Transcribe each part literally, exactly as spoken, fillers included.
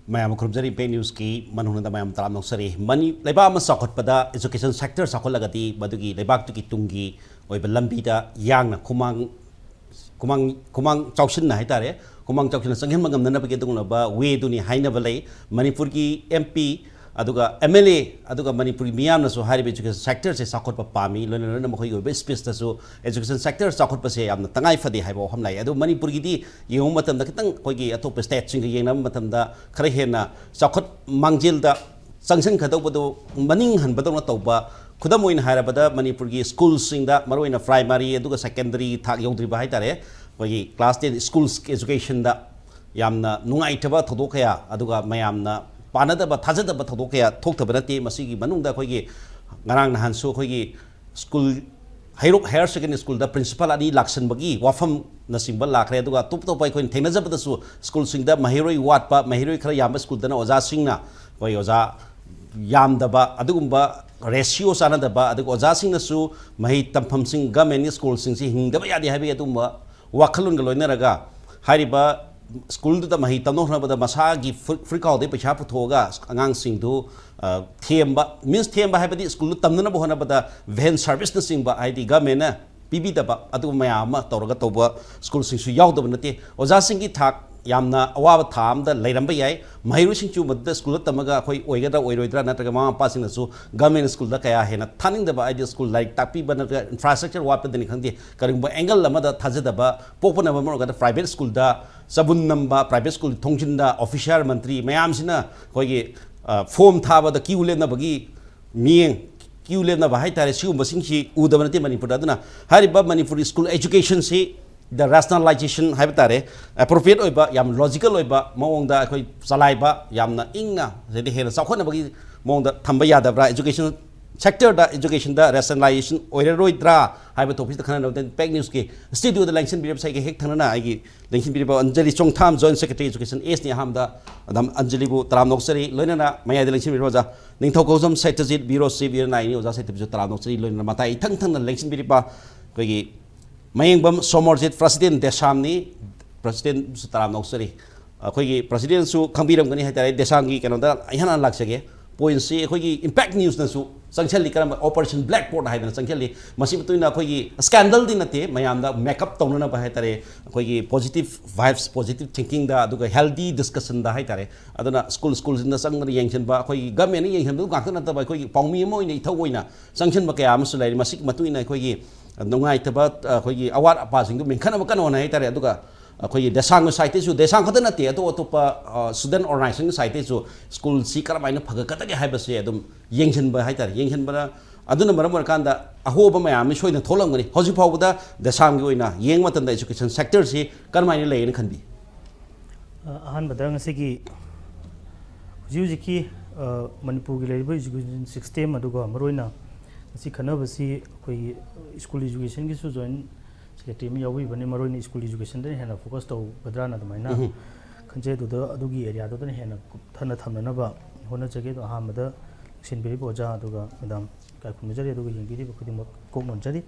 ꯃꯌꯥꯝ ꯈꯨꯔꯨꯝꯖꯔꯤ꯫ ꯄꯦꯛ ꯅ꯭ꯌꯨꯁꯀꯤ ꯃꯅꯨꯡꯗ ꯃꯌꯥꯝ ꯇꯔꯥꯝꯅ ꯑꯣꯛꯆꯔꯤ꯫ ꯃꯅꯤ-, ꯂꯩꯕꯥꯛ ꯑꯃ ꯆꯥꯎꯈꯠꯄꯗ education sector ꯆꯥꯎꯈꯠꯂꯒꯗꯤ ꯃꯗꯨꯒꯤ ꯂꯩꯕꯥꯛꯇꯨꯒꯤ ꯇꯨꯡꯒꯤ ꯑꯣꯏꯕ ꯂꯝꯕꯤꯗ ꯌꯥꯡꯅ ꯈꯨꯃꯥꯡ, ꯈꯨꯃꯥꯡ, ꯈꯨꯃꯥꯡ ꯆꯥꯎꯁꯤꯟꯅ ꯍꯥꯏꯇꯥꯔꯦ, ꯈꯨꯃꯥꯡ ꯆꯥꯎꯁꯤꯟꯅ ꯆꯪꯍꯟꯕ ꯉꯝꯅꯅꯕꯒꯤ ꯑꯗꯨꯒꯨꯝꯂꯕ ꯋꯦꯗꯨꯅꯤ ꯍꯥꯏꯅꯕ ꯂꯩ꯫ ꯃꯅꯤꯄꯨꯔꯒꯤ M P, ꯑꯗꯨꯒ M L A, ꯑꯗꯨꯒ ꯃꯅꯤꯄꯨꯔꯒꯤ ꯃꯤꯌꯥꯝꯅꯁꯨ ꯍꯥꯏꯔꯤꯕ education sectorꯁꯦ ꯆꯥꯎꯈꯠꯄ ꯄꯥꯝꯃꯤ꯫ ꯂꯣꯏꯅ ꯂꯣꯏꯅꯅ ꯃꯈꯣꯏꯒꯤ ꯑꯣꯏꯕ speechꯇꯁꯨ education sector ꯆꯥꯎꯈꯠꯄꯁꯦ ꯌꯥꯝꯅ ꯇꯉꯥꯏ ꯐꯗꯦ ꯍꯥꯏꯕ ꯋꯥꯐꯝ ꯂꯥꯛꯏ꯫ ꯑꯗꯨ ꯃꯅꯤꯄꯨꯔꯒꯤꯗꯤ ꯌꯦꯡꯕ ꯃꯇꯝꯗ ꯈꯤꯇꯪ ꯑꯩꯈꯣꯏꯒꯤ ꯑꯇꯣꯞꯄ stateꯁꯤꯡꯒ ꯌꯦꯡꯅꯕ ꯃꯇꯝꯗ ꯈꯔ ꯍꯦꯟꯅ ꯆꯥꯎꯈꯠ ꯃꯥꯡꯖꯤꯜꯗ ꯆꯪꯁꯤꯟꯒꯗꯧꯕꯗꯨ ꯃꯅꯤꯡ ꯍꯟꯕꯗꯧꯅ ꯇꯧꯕ꯫ ꯈꯨꯗꯝ ꯑꯣꯏꯅ ꯍꯥꯏꯔꯕꯗ ꯃꯅꯤꯄꯨꯔꯒꯤ schoolꯁꯤꯡꯗ, ꯃꯔꯨꯑꯣꯏꯅ primary ꯑꯗꯨꯒ secondary ꯊꯥꯛ ꯌꯧꯗ꯭ꯔꯤꯕ ꯍꯥꯏꯇꯥꯔꯦ, ꯑꯩꯈꯣꯏꯒꯤ class ten school educationꯗ ꯌꯥꯝꯅ ꯅꯨꯡꯉꯥꯏꯇꯕ ꯊꯧꯗꯣꯛ ꯀꯌꯥ, ꯑꯗꯨꯒ ꯃꯌꯥꯝꯅ ꯄꯥꯅꯗꯕ, ꯊꯥꯖꯗꯕ ꯊꯧꯗꯣꯛ ꯀꯌꯥ ꯊꯣꯛꯇꯕ ꯅꯠꯇꯦ꯫ ꯃꯁꯤꯒꯤ ꯃꯅꯨꯡꯗ ꯑꯩꯈꯣꯏꯒꯤ ꯉꯔꯥꯡ ꯅꯍꯥꯟꯁꯨ ꯑꯩꯈꯣꯏꯒꯤ school, ꯍꯩꯔꯣꯛ higher secondary schoolꯗ principal ꯑꯅꯤ ꯂꯥꯛꯁꯟꯕꯒꯤ ꯋꯥꯐꯝꯅꯆꯤꯡꯕ ꯂꯥꯛꯈ꯭ꯔꯦ꯫ ꯑꯗꯨꯒ ꯑꯇꯣꯞ ꯑꯇꯣꯞꯄ ꯑꯩꯈꯣꯏꯅ ꯊꯦꯡꯅꯖꯕꯗꯁꯨ schoolꯁꯤꯡꯗ ꯃꯍꯩꯔꯣꯏ ꯋꯥꯠꯄ, ꯃꯍꯩꯔꯣꯏ ꯈꯔ ꯌꯥꯝꯕ schoolꯗꯅ ꯑꯣꯖꯥꯁꯤꯡꯅ, ꯑꯩꯈꯣꯏ ꯑꯣꯖꯥ ꯌꯥꯝꯗꯕ, ꯑꯗꯨꯒꯨꯝꯕ ratio ꯆꯥꯟꯅꯗꯕ, ꯑꯗꯨꯒ ꯑꯣꯖꯥꯁꯤꯡꯅꯁꯨ ꯃꯍꯩ ꯇꯝꯐꯝꯁꯤꯡ, governmentꯀꯤ schoolꯁꯤꯡꯁꯤ ꯍꯤꯡꯗꯕ ꯌꯥꯗꯦ ꯍꯥꯏꯕꯒꯤ ꯑꯗꯨꯒꯨꯝꯕ ꯋꯥꯈꯜꯂꯣꯟꯒ ꯂꯣꯏꯅꯔꯒ ꯍꯥꯏꯔꯤꯕ schoolꯗꯨꯗ ꯃꯍꯩ ꯇꯝꯅꯕ ꯍꯣꯠꯅꯕꯗ ꯃꯁꯥꯒꯤ ꯐꯨ-, ꯐꯨꯔꯤꯠꯈꯥꯎꯗꯒꯤ ꯄꯩꯁꯥ ꯄꯨꯊꯣꯛꯑꯒ ꯑꯉꯥꯡꯁꯤꯡꯗꯨ, ꯑ, ꯊꯦꯝꯕ, means ꯊꯦꯝꯕ ꯍꯥꯏꯕꯗꯤ schoolꯗꯨ ꯇꯝꯅꯅꯕ ꯍꯣꯠꯅꯕꯗ van serviceꯅꯆꯤꯡꯕ, ꯍꯥꯏꯗꯤ governmentꯅ ꯄꯤꯕꯤꯗꯕ, ꯑꯗꯨꯒꯨꯝꯕ ꯃꯌꯥꯝ ꯑꯃ ꯇꯧꯔꯒ ꯇꯧꯕ schoolꯁꯤꯡꯁꯨ ꯌꯥꯎꯗꯕ ꯅꯠꯇꯦ꯫ ꯑꯣꯖꯥꯁꯤꯡꯒꯤ ꯊꯥꯛ ꯌꯥꯝꯅ ꯑꯋꯥꯕ ꯊꯥ ꯑꯃꯗ ꯂꯩꯔꯝꯕ ꯌꯥꯏ꯫ ꯃꯍꯩꯔꯣꯏꯁꯤꯡꯁꯨ ꯃꯗꯨꯗ schoolꯗ ꯇꯝꯃꯒ ꯑꯩꯈꯣꯏ ꯑꯣꯏꯒꯗ꯭ꯔꯥ ꯑꯣꯏꯔꯣꯏꯗ꯭ꯔꯥ, ꯅꯠꯇ꯭ꯔꯒ ꯃꯃꯥ ꯃꯄꯥꯁꯤꯡꯅꯁꯨ government schoolꯗ ꯀꯌꯥ ꯍꯦꯟꯅ ꯊꯥꯅꯤꯡꯗꯕ, ꯍꯥꯏꯗꯤ school ꯂꯥꯏꯔꯤꯛ ꯇꯥꯛꯄꯤꯕ ꯅꯠꯇ꯭ꯔꯒ infrastructure ꯋꯥꯠꯄꯗꯅꯤ ꯈꯪꯗꯦ, ꯀꯔꯤꯒꯨꯝꯕ angle ꯑꯃꯗ ꯊꯥꯖꯗꯕ ꯄꯣꯛꯄꯅ ꯃꯔꯝ ꯑꯣꯏꯔꯒ private schoolꯗ ꯆꯕꯨꯟ ꯅꯝꯕ, private school ꯊꯣꯡꯖꯤꯟꯗ officer ꯃꯟꯇ꯭ꯔꯤ ꯃꯌꯥꯝꯁꯤꯅ ꯑꯩꯈꯣꯏꯒꯤ, ꯑ, form ꯊꯥꯕꯗ queue ꯂꯦꯞꯅꯕꯒꯤ ꯃꯤꯠꯌꯦꯡ, queue ꯂꯦꯞꯅꯕ ꯍꯥꯏꯇꯥꯔꯦ, ꯁꯤꯒꯨꯝꯕꯁꯤꯡꯁꯤ ꯎꯗꯕ ꯅꯠꯇꯦ ꯃꯅꯤꯄꯨꯔꯗ꯫ ꯑꯗꯨꯅ ꯍꯥꯏꯔꯤꯕ ꯃꯅꯤꯄꯨꯔꯒꯤ school educationꯁꯤ the rationalization ꯍꯥꯏꯕ ꯇꯥꯔꯦ, appropriate ꯑꯣꯏꯕ, ꯌꯥꯝ logical ꯑꯣꯏꯕ ꯃꯑꯣꯡꯗ ꯑꯩꯈꯣꯏ ꯆꯂꯥꯏꯕ, ꯌꯥꯝꯅ ꯏꯪꯅ, ꯑꯗꯩꯗꯤ ꯍꯦꯟꯅ ꯆꯥꯎꯈꯠꯅꯕꯒꯤ ꯃꯑꯣꯡꯗ ꯊꯝꯕ ꯌꯥꯗꯕ꯭ꯔꯥ? Education sectorꯗ, educationꯗ rationalization ꯑꯣꯏꯔꯔꯣꯏꯗ꯭ꯔꯥ ꯍꯥꯏꯕ topicꯇ ꯈꯟꯅꯅꯕ ꯄꯦꯛ ꯅ꯭ꯌꯨꯁꯀꯤ studioꯗ ꯂꯦꯡꯁꯤꯟꯕꯤꯔꯤꯕꯁꯦ ꯑꯩꯒꯤ ꯍꯦꯛ ꯊꯪꯅꯅ ꯑꯩꯒꯤ ꯂꯦꯡꯁꯤꯟꯕꯤꯔꯤꯕ ꯑꯟꯖꯂꯤ ꯆꯣꯡꯊꯥꯝ, Joint Secretary Education Aꯁꯅꯤ꯫ ꯑꯍꯥꯟꯕꯗ ꯃꯦꯗꯥꯝ ꯑꯟꯖꯂꯤꯕꯨ ꯇꯔꯥꯝꯅ ꯑꯣꯛꯆꯔꯤ꯫ ꯂꯣꯏꯅꯅ ꯃꯌꯥꯏꯗ ꯂꯦꯡꯁꯤꯟꯕꯤꯔꯤꯕ ꯑꯣꯖꯥ ꯅꯤꯡꯊꯧꯀꯣꯛꯖꯝ ꯁꯩꯇꯖꯤꯠ, Bureau Chief ꯏꯔꯅꯥꯏꯅꯤ꯫ ꯑꯣꯖꯥ ꯁꯩꯇꯖꯤꯠꯁꯨ ꯇꯔꯥꯝꯅ ꯑꯣꯛꯆꯔꯤ꯫ ꯂꯣꯏꯅꯅ ꯃꯇꯥꯏ ꯏꯊꯪ ꯊꯪꯅ ꯂꯦꯡꯁꯤꯟꯕꯤꯔꯤꯕ ꯑꯩꯈꯣꯏꯒꯤ ꯃꯌꯦꯡꯕꯝ ꯁꯣꯃꯣꯔꯖꯤꯠ, President ꯗꯦꯁꯥꯝꯅꯤ, Presidentꯁꯨ ꯇꯔꯥꯝꯅ ꯑꯣꯛꯆꯔꯤ꯫ ꯑꯩꯈꯣꯏꯒꯤ ꯄ꯭ꯔꯁꯤꯗꯦꯟꯁꯨ ꯈꯪꯕꯤꯔꯝꯒꯅꯤ ꯍꯥꯏꯇꯥꯔꯦ, ꯗꯦꯁꯥꯝꯒꯤ ꯀꯩꯅꯣꯗ ꯏꯍꯥꯟ ꯍꯥꯟꯅ ꯂꯥꯛꯆꯒꯦ꯫ ꯄꯣꯏꯟꯁꯤ ꯑꯩꯈꯣꯏꯒꯤ ꯏꯝꯄꯦꯛ ꯅ꯭ꯌꯨꯁꯅꯁꯨ ꯆꯪꯁꯤꯜꯂꯤ, ꯀꯔꯝꯕ Operation Blackboard ꯍꯥꯏꯗꯅ ꯆꯪꯁꯤꯜꯂꯤ꯫ ꯃꯁꯤ ꯃꯇꯨꯡ ꯏꯟꯅ ꯑꯩꯈꯣꯏꯒꯤ ꯁ꯭ꯀꯦꯟꯗꯜꯗꯤ ꯅꯠꯇꯦ, ꯃꯌꯥꯝꯗ ꯃꯦꯀꯞ ꯇꯧꯅꯅꯕ ꯍꯥꯏꯇꯥꯔꯦ, ꯑꯩꯈꯣꯏꯒꯤ ꯄꯣꯖꯤꯇꯤꯚ ꯚꯥꯏꯕꯁ, ꯄꯣꯖꯤꯇꯤꯚ ꯊꯤꯡꯀꯤꯡꯗ, ꯑꯗꯨꯒ ꯍꯦꯜꯗꯤ ꯗꯤꯁꯀꯁꯟꯗ ꯍꯥꯏꯇꯥꯔꯦ꯫ ꯑꯗꯨꯅ ꯁ꯭ꯀꯨꯜ ꯁ꯭ꯀꯨꯜꯁꯤꯡꯗ ꯆꯪꯗꯅ ꯌꯦꯡꯁꯤꯟꯕ, ꯑꯩꯈꯣꯏꯒꯤ ꯒꯃꯦꯟꯅ ꯌꯦꯡꯁꯤꯟꯕꯗꯨ ꯉꯥꯛꯇ ꯅꯠꯇꯕ, ꯑꯩꯈꯣꯏꯒꯤ ꯄꯥꯎꯃꯤ ꯑꯃ ꯑꯣꯏꯅ ꯏꯊꯧ ꯑꯣꯏꯅ ꯆꯪꯁꯤꯟꯕ ꯀꯌꯥ ꯑꯃꯁꯨ ꯂꯩꯔꯤ꯫ ꯃꯁꯤꯒꯤ ꯃꯇꯨꯡ ꯏꯟꯅ ꯑꯩꯈꯣꯏꯒꯤ ꯅꯨꯡꯉꯥꯏꯇꯕ, ꯑꯩꯈꯣꯏꯒꯤ ꯑꯋꯥꯠ ꯑꯄꯥꯁꯤꯡꯗꯨ ꯃꯦꯟꯈꯠꯅꯕ ꯀꯟꯅ ꯍꯣꯠꯅꯩ ꯍꯥꯏꯇꯥꯔꯦ꯫ ꯑꯗꯨꯒ ꯑꯩꯈꯣꯏꯒꯤ ꯗꯦꯁꯥꯡꯒꯤ ꯁꯥꯏꯠꯇꯩꯁꯨ, ꯗꯦꯁꯥꯡ ꯈꯛꯇ ꯅꯠꯇꯦ, ꯑꯇꯣꯞ ꯑꯇꯣꯞꯄ ꯁ꯭ꯇꯨꯗꯦꯟ ꯑꯣꯔꯒꯅꯥꯏꯖꯦꯁꯟꯒꯤ ꯁꯥꯏꯠꯇꯩꯁꯨ ꯁ꯭ꯀꯨꯜꯁꯤ ꯀꯔꯝꯍꯥꯏꯅ ꯐꯒꯠꯀꯗꯒꯦ ꯍꯥꯏꯕꯁꯦ ꯑꯗꯨꯝ ꯌꯦꯡꯁꯤꯟꯕ ꯍꯥꯏꯇꯥꯔꯦ꯫ ꯌꯦꯡꯁꯤꯟꯕꯅ, ꯑꯗꯨꯅ ꯃꯔꯝ ꯑꯣꯏꯔꯀꯥꯟꯗ ꯑꯍꯣꯕ ꯃꯌꯥꯝ ꯑꯃ ꯁꯣꯏꯗꯅ ꯊꯣꯛꯂꯝꯒꯅꯤ꯫ ꯍꯧꯖꯤꯛ ꯐꯥꯎꯕꯗ ꯗꯦꯁꯥꯡꯒꯤ ꯑꯣꯏꯅ ꯌꯦꯡꯕ ꯃꯇꯝꯗ ꯑꯦꯖꯨꯀꯦꯁꯟ ꯁꯦꯛꯇꯔꯁꯤ ꯀꯔꯝꯍꯥꯏꯅ ꯂꯩꯌꯦꯅ ꯈꯟꯕꯤ? ꯑ, ꯑꯍꯥꯟꯕꯗ ꯉꯁꯤꯒꯤ ꯍꯧꯖꯤꯛ ꯍꯧꯖꯤꯛꯀꯤ, ꯑ, ꯃꯅꯤꯄꯨꯔꯒꯤ ꯂꯩꯔꯤꯕ ꯏꯖꯨꯀꯦꯁꯟ ꯁꯤꯁꯇꯦꯝ, ꯑꯗꯨꯒ ꯃꯔꯨꯑꯣꯏꯅ ꯉꯁꯤ ꯈꯟꯅꯕꯁꯤ ꯑꯩꯈꯣꯏꯒꯤ ꯁ꯭ꯀꯨꯜ ꯏꯖꯨꯀꯦꯁꯟꯒꯤꯁꯨ ꯖꯣꯏꯟ ꯁꯦꯀ꯭ꯔꯦꯇꯔꯤ ꯑꯃ ꯌꯥꯎꯕꯤꯕꯅꯤ꯫ ꯃꯔꯨꯑꯣꯏꯅ ꯁ꯭ꯀꯨꯜ ꯏꯖꯨꯀꯦꯁꯟꯗ ꯍꯦꯟꯅ ꯐꯣꯀꯁ ꯇꯧꯒꯗ꯭ꯔꯥꯅ ꯑꯗꯨꯃꯥꯏꯅ ꯈꯟꯖꯩ꯫ ꯑꯗꯨꯗ ꯑꯗꯨꯒꯤ ꯑꯦꯔꯤꯌꯥꯗꯨꯗꯅ ꯍꯦꯟꯅ ꯀꯨꯞꯊꯅ ꯊꯝꯅꯅꯕ ꯍꯣꯠꯅꯖꯒꯦ꯫ ꯑꯗꯣ ꯑꯍꯥꯟꯕꯗ ꯂꯧꯁꯤꯟꯕꯤꯔꯤꯕ ꯑꯣꯖꯥ ꯑꯗꯨꯒ ꯃꯦꯗꯥꯝ ꯏꯀꯥꯏ ꯈꯨꯝꯅꯖꯔꯤ, ꯑꯗꯨꯒ ꯌꯦꯡꯕꯤꯔꯤꯕ ꯈꯨꯗꯤꯡꯃꯛ ꯀꯣꯛ ꯅꯣꯟꯖꯔꯤ꯫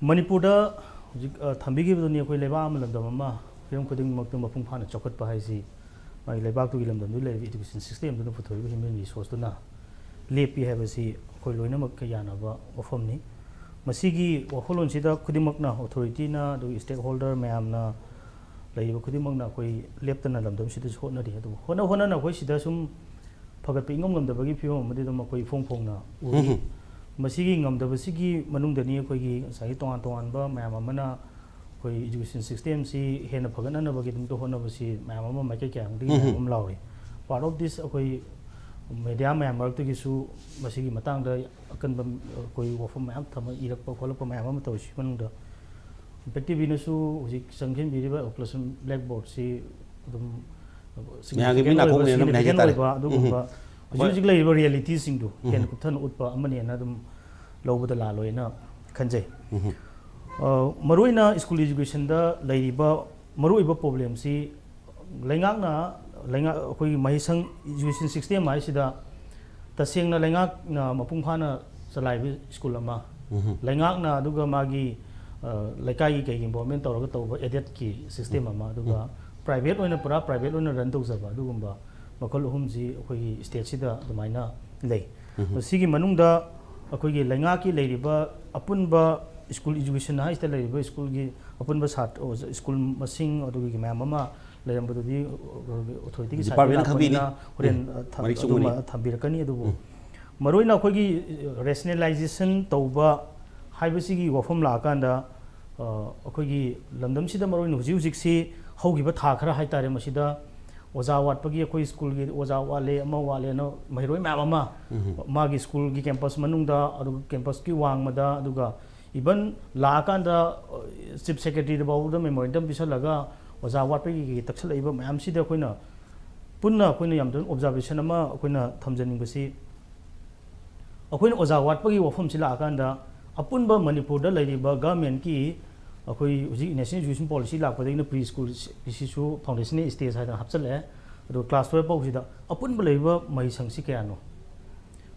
ꯃꯅꯤꯄꯨꯔꯗ ꯍꯧꯖꯤꯛ, ꯑ, ꯊꯝꯕꯤꯈꯤꯕꯗꯨꯅꯤ, ꯑꯩꯈꯣꯏ ꯂꯩꯕꯥꯛ ꯑꯃ, ꯂꯝꯗꯝ ꯑꯃ ꯍꯤꯔꯝ ꯈꯨꯗꯤꯡꯃꯛꯇ ꯃꯄꯨꯡ ꯐꯥꯅ ꯆꯥꯎꯈꯠꯄ ꯍꯥꯏꯁꯤ ꯃꯥꯒꯤ ꯂꯩꯕꯥꯛꯇꯨꯒꯤ ꯂꯝꯗꯝꯗꯨꯒꯤ ꯂꯩꯔꯤꯕ ꯏꯗꯨꯀꯦꯁꯟ ꯁꯤꯁꯇꯦꯝꯗꯨꯅ ꯄꯨꯊꯣꯛꯏꯕ ꯍ꯭ꯌꯨꯃꯦꯟ ꯔꯤꯁꯣꯔꯁꯇꯨꯅ ꯂꯦꯞꯄꯤ ꯍꯥꯏꯕꯁꯤ ꯑꯩꯈꯣꯏ ꯂꯣꯏꯅꯃꯛꯀ ꯌꯥꯅꯕ ꯋꯥꯐꯝꯅꯤ꯫ ꯃꯁꯤꯒꯤ ꯋꯥꯈꯜꯂꯣꯟꯁꯤꯗ ꯈꯨꯗꯤꯡꯃꯛꯅ, ꯑꯣꯊꯣꯔꯤꯇꯤꯅ, ꯑꯗꯨꯒ ꯁ꯭ꯇꯦꯛ ꯍꯣꯜꯗꯔ ꯃꯌꯥꯝꯅ, ꯂꯩꯔꯤꯕ ꯈꯨꯗꯤꯡꯃꯛꯅ ꯑꯩꯈꯣꯏ ꯂꯦꯞꯇꯅ ꯂꯝꯗꯝꯁꯤꯗꯁꯨ ꯍꯣꯠꯅꯔꯤ꯫ ꯑꯗꯨꯕꯨ ꯍꯣꯠꯅ ꯍꯣꯠꯅꯅ ꯑꯩꯈꯣꯏ ꯁꯤꯗ ꯁꯨꯝ ꯐꯒꯠꯄ ꯏꯉꯝ ꯉꯝꯗꯕꯒꯤ ꯐꯤꯕꯝ ꯑꯃꯗꯤ ꯑꯗꯨꯝ ꯑꯩꯈꯣꯏ ꯏꯐꯣꯡ ꯐꯣꯡꯅ ꯎꯔꯤ꯫ ꯃꯁꯤꯒꯤ ꯉꯝꯗꯕꯁꯤꯒꯤ ꯃꯅꯨꯡꯗꯅꯤ ꯑꯩꯈꯣꯏꯒꯤ ꯉꯁꯥꯏꯒꯤ ꯇꯣꯉꯥꯟ ꯇꯣꯉꯥꯟꯕ ꯃꯌꯥꯝ ꯑꯃꯅ ꯑꯩꯈꯣꯏ ꯏꯗꯨꯀꯦꯁꯟ ꯁꯤꯁꯇꯦꯝꯁꯤ ꯍꯦꯟꯅ ꯐꯒꯠꯅꯅꯕꯒꯤꯗꯃꯛꯇ ꯍꯣꯠꯅꯕꯁꯤ ꯃꯌꯥꯝ ꯑꯃ ꯃꯥꯏꯀꯩ ꯀꯌꯥꯗꯒꯤ ꯃꯌꯥꯝ ꯑꯃ ꯂꯥꯎꯔꯤ꯫ Part of this, ꯑꯩꯈꯣꯏ ꯃꯦꯗꯤꯌꯥ ꯃꯌꯥꯝ ꯃꯔꯛꯇꯒꯤꯁꯨ ꯃꯁꯤꯒꯤ ꯃꯇꯥꯡꯗ ꯑꯀꯟꯕ ꯑꯩꯈꯣꯏ ꯋꯥꯐꯝ ꯃꯌꯥꯝ ꯊꯝꯃ ꯏꯔꯛꯄ ꯈꯣꯠꯂꯛꯄ ꯃꯌꯥꯝ ꯑꯃ ꯇꯧꯔꯤꯁꯤ ꯃꯅꯨꯡꯗ ꯏꯝꯄꯦꯛ ꯇꯤꯚꯤꯅꯁꯨ ꯍꯧꯖꯤꯛ ꯆꯪꯁꯤꯟꯕꯤꯔꯤꯕ Operation Blackboard ꯁꯤ ꯑꯗꯨꯝ ꯃꯌꯥꯝꯒꯤ ꯃꯤꯠ ꯅꯥꯀꯣꯡ ꯃꯌꯥꯝꯅ ꯂꯩ ꯍꯥꯏꯇꯥꯔꯦ꯫ ꯑꯗꯨꯒꯨꯝꯕ ꯍꯧꯖꯤꯛ ꯍꯧꯖꯤꯛ ꯂꯩꯔꯤꯕ ꯔꯤꯌꯦꯂꯤꯇꯤꯁꯤꯡꯗꯨ ꯍꯦꯟꯅ ꯀꯨꯞꯊꯅ ꯎꯠꯄ ꯑꯃꯅꯦꯅ ꯑꯗꯨꯝ ꯂꯧꯕꯗ ꯂꯥꯜꯂꯣꯏꯅ ꯈꯟꯖꯩ꯫ ꯑ, ꯃꯔꯨꯑꯣꯏꯅ ꯁ꯭ꯀꯨꯜ ꯏꯖꯨꯀꯦꯁꯟꯗ ꯂꯩꯔꯤꯕ ꯃꯔꯨꯑꯣꯏꯕ ꯄ꯭ꯔꯣꯕ꯭ꯂꯦꯝꯁꯤ ꯂꯩꯉꯥꯛꯅ, ꯂꯩꯉꯥꯛ, ꯑꯩꯈꯣꯏꯒꯤ ꯃꯍꯩꯁꯪ ꯏꯖꯨꯀꯦꯁꯟ ꯁꯤꯁꯇꯦꯝ ꯍꯥꯏꯁꯤꯗ ꯇꯁꯦꯡꯅ ꯂꯩꯉꯥꯛꯅ ꯃꯄꯨꯡ ꯐꯥꯅ ꯆꯂꯥꯏꯕ ꯁ꯭ꯀꯨꯜ ꯑꯃ, ꯂꯩꯉꯥꯛꯅ ꯑꯗꯨꯒ ꯃꯥꯒꯤ, ꯑ, ꯂꯩꯀꯥꯏꯒꯤ ꯀꯩꯒꯤ ꯏꯟꯚꯣꯜꯞꯃꯦꯟ ꯇꯧꯔꯒ ꯇꯧꯕ ꯑꯦꯗꯦꯠꯀꯤ ꯁꯤꯁꯇꯦꯝ ꯑꯃ, ꯑꯗꯨꯒ ꯄ꯭ꯔꯥꯏꯚꯦꯠ ꯑꯣꯏꯅ, ꯄꯨꯔꯥ ꯄ꯭ꯔꯥꯏꯚꯦꯠ ꯑꯣꯏꯅ ꯔꯟ ꯇꯧꯖꯕ ꯑꯗꯨꯒꯨꯝꯕ ꯃꯈꯜ ꯑꯍꯨꯝꯁꯤ ꯑꯩꯈꯣꯏꯒꯤ ꯁ꯭ꯇꯦꯠꯁꯤꯗ ꯑꯗꯨꯃꯥꯏꯅ ꯂꯩ꯫ ꯎꯝ꯫ ꯃꯁꯤꯒꯤ ꯃꯅꯨꯡꯗ ꯑꯩꯈꯣꯏꯒꯤ ꯂꯩꯉꯥꯛꯀꯤ ꯂꯩꯔꯤꯕ ꯑꯄꯨꯟꯕ ꯁ꯭ꯀꯨꯜ ꯏꯖꯨꯀꯦꯁꯟ ꯍꯥꯏꯁꯤꯗ ꯂꯩꯔꯤꯕ ꯁ꯭ꯀꯨꯜꯒꯤ ꯑꯄꯨꯟꯕ ꯁꯥꯇ꯭ꯔ, ꯑꯣꯖꯥ, ꯁ꯭ꯀꯨꯜ ꯃꯁꯤꯡ ꯑꯗꯨꯒꯤ ꯃꯌꯥꯝ ꯑꯃ ꯂꯩꯔꯝꯕꯗꯨꯗꯤ ꯑꯣꯊꯣꯔꯤꯇꯤꯒꯤ ꯁꯥꯏꯠꯇꯒꯤ ꯗꯤꯄꯥꯔꯠꯃꯦꯟꯅ ꯈꯪꯕꯤꯅꯤ꯫ ꯂꯥꯛꯄꯅꯤꯅ ꯍꯣꯔꯦꯟ, ꯎꯝ꯫ ꯑ, ꯊꯝ-, ꯃꯔꯤꯛ ꯑꯗꯨꯃ ꯆꯨꯝꯕꯅꯤ꯫ ꯊꯝꯕꯤꯔꯛꯀꯅꯤ꯫ ꯑꯗꯨꯕꯨ ꯎꯝ꯫ ꯃꯔꯨꯑꯣꯏꯅ ꯑꯩꯈꯣꯏꯒꯤ ꯔꯦꯁꯅꯦꯂꯥꯏꯖꯦꯁꯟ ꯇꯧꯕ ꯍꯥꯏꯕꯁꯤꯒꯤ ꯋꯥꯐꯝ ꯂꯥꯛꯑꯀꯥꯟꯗ, ꯑ, ꯑꯩꯈꯣꯏꯒꯤ ꯂꯝꯗꯝꯁꯤꯗ ꯃꯔꯨꯑꯣꯏꯅ ꯍꯧꯖꯤꯛ ꯍꯧꯖꯤꯛꯁꯤ ꯍꯧꯈꯤꯕ ꯊꯥ ꯈꯔ ꯍꯥꯏꯇꯥꯔꯦ, ꯃꯁꯤꯗ ꯑꯣꯖꯥ ꯋꯥꯠꯄꯒꯤ, ꯑꯩꯈꯣꯏ ꯁ꯭ꯀꯨꯜꯒꯤ ꯑꯣꯖꯥ ꯋꯥꯠꯂꯦ, ꯑꯃ ꯋꯥꯠꯂꯦꯅ ꯃꯍꯩꯔꯣꯏ ꯃꯌꯥꯝ ꯑꯃ ꯎꯝ꯫ ꯃꯥꯒꯤ ꯁ꯭ꯀꯨꯜꯒꯤ ꯀꯦꯝꯄꯁ ꯃꯅꯨꯡꯗ, ꯑꯗꯨꯒ ꯀꯦꯝꯄꯁꯀꯤ ꯋꯥꯡꯃꯗ, ꯑꯗꯨꯒ even ꯂꯥꯛꯑꯀꯥꯟꯗ, ꯑ, ꯆꯤꯐ ꯁꯦꯀ꯭ꯔꯦꯇꯔꯤꯗ ꯐꯥꯎꯕꯗ ꯃꯦꯃꯣꯔꯦꯟꯗꯝ ꯄꯤꯁꯜꯂꯒ ꯑꯣꯖꯥ ꯋꯥꯠꯄꯒꯤ ꯀꯩꯀꯩ ꯇꯛꯁꯜꯂꯛꯏꯕ ꯃꯌꯥꯝꯁꯤꯗ ꯑꯩꯈꯣꯏꯅ ꯄꯨꯟꯅ, ꯑꯩꯈꯣꯏꯅ ꯌꯥꯝ ꯊꯣꯏꯅ ꯑꯣꯕꯖꯥꯔꯕꯦꯁꯟ ꯑꯃ ꯑꯩꯈꯣꯏꯅ ꯊꯝꯖꯅꯤꯡꯕꯁꯤ, ꯑꯩꯈꯣꯏꯅ ꯑꯣꯖꯥ ꯋꯥꯠꯄꯒꯤ ꯋꯥꯐꯝꯁꯤ ꯂꯥꯛꯑꯀꯥꯟꯗ ꯑꯄꯨꯟꯕ ꯃꯅꯤꯄꯨꯔꯗ ꯂꯩꯔꯤꯕ ꯒꯚꯔꯟꯃꯦꯟꯠꯀꯤ, ꯑꯩꯈꯣꯏ ꯍꯧꯖꯤꯛ ꯅꯦꯁꯅꯦꯜ ꯏꯖꯨꯀꯦꯁꯟ ꯄꯣꯂꯤꯁꯤ ꯂꯥꯛꯄꯗꯒꯤꯅ ꯄ꯭ꯔꯤ ꯁ꯭ꯀꯨꯜꯁꯤꯁꯨ ꯐꯥꯎꯟꯗꯦꯁꯅꯦꯜ ꯁ꯭ꯇꯦꯖ ꯍꯥꯏꯗꯅ ꯍꯥꯞꯆꯤꯜꯂꯛꯑꯦ꯫ ꯑꯗꯨꯒ ꯀ꯭ꯂꯥꯁ ꯇꯨꯌꯦꯜꯐ ꯐꯥꯎꯁꯤꯗ ꯑꯄꯨꯟꯕ ꯂꯩꯔꯤꯕ ꯃꯍꯩꯁꯪꯁꯤ ꯀꯌꯥꯅꯣ?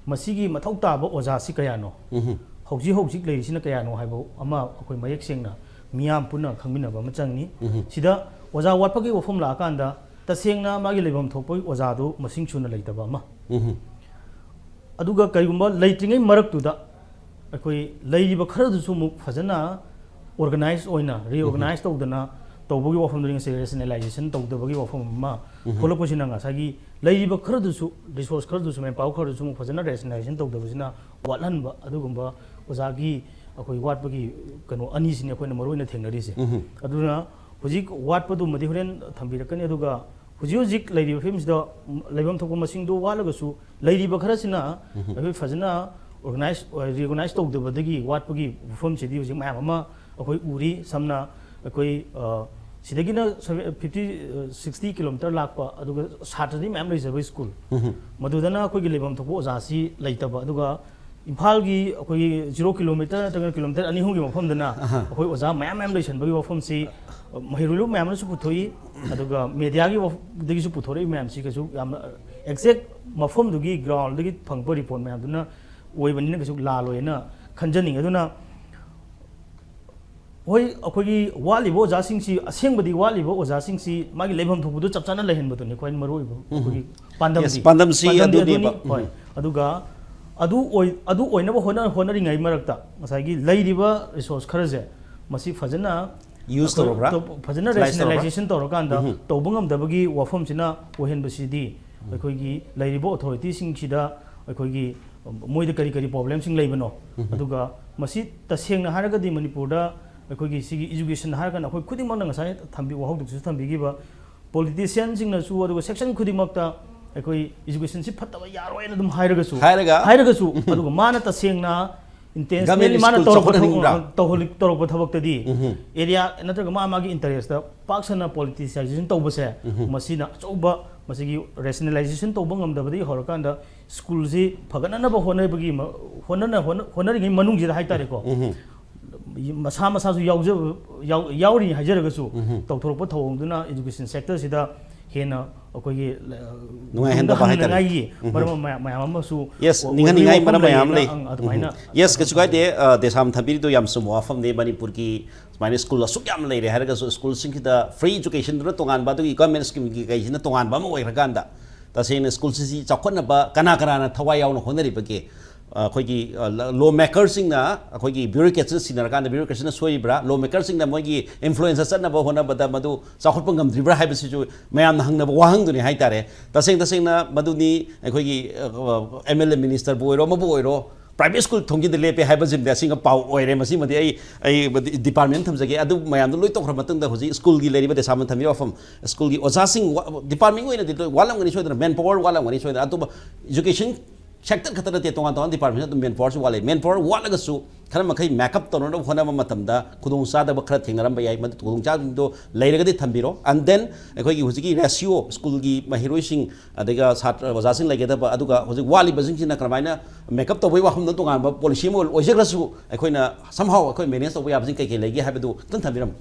ꯃꯁꯤꯒꯤ ꯃꯊꯧ ꯇꯥꯕ ꯑꯣꯖꯥꯁꯤ ꯀꯌꯥꯅꯣ? ꯎꯝ꯫ ꯍꯧꯖꯤꯛ ꯍꯧꯖꯤꯛ ꯂꯩꯔꯤꯁꯤꯅ ꯀꯌꯥꯅꯣ ꯍꯥꯏꯕ ꯑꯃ ꯑꯩꯈꯣꯏ ꯃꯌꯦꯛ ꯁꯦꯡꯅ ꯃꯤꯌꯥꯝ ꯄꯨꯟꯅ ꯈꯪꯃꯤꯟꯅꯕ ꯑꯃ ꯆꯪꯉꯤ꯫ ꯎꯝ꯫ ꯁꯤꯗ ꯑꯣꯖꯥ ꯋꯥꯠꯄꯒꯤ ꯋꯥꯐꯝ ꯂꯥꯛꯑꯀꯥꯟꯗ ꯇꯁꯦꯡꯅ ꯃꯥꯒꯤ ꯂꯩꯐꯝ ꯊꯣꯛꯄꯒꯤ ꯑꯣꯖꯥꯗꯨ ꯃꯁꯤꯡ ꯁꯨꯅ ꯂꯩꯇꯕ ꯑꯃ꯫ ꯎꯝ꯫ ꯑꯗꯨꯒ ꯀꯔꯤꯒꯨꯝꯕ ꯂꯩꯇ꯭ꯔꯤꯉꯩ ꯃꯔꯛꯇꯨꯗ ꯑꯩꯈꯣꯏ ꯂꯩꯔꯤꯕ ꯈꯔꯗꯨꯁꯨ ꯑꯃꯨꯛ ꯐꯖꯅ ꯑꯣꯔꯒꯅꯥꯏꯖ ꯑꯣꯏꯅ, ꯔꯤꯑꯣꯔꯒꯅꯥꯏꯖ ꯇꯧꯗꯅ ꯇꯧꯕꯒꯤ ꯋꯥꯐꯝꯗꯨꯅꯤ ꯉꯁꯤ ꯔꯦꯁꯅꯦꯂꯥꯏꯖꯦꯁꯟ ꯇꯧꯗꯕꯒꯤ ꯋꯥꯐꯝ ꯑꯃ ꯎꯝ꯫ ꯊꯣꯛꯂꯛꯄꯁꯤꯅ ꯉꯁꯥꯏꯒꯤ ꯂꯩꯔꯤꯕ ꯈꯔꯗꯨꯁꯨ, ꯔꯤꯁꯣꯔꯁ ꯈꯔꯗꯨꯁꯨ, ꯃꯦꯟ ꯄꯥꯋꯔ ꯈꯔꯗꯨꯁꯨ ꯑꯃꯨꯛ ꯐꯖꯅ ꯔꯦꯁꯅꯦꯂꯥꯏꯖꯦꯁꯟ ꯇꯧꯗꯕꯁꯤꯅ ꯋꯥꯠꯍꯟꯕ ꯑꯗꯨꯒꯨꯝꯕ ꯑꯣꯖꯥꯒꯤ ꯑꯩꯈꯣꯏ ꯋꯥꯠꯄꯒꯤ ꯀꯩꯅꯣ ꯑꯅꯤꯁꯤꯅꯤ ꯑꯩꯈꯣꯏꯅ ꯃꯔꯨꯑꯣꯏꯅ ꯊꯦꯡꯅꯔꯤꯁꯦ꯫ ꯎꯝ꯫ ꯑꯗꯨꯅ ꯍꯧꯖꯤꯛ ꯋꯥꯠꯄꯗꯨꯃꯗꯤ ꯍꯣꯔꯦꯟ ꯊꯝꯕꯤꯔꯛꯀꯅꯤ꯫ ꯑꯗꯨꯒ ꯍꯧꯖꯤꯛ ꯍꯧꯖꯤꯛ ꯂꯩꯔꯤꯕ ꯐꯤꯕꯝꯁꯤꯗ ꯂꯩꯐꯝ ꯊꯣꯛꯄ ꯃꯁꯤꯡꯗꯣ ꯋꯥꯠꯂꯒꯁꯨ ꯂꯩꯔꯤꯕ ꯈꯔꯁꯤꯅ ꯎꯝ꯫ ꯑꯩꯈꯣꯏ ꯐꯖꯅ ꯑꯣꯔꯒꯅꯥꯏꯖ, ꯔꯤꯑꯣꯔꯒꯅꯥꯏꯖ ꯇꯧꯗꯕꯗꯒꯤ ꯋꯥꯠꯄꯒꯤ ꯋꯥꯐꯝꯁꯤꯗꯤ ꯍꯧꯖꯤꯛ ꯃꯌꯥꯝ ꯑꯃ ꯑꯩꯈꯣꯏ ꯎꯔꯤ꯫ ꯁꯝꯅ ꯑꯩꯈꯣꯏ, ꯑ, ꯁꯤꯗꯒꯤꯅ ꯐꯤꯐꯇꯤ, ꯁꯤꯛꯁꯇꯤ ꯀꯤꯂꯣꯃꯤꯇꯔ ꯂꯥꯛꯄ, ꯑꯗꯨꯒ ꯁꯥꯇ꯭ꯔꯗꯤ ꯃꯌꯥꯝ ꯂꯩꯖꯕ ꯁ꯭ꯀꯨꯜ, ꯎꯝ꯫ ꯃꯗꯨꯗꯅ ꯑꯩꯈꯣꯏꯒꯤ ꯂꯩꯐꯝ ꯊꯣꯛꯄ ꯑꯣꯖꯥꯁꯤ ꯂꯩꯇꯕ, ꯑꯗꯨꯒ ꯏꯝꯐꯥꯜꯒꯤ ꯑꯩꯈꯣꯏꯒꯤ ꯖꯤꯔꯣ ꯀꯤꯂꯣꯃꯤꯇꯔ ꯅꯠꯇ꯭ꯔꯒ ꯀꯤꯂꯣꯃꯤꯇꯔ ꯑꯅꯤ ꯑꯍꯨꯝꯒꯤ ꯃꯐꯝꯗꯅ ꯑꯍꯥ꯫ ꯑꯩꯈꯣꯏ ꯑꯣꯖꯥ ꯃꯌꯥꯝ ꯃꯌꯥꯝ ꯂꯩꯁꯟꯕꯒꯤ ꯋꯥꯐꯝꯁꯤ, ꯑ, ꯃꯍꯩꯔꯣꯏ ꯂꯣꯏ ꯃꯌꯥꯝꯅꯁꯨ ꯄꯨꯊꯣꯛꯏ, ꯑꯗꯨꯒ ꯃꯦꯗꯤꯌꯥꯒꯤ ꯋꯥꯐ-, ꯗꯒꯤꯁꯨ ꯄꯨꯊꯣꯔꯛꯏ ꯃꯌꯥꯝꯁꯤ ꯀꯩꯁꯨ ꯌꯥꯝꯅ ꯑꯦꯛꯖꯦꯛ ꯃꯐꯝꯗꯨꯒꯤ ꯒ꯭ꯔꯥꯎꯟꯗꯒꯤ ꯐꯪꯕ ꯔꯤꯄꯣꯔꯠ ꯃꯌꯥꯝꯗꯨꯅ ꯑꯣꯏꯕꯅꯤꯅ ꯀꯩꯁꯨ ꯂꯥꯜꯂꯣꯏꯅ ꯈꯟꯖꯅꯤꯡꯉꯤ꯫ ꯑꯗꯨꯅ ꯍꯣꯏ, ꯑꯩꯈꯣꯏꯒꯤ ꯋꯥꯠꯂꯤꯕ ꯑꯣꯖꯥꯁꯤꯡꯁꯤ, ꯑꯁꯦꯡꯕꯗꯤ ꯋꯥꯠꯂꯤꯕ ꯑꯣꯖꯥꯁꯤꯡꯁꯤ ꯃꯥꯒꯤ ꯂꯩꯐꯝ ꯊꯣꯛꯄꯗꯨ ꯆꯞ ꯆꯥꯅ ꯂꯩꯍꯟꯕꯗꯨꯅꯤ ꯈ꯭ꯋꯥꯏ ꯃꯔꯨ ꯑꯣꯏꯕ ꯑꯩꯈꯣꯏꯒꯤ ꯄꯥꯟꯗꯝꯗꯤ꯫ Yes, ꯄꯥꯟꯗꯝꯁꯤ ꯄꯥꯟꯗꯝꯗꯤ ꯑꯗꯨꯅꯦꯕ꯫ ꯑꯗꯨꯅꯤ꯫ ꯍꯣꯏ꯫ ꯑꯗꯨꯒ ꯑꯗꯨ ꯑꯣꯏ-, ꯑꯗꯨ ꯑꯣꯏꯅꯕ ꯍꯣꯠꯅ-, ꯍꯣꯠꯅꯔꯤꯉꯩ ꯃꯔꯛꯇ ꯉꯁꯥꯏꯒꯤ ꯂꯩꯔꯤꯕ resource ꯈꯔꯁꯦ ꯃꯁꯤ ꯐꯖꯅ Use ꯑꯩꯈꯣꯏ ꯇꯧꯔꯒ, ꯇꯧ-, ꯐꯖꯅ utilize ꯇꯧꯔꯒ꯫ Rationalization ꯇꯧꯔꯀꯥꯟꯗ ꯇꯧꯕ ꯉꯝꯗꯕꯒꯤ ꯋꯥꯐꯝꯁꯤꯅ ꯑꯣꯏꯍꯟꯕꯁꯤꯗꯤ ꯑꯩꯈꯣꯏꯒꯤ ꯂꯩꯔꯤꯕ authority ꯁꯤꯡꯁꯤꯗ ꯑꯩꯈꯣꯏꯒꯤ ꯃꯣꯏꯗ ꯀꯔꯤ ꯀꯔꯤ problem ꯁꯤꯡ ꯂꯩꯕꯅꯣ, ꯑꯗꯨꯒ ꯃꯁꯤ ꯇꯁꯦꯡꯅ ꯍꯥꯏꯔꯒꯗꯤ ꯃꯅꯤꯄꯨꯔꯗ ꯑꯩꯈꯣꯏꯒꯤ ꯁꯤꯒꯤ education ꯍꯥꯏꯔꯒꯅ ꯑꯩꯈꯣꯏ ꯈꯨꯗꯤꯡꯃꯛꯅ ꯉꯁꯥꯏ ꯊꯝꯕꯤ-, ꯋꯥꯍꯧꯗꯣꯛꯇꯨꯁꯨ ꯊꯝꯕꯤꯈꯤꯕ, politician ꯁꯤꯡꯅꯁꯨ ꯑꯗꯨꯒ section ꯈꯨꯗꯤꯡꯃꯛꯇ ꯑꯩꯈꯣꯏ education ꯁꯤ ꯐꯠꯇꯕ ꯌꯥꯔꯣꯏꯅ ꯑꯗꯨꯝ ꯍꯥꯏꯔꯒꯁꯨ, ꯍꯥꯏꯔꯒ? ꯍꯥꯏꯔꯒꯁꯨ ꯑꯗꯨꯒ ꯃꯥꯅ ꯇꯁꯦꯡꯅ intentionally Government ꯃꯥꯅ school ꯇꯧꯔꯛꯄ ꯆꯥꯎꯈꯠꯍꯟꯅꯤꯡꯕ꯭ꯔꯥ? ꯊꯕꯛ, ꯇꯧꯍꯜꯂꯤ-, ꯇꯧꯔꯛꯄ ꯊꯕꯛꯇꯗꯤ area ꯅꯠꯇ꯭ꯔꯒ ꯃꯥ ꯃꯥꯒꯤ interest ꯄꯥꯛ ꯁꯟꯅ politicization ꯇꯧꯕꯁꯦ ꯃꯁꯤꯅ ꯑꯆꯧꯕ ꯃꯁꯤꯒꯤ rationalization ꯇꯧꯕ ꯉꯝꯗꯕꯗꯒꯤ ꯍꯧꯔꯀꯥꯟꯗ school ꯁꯤ ꯐꯒꯠꯅꯅꯕ ꯍꯣꯠꯅꯕꯒꯤ ꯃ-, ꯍꯣꯠꯅꯅ-, ꯍꯣꯠꯅ-, ꯍꯣꯠꯅꯔꯤꯉꯩ ꯃꯅꯨꯡꯁꯤꯗ ꯍꯥꯏꯇꯥꯔꯦꯀꯣ, ꯃꯁꯥ ꯃꯁꯥꯁꯨ ꯌꯥꯎꯖ-, ꯌꯥꯎ-, ꯌꯥꯎꯔꯤ ꯍꯥꯏꯖꯔꯒꯁꯨ ꯇꯧꯊꯣꯔꯛꯄ ꯊꯧꯑꯣꯡꯗꯨꯅ education sector ꯁꯤꯗ ꯍꯦꯟꯅ ꯑꯩꯈꯣꯏꯒꯤ, ꯑ, ꯅꯨꯡꯉꯥꯏꯍꯟꯗꯕ ꯇꯨꯡꯗ ꯍꯥꯏꯇꯥꯔꯦ꯫ ꯍꯟꯅꯉꯥꯏꯒꯤ ꯃꯔꯝ ꯑꯃ ꯃꯌꯥꯝ, ꯃꯌꯥꯝ ꯑꯃꯁꯨ Yes, ꯑꯣꯏ-, ꯅꯤꯡꯍꯟꯅꯤꯡꯉꯥꯏ ꯑꯣꯏꯕꯒꯤ ꯋꯥꯐꯝ ꯃꯔꯝ ꯃꯌꯥꯝ ꯂꯩꯌꯦꯅ, ꯂꯩ꯫ ꯑꯪ, ꯑꯗꯨꯃꯥꯏꯅ Yes, ꯀꯩꯁꯨ ꯀꯥꯏꯗꯦ꯫ ꯑ, ꯗꯦꯁꯥꯝ ꯊꯝꯕꯤꯔꯤꯗꯣ ꯌꯥꯝ ꯆꯨꯝꯕ ꯋꯥꯐꯝꯅꯤ꯫ ꯃꯅꯤꯄꯨꯔꯒꯤ ꯁꯨꯃꯥꯏꯅ school ꯑꯁꯨꯛ ꯌꯥꯝ ꯂꯩꯔꯦ ꯍꯥꯏꯔꯒꯁꯨ school ꯁꯤꯡꯁꯤꯗ free education ꯗꯨꯅ ꯇꯣꯉꯥꯟꯕ, ꯑꯗꯨꯒꯤ government scheme ꯒꯤ ꯀꯩꯁꯤꯅ ꯇꯣꯉꯥꯟꯕ ꯑꯃ ꯑꯣꯏꯈ꯭ꯔꯀꯥꯟꯗ, ꯇꯁꯦꯡꯅ school ꯁꯤꯁꯤ ꯆꯥꯎꯈꯠꯅꯕ ꯀꯅꯥ ꯀꯅꯥꯅ ꯊꯋꯥꯏ ꯌꯥꯎꯅ ꯍꯣꯠꯅꯔꯤꯕꯒꯦ? ꯑ, ꯑꯩꯈꯣꯏꯒꯤ, ꯑ, ꯂ-, law maker ꯁꯤꯡꯅ, ꯑꯩꯈꯣꯏꯒꯤ bureaucrat ꯁꯤꯡꯅ ꯁꯤꯟꯅꯔꯀꯥꯟꯗ bureaucrat ꯁꯤꯡꯅ ꯁꯣꯏꯔꯤꯕ꯭ꯔꯥ, law maker ꯁꯤꯡꯅ ꯃꯣꯏꯒꯤ influence ꯆꯠꯅꯕ ꯍꯣꯠꯅꯕꯗ ꯃꯗꯨ ꯆꯥꯎꯈꯠꯄ ꯉꯝꯗ꯭ꯔꯤꯕ꯭ꯔꯥ ꯍꯥꯏꯕꯁꯤꯁꯨ ꯃꯌꯥꯝꯅ ꯍꯪꯅꯕ ꯋꯥꯍꯪꯗꯨꯅꯤ ꯍꯥꯏꯇꯥꯔꯦ꯫ ꯇꯁꯦꯡ ꯇꯁꯦꯡꯅ ꯃꯗꯨꯅꯤ ꯑꯩꯈꯣꯏꯒꯤ, ꯑ, M L A minister ꯕꯨ ꯑꯣꯏꯔꯣ, ꯑꯃꯕꯨ ꯑꯣꯏꯔꯣ, private school ꯊꯣꯡꯖꯤꯟꯗ ꯂꯦꯞꯄꯦ ꯍꯥꯏꯕꯁꯤꯃꯗꯤ ꯑꯁꯤꯡ ꯑꯄꯥꯎ ꯑꯣꯏꯔꯦ꯫ ꯃꯁꯤꯃꯗꯤ ꯑꯩ, ꯑꯩ department ꯊꯝꯖꯒꯦ꯫ ꯑꯗꯨ ꯃꯌꯥꯝꯗꯣ ꯂꯣꯏ ꯇꯧꯈ꯭ꯔ ꯃꯇꯨꯡꯗ ꯍꯧꯖꯤꯛ school ꯒꯤ ꯂꯩꯔꯤꯕ ꯗꯦꯁꯥꯝꯅ ꯊꯝꯕꯤꯕ ꯋꯥꯐꯝ, school ꯒꯤ ꯑꯣꯖꯥꯁꯤꯡ ꯋꯥ-, department ꯑꯣꯏꯅꯗꯤ ꯂꯣꯏ ꯋꯥꯠꯂꯝꯒꯅꯤ ꯁꯣꯏꯗꯅ, manpower ꯋꯥꯠꯂꯝꯒꯅꯤ ꯁꯣꯏꯗꯅ, ꯑꯇꯣꯞꯄ education sector ꯈꯛꯇ ꯅꯠꯇꯦ, ꯇꯣꯉꯥꯟ ꯇꯣꯉꯥꯟꯕ department ꯑꯗꯨꯝ manpower ꯁꯨ ꯋꯥꯠꯂꯦ꯫ Manpower ꯋꯥꯠꯂꯒꯁꯨ ꯈꯔ ꯃꯈꯩ make up ꯇꯧꯅꯅꯕ ꯍꯣꯠꯅꯕ ꯃꯇꯝꯗ ꯈꯨꯗꯣꯡꯆꯥꯗꯕ ꯈꯔ ꯊꯦꯡꯅꯔꯝꯕ ꯌꯥꯏ꯫ ꯃꯗꯨ ꯈꯨꯗꯣꯡꯆꯥꯗꯕꯗꯣ ꯂꯩꯔꯒꯗꯤ ꯊꯝꯕꯤꯔꯣ꯫ And then ꯑꯩꯈꯣꯏꯒꯤ ꯍꯧꯖꯤꯛꯀꯤ ratio, school ꯒꯤ ꯃꯍꯩꯔꯣꯏꯁꯤꯡ ꯑꯗꯨꯒ ꯁꯥꯇ꯭ꯔ ꯑꯣꯖꯥꯁꯤꯡ ꯂꯩꯒꯗꯕ, ꯑꯗꯨꯒ ꯍꯧꯖꯤꯛ ꯋꯥꯠꯂꯤꯕꯁꯤꯡꯁꯤꯅ ꯀꯔꯝꯍꯥꯏꯅ make up ꯇꯧꯕꯒꯤ ꯋꯥꯐꯝꯗ ꯇꯣꯉꯥꯟꯕ policy ꯑꯃ ꯑꯣꯏꯖꯈ꯭ꯔꯁꯨ, ꯑꯩꯈꯣꯏꯅ somehow ꯑꯩꯈꯣꯏ manage ꯇꯧꯕ ꯌꯥꯕꯁꯤꯡ ꯀꯩ ꯀꯩ ꯂꯩꯒꯦ ꯍꯥꯏꯕꯗꯨ ꯈꯤꯇꯪ ꯊꯝꯕꯤꯔꯝꯃꯨ꯫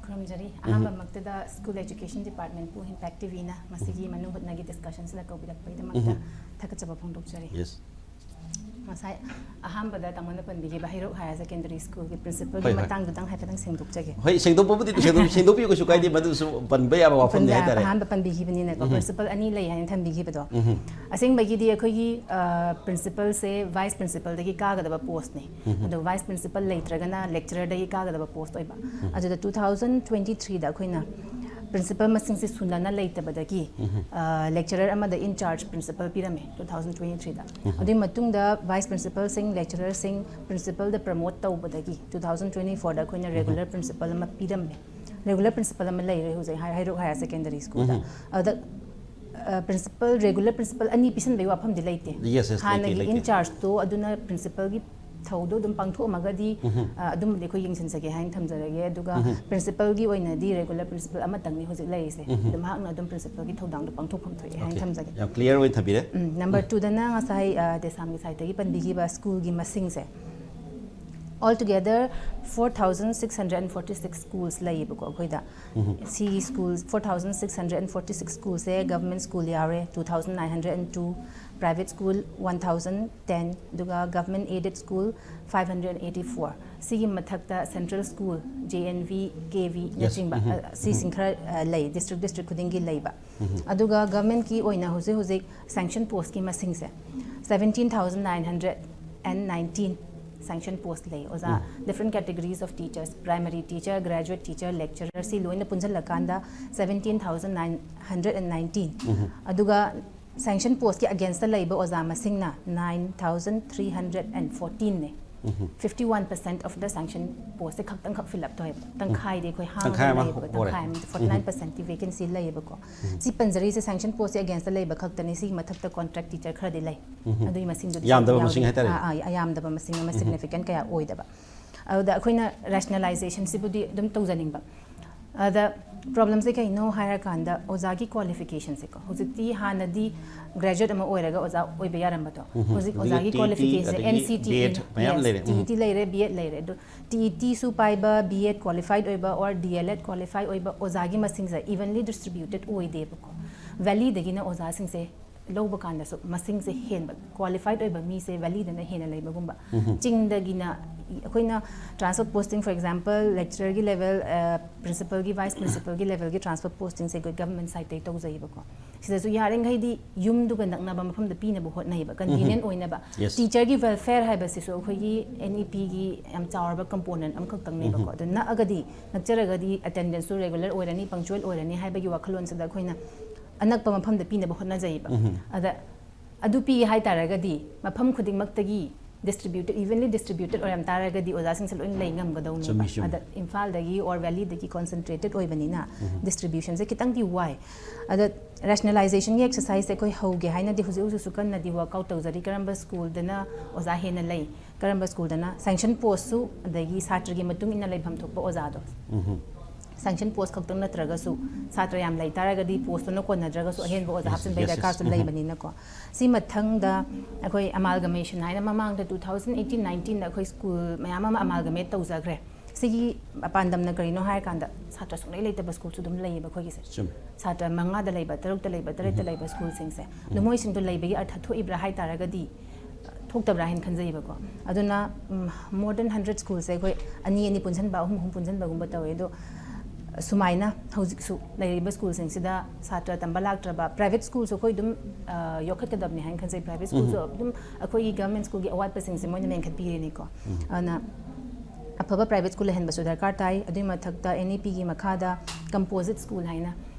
ꯈꯨꯔꯨꯝꯖꯔꯤ꯫ ꯑꯍꯥꯟꯕꯃꯛꯇꯗ school education department ꯄꯨ ꯏꯝꯄꯦꯛ ꯇꯤꯚꯤꯅ ꯃꯁꯤꯒꯤ ꯃꯅꯨꯡ ꯍꯨꯠꯅꯒꯤ discussion ꯁꯤꯗ ꯀꯧꯕꯤꯔꯛꯄꯒꯤꯗꯃꯛꯇ ꯊꯥꯒꯠꯆꯕ ꯐꯣꯡꯗꯣꯛꯆꯔꯤ꯫ Yes. ꯉꯁꯥꯏ ꯑꯍꯥꯟꯕꯗ ꯇꯥꯃꯣꯅ ꯄꯟꯕꯤꯈꯤꯕ ꯍꯩꯔꯣꯛ ꯍꯥꯌꯔ ꯁꯦꯀꯦꯟꯗꯔꯤ ꯁ꯭ꯀꯨꯜꯒꯤ ꯄ꯭ꯔꯤꯟꯁꯤꯄꯜꯒꯤ ꯍꯣꯏ, ꯍꯣꯏ꯫ ꯃꯇꯥꯡꯗꯨꯗꯪ ꯍꯥꯏꯐꯦꯠꯇꯪ ꯁꯦꯡꯗꯣꯛꯆꯒꯦ꯫ ꯍꯣꯏ, ꯁꯦꯡꯗꯣꯛꯄꯕꯨꯗꯤ ꯁꯦꯡꯗꯣꯛ- ꯁꯦꯡꯗꯣꯛꯄꯤꯌꯨ, ꯀꯩꯁꯨ ꯀꯥꯏꯗꯦ, ꯃꯗꯨꯁꯨ ꯄꯟꯕ ꯌꯥꯕ ꯋꯥꯐꯝꯅꯤ ꯄꯟꯖ- ꯍꯥꯏꯇꯥꯔꯦ꯫ ꯑꯍꯥꯟꯕ ꯄꯟꯕꯤꯈꯤꯕꯅꯤꯅꯀꯣ, ꯎꯝ꯫ ꯄ꯭ꯔꯤꯟꯁꯤꯄꯜ ꯑꯅꯤ ꯂꯩ ꯍꯥꯏꯅ ꯊꯝꯕꯤꯈꯤꯕꯗꯣ꯫ ꯎꯝ꯫ ꯑꯁꯦꯡꯕꯒꯤꯗꯤ ꯑꯩꯈꯣꯏꯒꯤ ꯄ꯭ꯔꯤꯟꯁꯤꯄꯜꯁꯦ ꯚꯥꯏꯁ ꯄ꯭ꯔꯤꯟꯁꯤꯄꯜꯗꯒꯤ ꯀꯥꯒꯗꯕ ꯄꯣꯁꯅꯦ꯫ ꯎꯝ꯫ ꯑꯗꯣ ꯚꯥꯏꯁ ꯄ꯭ꯔꯤꯟꯁꯤꯄꯜ ꯂꯩꯇ꯭ꯔꯒꯅ ꯂꯦꯛꯆꯔꯔꯗꯒꯤ ꯀꯥꯒꯗꯕ ꯄꯣꯁ ꯑꯣꯏꯕ꯫ ꯑꯗꯨꯗ ꯇꯨ ꯊꯥꯎꯖꯟ ꯇ꯭ꯋꯦꯟꯇꯤ ꯊ꯭ꯔꯤꯗ ꯑꯩꯈꯣꯏꯅ ꯄ꯭ꯔꯤꯟꯁꯤꯄꯜ ꯃꯁꯤꯡꯁꯦ ꯁꯨꯅꯅ ꯂꯩꯇꯕꯗꯒꯤ, ꯎꯝ꯫ ꯑ, ꯂꯦꯛꯆꯔꯔ ꯑꯃꯗ ꯏꯟ ꯆꯥꯔꯖ ꯄ꯭ꯔꯤꯟꯁꯤꯄꯜ ꯄꯤꯔꯝꯃꯦ ꯇꯨ ꯊꯥꯎꯖꯟ ꯇ꯭ꯋꯦꯟꯇꯤ ꯊ꯭ꯔꯤꯗ꯫ ꯎꯝ꯫ ꯑꯗꯨꯒꯤ ꯃꯇꯨꯡꯗ ꯚꯥꯏꯁ ꯄ꯭ꯔꯤꯟꯁꯤꯄꯜꯁꯤꯡ, ꯂꯦꯛꯆꯔꯔꯁꯤꯡ ꯄ꯭ꯔꯤꯟꯁꯤꯄꯜꯗ ꯄ꯭ꯔꯃꯣꯠ ꯇꯧꯕꯗꯒꯤ ꯇꯨ ꯊꯥꯎꯖꯟ ꯇ꯭ꯋꯦꯟꯇꯤ ꯐꯣꯔꯗ ꯑꯩꯈꯣꯏꯅ ꯔꯦꯒꯨꯂꯔ ꯄ꯭ꯔꯤꯟꯁꯤꯄꯜ ꯑꯃ ꯄꯤꯔꯝꯃꯦ꯫ ꯔꯦꯒꯨꯂꯔ ꯄ꯭ꯔꯤꯟꯁꯤꯄꯜ ꯑꯃ ꯂꯩꯔꯦ ꯍꯧꯖꯤꯛ ꯍꯥꯏ- ꯍꯩꯔꯣꯛ ꯍꯥꯌꯔ ꯁꯦꯀꯦꯟꯗꯔꯤ ꯁ꯭ꯀꯨꯜꯗ꯫ ꯎꯝ꯫ ꯑꯗꯨꯗ ꯄ꯭ꯔꯤꯟꯁꯤꯄꯜ, ꯔꯦꯒꯨꯂꯔ ꯄ꯭ꯔꯤꯟꯁꯤꯄꯜ ꯑꯅꯤ ꯄꯤꯁꯟꯕꯒꯤ ꯋꯥꯐꯝꯗꯤ ꯂꯩꯇꯦ꯫ Yes, yes, ꯂꯩꯇꯦ, ꯍꯥꯟꯅꯒꯤ ꯂꯩꯇꯦ꯫ ꯏꯟ ꯆꯥꯔꯖꯇꯣ ꯑꯗꯨꯅ ꯄ꯭ꯔꯤꯟꯁꯤꯄꯜꯒꯤ ꯊꯧꯗꯣ ꯑꯗꯨꯝ ꯄꯥꯡꯊꯣꯛꯑꯝꯃꯒꯗꯤ, ꯎꯝ꯫ ꯑ, ꯑꯗꯨꯝꯕꯗꯤ ꯑꯩꯈꯣꯏ ꯌꯦꯡꯁꯤꯟꯖꯒꯦ ꯍꯥꯏꯅ ꯊꯝꯖꯔꯒꯦ꯫ ꯑꯗꯨꯒ ꯎꯝ꯫ ꯄ꯭ꯔꯤꯟꯁꯤꯄꯜꯒꯤ ꯑꯣꯏꯅꯗꯤ ꯔꯦꯒꯨꯂꯔ ꯄ꯭ꯔꯤꯟꯁꯤꯄꯜ ꯑꯃꯇꯪꯅꯤ ꯍꯧꯖꯤꯛ ꯂꯩꯔꯤꯁꯦ꯫ ꯎꯝ꯫ ꯑꯗꯨ ꯃꯍꯥꯛꯅ ꯑꯗꯨꯝ ꯄ꯭ꯔꯤꯟꯁꯤꯄꯜꯒꯤ ꯊꯧꯗꯥꯡꯗꯣ ꯄꯥꯡꯊꯣꯛꯐꯝ ꯊꯣꯛꯑꯦ ꯍꯥꯏꯅ Okay. ꯊꯝꯖꯒꯦ꯫ ꯌꯥꯝ ꯀ꯭ꯂꯤꯌꯥꯔ ꯑꯣꯏꯅ ꯊꯝꯕꯤꯔꯦ꯫ ꯎꯝ, ꯅꯝꯕꯔ ꯇꯨꯗꯅ ꯉꯁꯥꯏ, ꯑ, ꯗꯦꯁꯥꯝꯒꯤ ꯁꯥꯏꯠꯇꯒꯤ ꯄꯟꯕꯤꯈꯤꯕ ꯁ꯭ꯀꯨꯜꯒꯤ ꯃꯁꯤꯡꯁꯦ, all together four thousand six hundred and forty six schools ꯂꯩꯌꯦꯕꯀꯣ ꯑꯩꯈꯣꯏꯗ꯫ ꯁꯤꯒꯤ school, four thousand six hundred and forty six ꯁ꯭ꯀꯨꯜꯁꯦ ꯒꯚꯔꯟꯃꯦꯟ ꯁ꯭ꯀꯨꯜ ꯌꯥꯎꯔꯦ, two thousand nine hundred and two, private school one thousand ten, ꯑꯗꯨꯒ government aided school five hundred and eighty four꯫ ꯁꯤꯒꯤ ꯃꯊꯛꯇ central school, J N V, K V Yes. ꯅꯆꯤꯡꯕ, ꯎꯝ꯫ ꯑ, ꯁꯤꯁꯤꯡ ꯈꯔ, ꯑ, ꯂꯩ, ꯗꯤꯁꯇ꯭ꯔꯤꯛ ꯗꯤꯁꯇ꯭ꯔꯤꯛ ꯈꯨꯗꯤꯡꯒꯤ ꯂꯩꯕ꯫ ꯑꯗꯨꯒ ꯒꯚꯔꯟꯃꯦꯟꯠꯀꯤ ꯑꯣꯏꯅ ꯍꯧꯖꯤꯛ ꯍꯧꯖꯤꯛ ꯁꯦꯡꯁꯟ ꯄꯣꯁꯀꯤ ꯃꯁꯤꯡꯁꯦ seventeen thousand nine hundred and nineteen ꯁꯦꯡꯁꯟ ꯄꯣꯁ ꯂꯩ ꯑꯣꯖꯥ꯫ Different categories of teachers, primary teacher, graduate teacher, lecturer, ꯁꯤ ꯂꯣꯏꯅ ꯄꯨꯟꯁꯤꯜꯂꯀꯥꯟꯗ seventeen thousand nine hundred and nineteen꯫ ꯑꯗꯨꯒ ꯁꯦꯡꯁꯟ ꯄꯣꯁꯀꯤ ꯑꯒꯦꯟꯁꯇ ꯂꯩꯕ ꯑꯣꯖꯥ ꯃꯁꯤꯡꯅ nine thousand three hundred and fourteen ꯅꯦ꯫ Fifty one percent of the ꯁꯦꯡꯁꯟ ꯄꯣꯁꯁꯦ ꯈꯛꯇꯪꯈꯛ ꯐꯤꯜ ꯑꯞ ꯇꯧꯋꯦꯕ꯫ ꯇꯪꯈꯥꯏꯗꯤ ꯑꯩꯈꯣꯏ ꯍꯥꯡꯉꯒ ꯇꯪꯈꯥꯏ ꯑꯃ ꯂꯩꯌꯦꯕꯀꯣ꯫ ꯍꯣꯔꯦ꯫ ꯇꯪꯈꯥꯏ ꯑꯃꯗꯤ forty nine percent T vacancy ꯂꯩꯌꯦꯕꯀꯣ꯫ ꯁꯤ ꯄꯟꯖꯔꯤꯁꯦ ꯁꯦꯡꯁꯟ ꯄꯣꯁꯁꯦ ꯑꯒꯦꯟꯁꯇ ꯂꯩꯕ ꯈꯛꯇꯅꯤ꯫ ꯁꯤꯒꯤ ꯃꯊꯛꯇ ꯀꯣꯟꯇ꯭ꯔꯦꯛ ꯇꯤꯆꯔ ꯈꯔꯗꯤ ꯂꯩ꯫ ꯑꯗꯨꯒꯤ ꯃꯁꯤꯡꯗꯨꯗꯤ ꯌꯥꯝꯗꯕ ꯌꯥꯎꯗꯦ꯫ ꯃꯁꯤꯡ ꯍꯥꯏꯇꯥꯔꯦ꯫ ꯑꯥ, ꯑꯥ, ꯌꯥꯝꯗꯕ ꯃꯁꯤꯡ ꯑꯃ, ꯁꯤꯒꯅꯤꯐꯤꯀꯦꯟ ꯀꯌꯥ ꯑꯣꯏꯗꯕ꯫ ꯑꯗꯨꯗ ꯑꯩꯈꯣꯏꯅ ꯔꯦꯁꯅꯦꯂꯥꯏꯖꯦꯁꯟꯁꯤꯕꯨꯗꯤ ꯑꯗꯨꯝ ꯇꯧꯖꯅꯤꯡꯕ꯫ ꯑꯗ ꯄ꯭ꯔꯣꯕ꯭ꯂꯦꯝꯁꯦ ꯀꯩꯅꯣ ꯍꯥꯏꯔꯀꯥꯟꯗ ꯑꯣꯖꯥꯒꯤ ꯀ꯭ꯋꯥꯂꯤꯐꯤꯀꯦꯁꯟꯁꯦꯀꯣ, ꯍꯧꯖꯤꯛꯇꯤ ꯍꯥꯟꯅꯗꯤ ꯒ꯭ꯔꯦꯖꯨꯋꯦꯠ ꯑꯃ ꯑꯣꯏꯔꯒ ꯑꯣꯖꯥ ꯑꯣꯏꯕ ꯌꯥꯔꯝꯕꯗꯣ, ꯍꯧꯖꯤꯛ ꯍꯧꯖꯤꯛ ꯑꯣꯖꯥꯒꯤ ꯇꯤ ꯏ ꯇꯤ, ꯀ꯭ꯋꯥꯂꯤꯐꯤꯀꯦꯁꯟ ꯑꯗꯒꯤ N C T B Ed ꯃꯌꯥꯝ ꯂꯩꯔꯦ꯫ ꯇꯤ ꯏ ꯇꯤ ꯂꯩꯔꯦ, ꯕꯤ ꯑꯦꯗ ꯂꯩꯔꯦ꯫ ꯑꯗꯣ ꯇꯤ ꯏ ꯇꯤꯁꯨ ꯄꯥꯏꯕ, ꯕꯤ ꯑꯦꯗ ꯀ꯭ꯋꯥꯂꯤꯐꯥꯏꯗ ꯑꯣꯏꯕ or D L Ed qualify ꯑꯣꯏꯕ ꯑꯣꯖꯥꯒꯤ ꯃꯁꯤꯡꯁꯦ ꯏꯚꯟꯂꯤ ꯗꯤꯁꯇ꯭ꯔꯤꯕ꯭ꯌꯨꯇꯦꯗ ꯑꯣꯏꯗꯦꯕꯀꯣ꯫ ꯚꯦꯂꯤꯗꯒꯤꯅ ꯑꯣꯖꯥꯁꯤꯡꯁꯦ ꯂꯧꯕ ꯀꯥꯟꯗꯁꯨ ꯃꯁꯤꯡꯁꯦ ꯍꯦꯟꯕ, ꯀ꯭ꯋꯥꯂꯤꯐꯥꯏꯠ ꯑꯣꯏꯕ ꯃꯤꯁꯦ ꯚꯦꯂꯤꯗꯅ ꯍꯦꯟꯅ ꯂꯩꯕꯒꯨꯝꯕ꯫ ꯆꯤꯡꯗꯒꯤꯅ ꯑꯩꯈꯣꯏꯅ transfer posting, for example, lecturerꯒꯤ level, principalꯒꯤ, vice principalꯒꯤ levelꯒꯤ transfer postingꯁꯦ ꯑꯩꯈꯣꯏ government sideꯇꯩ ꯇꯧꯖꯩꯌꯦꯕꯀꯣ꯫ ꯁꯤꯗꯁꯨ ꯌꯥꯔꯤꯈꯩꯗꯤ ꯌꯨꯝꯗꯨꯒ ꯅꯛꯅꯕ ꯃꯐꯝꯗ ꯄꯤꯅꯕ ꯍꯣꯠꯅꯩꯌꯦꯕ, convenient ꯑꯣꯏꯅꯕ꯫ Yes. Teacherꯒꯤ welfare ꯍꯥꯏꯕꯁꯤꯁꯨ ꯑꯩꯈꯣꯏꯒꯤ NEPꯒꯤ ꯌꯥꯝ ꯆꯥꯎꯔꯕ component ꯑꯃꯈꯛꯇꯪꯅꯦꯕꯀꯣ꯫ ꯑꯗꯨ ꯅꯛꯑꯒꯗꯤ, ꯅꯛꯆꯔꯒꯗꯤ attendanceꯁꯨ regular ꯑꯣꯏꯔꯅꯤ, punctual ꯑꯣꯏꯔꯅꯤ ꯍꯥꯏꯕꯒꯤ ꯋꯥꯈꯜꯂꯣꯟꯁꯤꯗ ꯑꯩꯈꯣꯏꯅ ꯑꯅꯛꯄ ꯃꯐꯝꯗ ꯄꯤꯅꯕ ꯍꯣꯠꯅꯖꯩꯌꯦꯕ꯫ ꯑꯗ ꯑꯗꯨ ꯄꯤꯒꯦ ꯍꯥꯏ ꯇꯥꯔꯒꯗꯤ ꯃꯐꯝ ꯈꯨꯗꯤꯡꯃꯛꯇꯒꯤ distributed, evenly distributed ꯑꯣꯏꯔꯝ ꯇꯥꯔꯒꯗꯤ ꯑꯣꯖꯥꯁꯤꯡꯁꯦ ꯂꯣꯏꯅ ꯂꯩ ꯉꯝꯒꯗꯧꯅꯦꯕ꯫ ꯆꯨꯝꯃꯤ, ꯆꯨꯝꯃꯤ꯫ ꯑꯗ ꯏꯝꯐꯥꯜꯗꯒꯤ or valleyꯗꯒꯤ concentrated ꯑꯣꯏꯕꯅꯤꯅ distributionꯁꯦ ꯈꯤꯇꯪꯗꯤ ꯋꯥꯏ꯫ ꯑꯗ rationalizationꯒꯤ exerciseꯁꯦ ꯑꯩꯈꯣꯏ ꯍꯧꯒꯦ ꯍꯥꯏꯅꯗꯤ ꯍꯧꯖꯤꯛ ꯍꯧꯖꯤꯛꯁꯨ ꯀꯟꯅꯗꯤ workout ꯇꯧꯖꯔꯤ꯫ ꯀꯔꯝꯕ schoolꯗꯅ ꯑꯣꯖꯥ ꯍꯦꯟꯅ ꯂꯩ, ꯀꯔꯝꯕ schoolꯗꯅ, sanction postꯁꯨ, ꯑꯗꯒꯤ ꯁꯥꯇ꯭ꯔꯒꯤ ꯃꯇꯨꯡ ꯏꯟꯅ ꯂꯩꯐꯝ ꯊꯣꯛꯄ ꯑꯣꯖꯥꯗꯣ, sanction post ꯈꯛꯇꯪ ꯅꯠꯇ꯭ꯔꯒꯁꯨ ꯁꯥꯇ꯭ꯔ ꯌꯥꯝ ꯂꯩ ꯇꯥꯔꯒꯗꯤ postꯇꯨꯅ ꯀꯣꯟꯅꯗ꯭ꯔꯒꯁꯨ ꯑꯍꯦꯟꯕ ꯑꯣꯖꯥ Yes, ꯍꯥꯞꯆꯤꯟꯕꯒꯤ yes, yes. ꯗꯔꯀꯥꯔꯁꯨ ꯂꯩꯕꯅꯤꯅꯀꯣ꯫ ꯁꯤ ꯃꯊꯪꯗ ꯑꯩꯈꯣꯏ amalgamation ꯍꯥꯏꯅ ꯃꯃꯥꯡꯗ two thousand eighteen nineteenꯗ ꯑꯩꯈꯣꯏ school ꯃꯌꯥꯝ ꯑꯃ amalgamate ꯇꯧꯖꯈ꯭ꯔꯦ꯫ ꯁꯤꯒꯤ ꯄꯥꯟꯗꯝꯅ ꯀꯔꯤꯅꯣ ꯍꯥꯏꯔꯀꯥꯟꯗ ꯁꯥꯇ꯭ꯔ ꯁꯨꯡꯂꯩ ꯂꯩꯇꯕ schoolꯁꯨ ꯑꯗꯨꯝ ꯂꯩꯌꯦꯕ ꯑꯩꯈꯣꯏꯒꯤꯁꯦ꯫ ꯆꯨꯝꯃꯤ꯫ ꯁꯥꯇ꯭ꯔ ꯃꯉꯥꯗ ꯂꯩꯕ, ꯇꯔꯨꯛꯇ ꯂꯩꯕ, ꯇꯔꯦꯠꯇ ꯂꯩꯕ schoolꯁꯤꯡꯁꯦ꯫ ꯑꯗꯣ ꯃꯣꯏꯁꯤꯡꯗꯣ ꯂꯩꯕꯒꯤ ꯑꯔꯊ ꯊꯣꯛꯏꯕ꯭ꯔꯥ ꯍꯥꯏ ꯇꯥꯔꯒꯗꯤ ꯊꯣꯛꯇꯕ꯭ꯔꯥ ꯍꯥꯏꯅ ꯈꯟꯖꯩꯌꯦꯕꯀꯣ꯫ ꯑꯗꯨꯅ more than hundred schoolꯁꯦ ꯑꯩꯈꯣꯏ ꯑꯅꯤ ꯑꯅꯤ ꯄꯨꯟꯁꯤꯟꯕ, ꯑꯍꯨꯝ ꯑꯍꯨꯝ ꯄꯨꯟꯁꯤꯟꯕꯒꯨꯝꯕ ꯇꯧꯋꯦ꯫ ꯑꯗꯣ ꯁꯨꯃꯥꯏꯅ ꯍꯧꯖꯤꯛꯁꯨ ꯂꯩꯔꯤꯕ schoolꯁꯤꯡꯁꯤꯗ ꯁꯥꯇ꯭ꯔ ꯇꯝꯕ ꯂꯥꯛꯇ꯭ꯔꯕ, private schoolꯁꯨ ꯑꯩꯈꯣꯏ ꯑꯗꯨꯝ ꯌꯣꯛꯈꯠꯀꯗꯕꯅꯤ ꯍꯥꯏꯅ ꯈꯟꯖꯩ꯫ Private schoolꯁꯨ ꯑꯗꯨꯝ ꯑꯩꯈꯣꯏꯒꯤ government schoolꯒꯤ ꯑꯋꯥꯠꯄꯁꯤꯡꯁꯦ ꯃꯣꯏꯅ ꯃꯦꯟꯈꯠꯄꯤꯔꯤꯅꯤꯀꯣ꯫ ꯑꯗꯨꯅ ꯑꯐꯕ private school ꯂꯩꯍꯟꯕꯁꯨ ꯗꯔꯀꯥꯔ ꯇꯥꯏ꯫ ꯑꯗꯨꯒꯤ ꯃꯊꯛꯇ NEPꯒꯤ ꯃꯈꯥꯗ composite school ꯍꯥꯏꯅ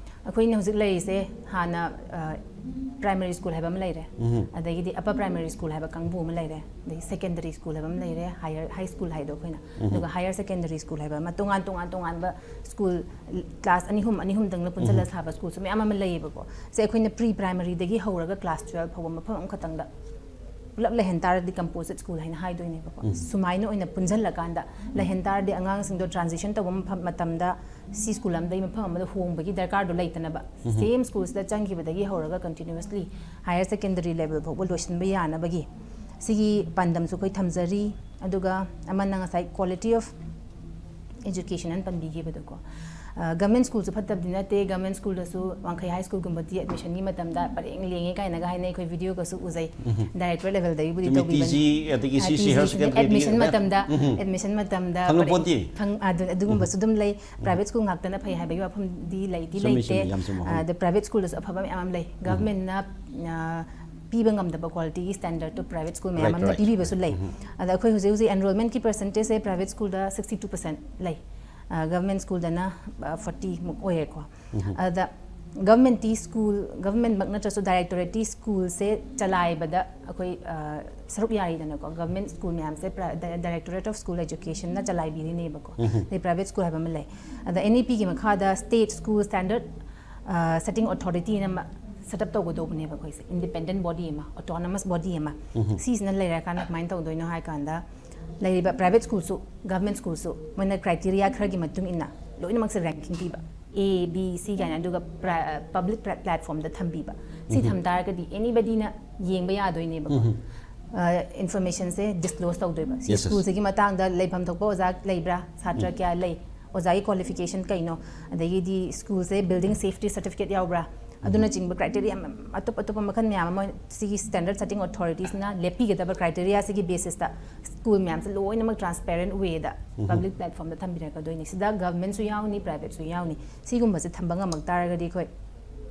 ꯑꯩꯈꯣꯏꯅ ꯍꯧꯖꯤꯛ ꯂꯩꯔꯤꯁꯦ, ꯍꯥꯟꯅ primary school ꯍꯥꯏꯕ ꯑꯃ ꯂꯩꯔꯦ, ꯑꯗꯒꯤꯗꯤ upper primary school ꯍꯥꯏꯕ ꯀꯥꯡꯕꯨ ꯑꯃ ꯂꯩꯔꯦ, ꯑꯗꯒꯤ secondary school ꯍꯥꯏꯕ ꯑꯃ ꯂꯩꯔꯦ, higher, high school ꯍꯥꯏꯗꯣ ꯑꯩꯈꯣꯏꯅ, ꯑꯗꯨꯒ higher secondary school ꯍꯥꯏꯕ ꯑꯃ, ꯇꯣꯉꯥꯟ ꯇꯣꯉꯥꯟ ꯇꯣꯉꯥꯟꯕ school, class ꯑꯅꯤ ꯑꯍꯨꯝ, ꯑꯅꯤ ꯑꯍꯨꯝꯗꯪꯅ ꯄꯨꯟꯁꯤꯜꯂ ꯁꯥꯕ schoolꯁꯨ ꯃꯌꯥꯝ ꯑꯃ ꯂꯩꯌꯦꯕꯀꯣ꯫ ꯁꯦ ꯑꯩꯈꯣꯏꯅ pre primaryꯗꯒꯤ ꯍꯧꯔꯒ class twelve ꯐꯥꯎꯕ ꯃꯐꯝ ꯑꯃꯈꯛꯇꯪꯗ ꯄꯨꯂꯞ ꯂꯩꯍꯟ ꯇꯥꯔꯗꯤ composite school ꯍꯥꯏꯅ ꯍꯥꯏꯗꯣꯏꯅꯦꯕꯀꯣ꯫ ꯁꯨꯃꯥꯏꯅ ꯑꯣꯏꯅ ꯄꯨꯟꯁꯤꯜꯂꯀꯥꯟꯗ ꯂꯩꯍꯟ ꯇꯥꯔꯗꯤ ꯑꯉꯥꯡꯁꯤꯡꯗꯣ transition ꯇꯧꯕ ꯃꯐꯝ, ꯃꯇꯝꯗ ꯁꯤ school ꯑꯃꯗꯒꯤ ꯃꯐꯝ ꯑꯃꯗ ꯍꯣꯡꯕꯒꯤ ꯗꯔꯀꯥꯔꯗꯣ ꯂꯩꯇꯅꯕ, same schoolꯁꯤꯗ ꯆꯪꯈꯤꯕꯗꯒꯤ ꯍꯧꯔꯒ continuously higher secondary level ꯐꯥꯎꯕ ꯂꯣꯏꯁꯤꯟꯕ ꯌꯥꯅꯕꯒꯤ ꯁꯤꯒꯤ ꯄꯥꯟꯗꯝꯁꯨ ꯑꯩꯈꯣꯏ ꯊꯝꯖꯔꯤ꯫ ꯑꯗꯨꯒ ꯑꯃꯅ ꯉꯁꯥꯏ quality of education ꯑꯅ ꯄꯟꯕꯤꯈꯤꯕꯗꯣꯀꯣ꯫ ꯒꯚꯔꯟꯃꯦꯟ ꯁ꯭ꯀꯨꯜꯁꯨ ꯐꯠꯇꯕꯗꯤ ꯅꯠꯇꯦ꯫ ꯒꯚꯔꯟꯃꯦꯟ ꯁ꯭ꯀꯨꯜꯗꯁꯨ ꯋꯥꯡꯈꯩ ꯍꯥꯏ ꯁ꯭ꯀꯨꯜꯒꯨꯝꯕꯗꯤ ꯑꯦꯗꯃꯤꯁꯟꯒꯤ ꯃꯇꯝꯗ ꯄꯔꯦꯡ ꯂꯦꯡꯉꯦ ꯀꯥꯏꯅꯒ ꯍꯥꯏꯅꯩ, ꯑꯩꯈꯣꯏ ꯚꯤꯗꯤꯑꯣꯒꯁꯨ ꯎꯖꯩ꯫ ꯗꯥꯏꯔꯦꯛꯇꯣꯔꯦꯠ ꯂꯦꯚꯦꯜꯗꯒꯤꯕꯨꯗꯤ ꯇꯧꯕꯤꯕꯅꯤ꯫ ꯇꯤ ꯖꯤ ꯑꯗꯒꯤ ꯁꯤ ꯁꯤ ꯍꯥꯌꯔ ꯁꯦꯀꯦꯟꯗꯔꯤ ꯑꯦꯗꯃꯤꯁꯟ ꯃꯇꯝꯗ ꯑꯦꯗꯃꯤꯁꯟ ꯃꯇꯝꯗ ꯐꯪꯉꯛꯄꯣꯟꯇꯦ꯫ ꯑꯗꯨꯒꯨꯝꯕꯁꯨ ꯑꯗꯨꯝ ꯂꯩ꯫ ꯄ꯭ꯔꯥꯏꯚꯦꯠ ꯁ꯭ꯀꯨꯜ ꯉꯥꯛꯇꯅ ꯐꯩ ꯍꯥꯏꯕꯒꯤ ꯋꯥꯐꯝꯗꯤ ꯂꯩꯗꯤ ꯂꯩꯇꯦ꯫ ꯑꯗ ꯄ꯭ꯔꯥꯏꯚꯦꯠ ꯁ꯭ꯀꯨꯜꯗꯁꯨ ꯑꯐꯕ ꯃꯌꯥꯝ ꯑꯃ ꯂꯩ꯫ ꯒꯚꯔꯟꯃꯦꯟꯅ ꯄꯤꯕ ꯉꯝꯗꯕ ꯀ꯭ꯋꯥꯂꯤꯇꯤꯒꯤ ꯁ꯭ꯇꯦꯟꯗꯔꯠꯇꯨ ꯄ꯭ꯔꯥꯏꯚꯦꯠ ꯁ꯭ꯀꯨꯜ ꯃꯌꯥꯝ ꯑꯃꯅ ꯄꯤꯕꯤꯕꯁꯨ ꯂꯩ꯫ ꯑꯗ ꯑꯩꯈꯣꯏ ꯍꯧꯖꯤꯛ ꯍꯧꯖꯤꯛ ꯑꯦꯟꯔꯣꯜꯃꯦꯟꯠꯀꯤ ꯄꯔꯁꯦꯟꯇꯦꯖꯁꯦ ꯄ꯭ꯔꯥꯏꯚꯦꯠ ꯁ꯭ꯀꯨꯜꯗ ꯁꯤꯛꯁꯇꯤ ꯇꯨ ꯄꯔꯁꯦꯟꯠ ꯂꯩ꯫ ꯒꯚꯔꯟꯃꯦꯟ ꯁ꯭ꯀꯨꯜꯗꯅ ꯐꯣꯔꯇꯤꯃꯨꯛ ꯑꯣꯏꯔꯦꯀꯣ꯫ ꯑꯗ ꯒꯚꯔꯟꯃꯦꯟꯠꯇꯤ ꯁ꯭ꯀꯨꯜ, ꯒꯚꯔꯟꯃꯦꯟꯠꯃꯛ ꯅꯠꯇ꯭ꯔꯁꯨ ꯗꯥꯏꯔꯦꯛꯇꯣꯔꯦꯠꯇꯤ ꯁ꯭ꯀꯨꯜꯁꯦ ꯆꯂꯥꯏꯕꯗ ꯑꯩꯈꯣꯏ ꯁꯔꯨꯛ ꯌꯥꯔꯤꯗꯅꯀꯣ꯫ ꯒꯚꯔꯟꯃꯦꯟꯠ ꯁ꯭ꯀꯨꯜ ꯃꯌꯥꯝꯁꯦ ꯗꯥꯏꯔꯦꯛꯇꯣꯔꯦꯠ ꯑꯣꯐ ꯁ꯭ꯀꯨꯜ ꯑꯦꯖꯨꯀꯦꯁꯟꯅ ꯆꯂꯥꯏꯕꯤꯔꯤꯅꯦꯕꯀꯣ꯫ ꯑꯗꯩ ꯄ꯭ꯔꯥꯏꯚꯦꯠ ꯁ꯭ꯀꯨꯜ ꯍꯥꯏꯕ ꯑꯃ ꯂꯩ꯫ ꯑꯗ ꯑꯦꯟ ꯏ ꯄꯤꯒꯤ ꯃꯈꯥꯗ state school standard setting authority set up ꯇꯧꯒꯗꯧꯕꯅꯦꯕ ꯑꯩꯈꯣꯏꯁꯦ, ꯏꯟꯗꯤꯄꯦꯟꯗꯦꯟꯠ ꯕꯣꯗꯤ ꯑꯃ, ꯑꯣꯇꯣꯅꯣꯃꯁ ꯕꯣꯗꯤ ꯑꯃ꯫ ꯁꯤꯁꯤꯅ ꯂꯩꯔꯀꯥꯟꯗ ꯀꯃꯥꯏꯅ ꯇꯧꯗꯣꯏꯅꯣ ꯍꯥꯏ ꯀꯥꯟꯗ, ꯂꯩꯔꯤꯕ ꯄ꯭ꯔꯥꯏꯚꯦꯠ ꯁ꯭ꯀꯨꯜꯁꯨ ꯒꯚꯔꯟꯃꯦꯟꯠ ꯁ꯭ꯀꯨꯜꯁꯨ ꯃꯣꯏꯅ ꯀ꯭ꯔꯥꯏꯇꯦꯔꯤꯌꯥ ꯈꯔꯒꯤ ꯃꯇꯨꯡ ꯏꯟꯅ ꯂꯣꯏꯅꯃꯛꯁꯦ ꯔꯦꯡꯀꯤꯡ ꯄꯤꯕ, ꯑꯦ ꯕꯤ ꯁꯤ ꯀꯥꯏꯅ, ꯑꯗꯨꯒ ꯄꯕ꯭ꯂꯤꯛ ꯄ꯭ꯂꯦꯠꯐꯣꯔꯝꯗ ꯊꯝꯕꯤꯕ꯫ ꯁꯤ ꯊꯝ ꯇꯥꯔꯒꯗꯤ ꯑꯦꯅꯤꯕꯗꯤꯅ ꯌꯦꯡꯕ ꯌꯥꯗꯣꯏꯅꯦꯕꯀꯣ꯫ ꯏꯟꯐꯣꯔꯃꯦꯁꯟꯁꯦ ꯗꯤꯁꯀ꯭ꯂꯣꯁ ꯇꯧꯗꯣꯏꯕ꯫ ꯁꯤ ꯁ꯭ꯀꯨꯜꯁꯤꯒꯤ ꯃꯇꯥꯡꯗ ꯂꯩꯐꯝ ꯊꯣꯛꯄ ꯑꯣꯖꯥ ꯂꯩꯕ꯭ꯔꯥ, ꯁꯥꯇ꯭ꯔ ꯀꯌꯥ ꯂꯩ, ꯑꯣꯖꯥꯒꯤ ꯀ꯭ꯋꯥꯂꯤꯐꯤꯀꯦꯁꯟ ꯀꯩꯅꯣ, ꯑꯗꯒꯤꯗꯤ ꯁ꯭ꯀꯨꯜꯁꯦ ꯕꯤꯜꯗꯤꯡ ꯁꯦꯐꯇꯤ ꯁꯔꯇꯤꯐꯤꯀꯦꯠ ꯌꯥꯎꯕ꯭ꯔꯥ, ꯑꯗꯨꯅꯆꯤꯡꯕ ꯀ꯭ꯔꯥꯏꯇꯦꯔꯤꯌꯥ ꯑꯇꯣꯞ ꯑꯇꯣꯞꯄ ꯃꯈꯜ ꯃꯌꯥꯝ ꯑꯃ ꯁꯤꯒꯤ ꯁ꯭ꯇꯦꯟꯗꯔꯠ ꯁꯦꯇꯤꯡ ꯑꯣꯊꯣꯔꯤꯇꯤꯁꯅ ꯂꯦꯞꯄꯤꯒꯗꯕ ꯀ꯭ꯔꯥꯏꯇꯦꯔꯤꯌꯥꯁꯤꯒꯤ ꯕꯦꯁꯤꯁꯇ ꯁ꯭ꯀꯨꯜ ꯃꯌꯥꯝꯁꯦ ꯂꯣꯏꯅꯃꯛ ꯇ꯭ꯔꯥꯟꯁꯄꯦꯔꯦꯟꯠ ꯋꯦꯗ ꯄꯕ꯭ꯂꯤꯛ ꯄ꯭ꯂꯦꯠꯐꯣꯔꯝꯗ ꯊꯝꯕꯤꯔꯛꯀꯗꯣꯏꯅꯤ꯫ ꯁꯤꯗ ꯒꯚꯔꯟꯃꯦꯟꯠꯁꯨ ꯌꯥꯎꯅꯤ, ꯄ꯭ꯔꯥꯏꯚꯦꯠꯁꯨ ꯌꯥꯎꯅꯤ꯫ ꯁꯤꯒꯨꯝꯕꯁꯦ ꯊꯝꯕ ꯉꯝꯃꯛ ꯇꯥꯔꯒꯗꯤ ꯑꯈꯣꯏ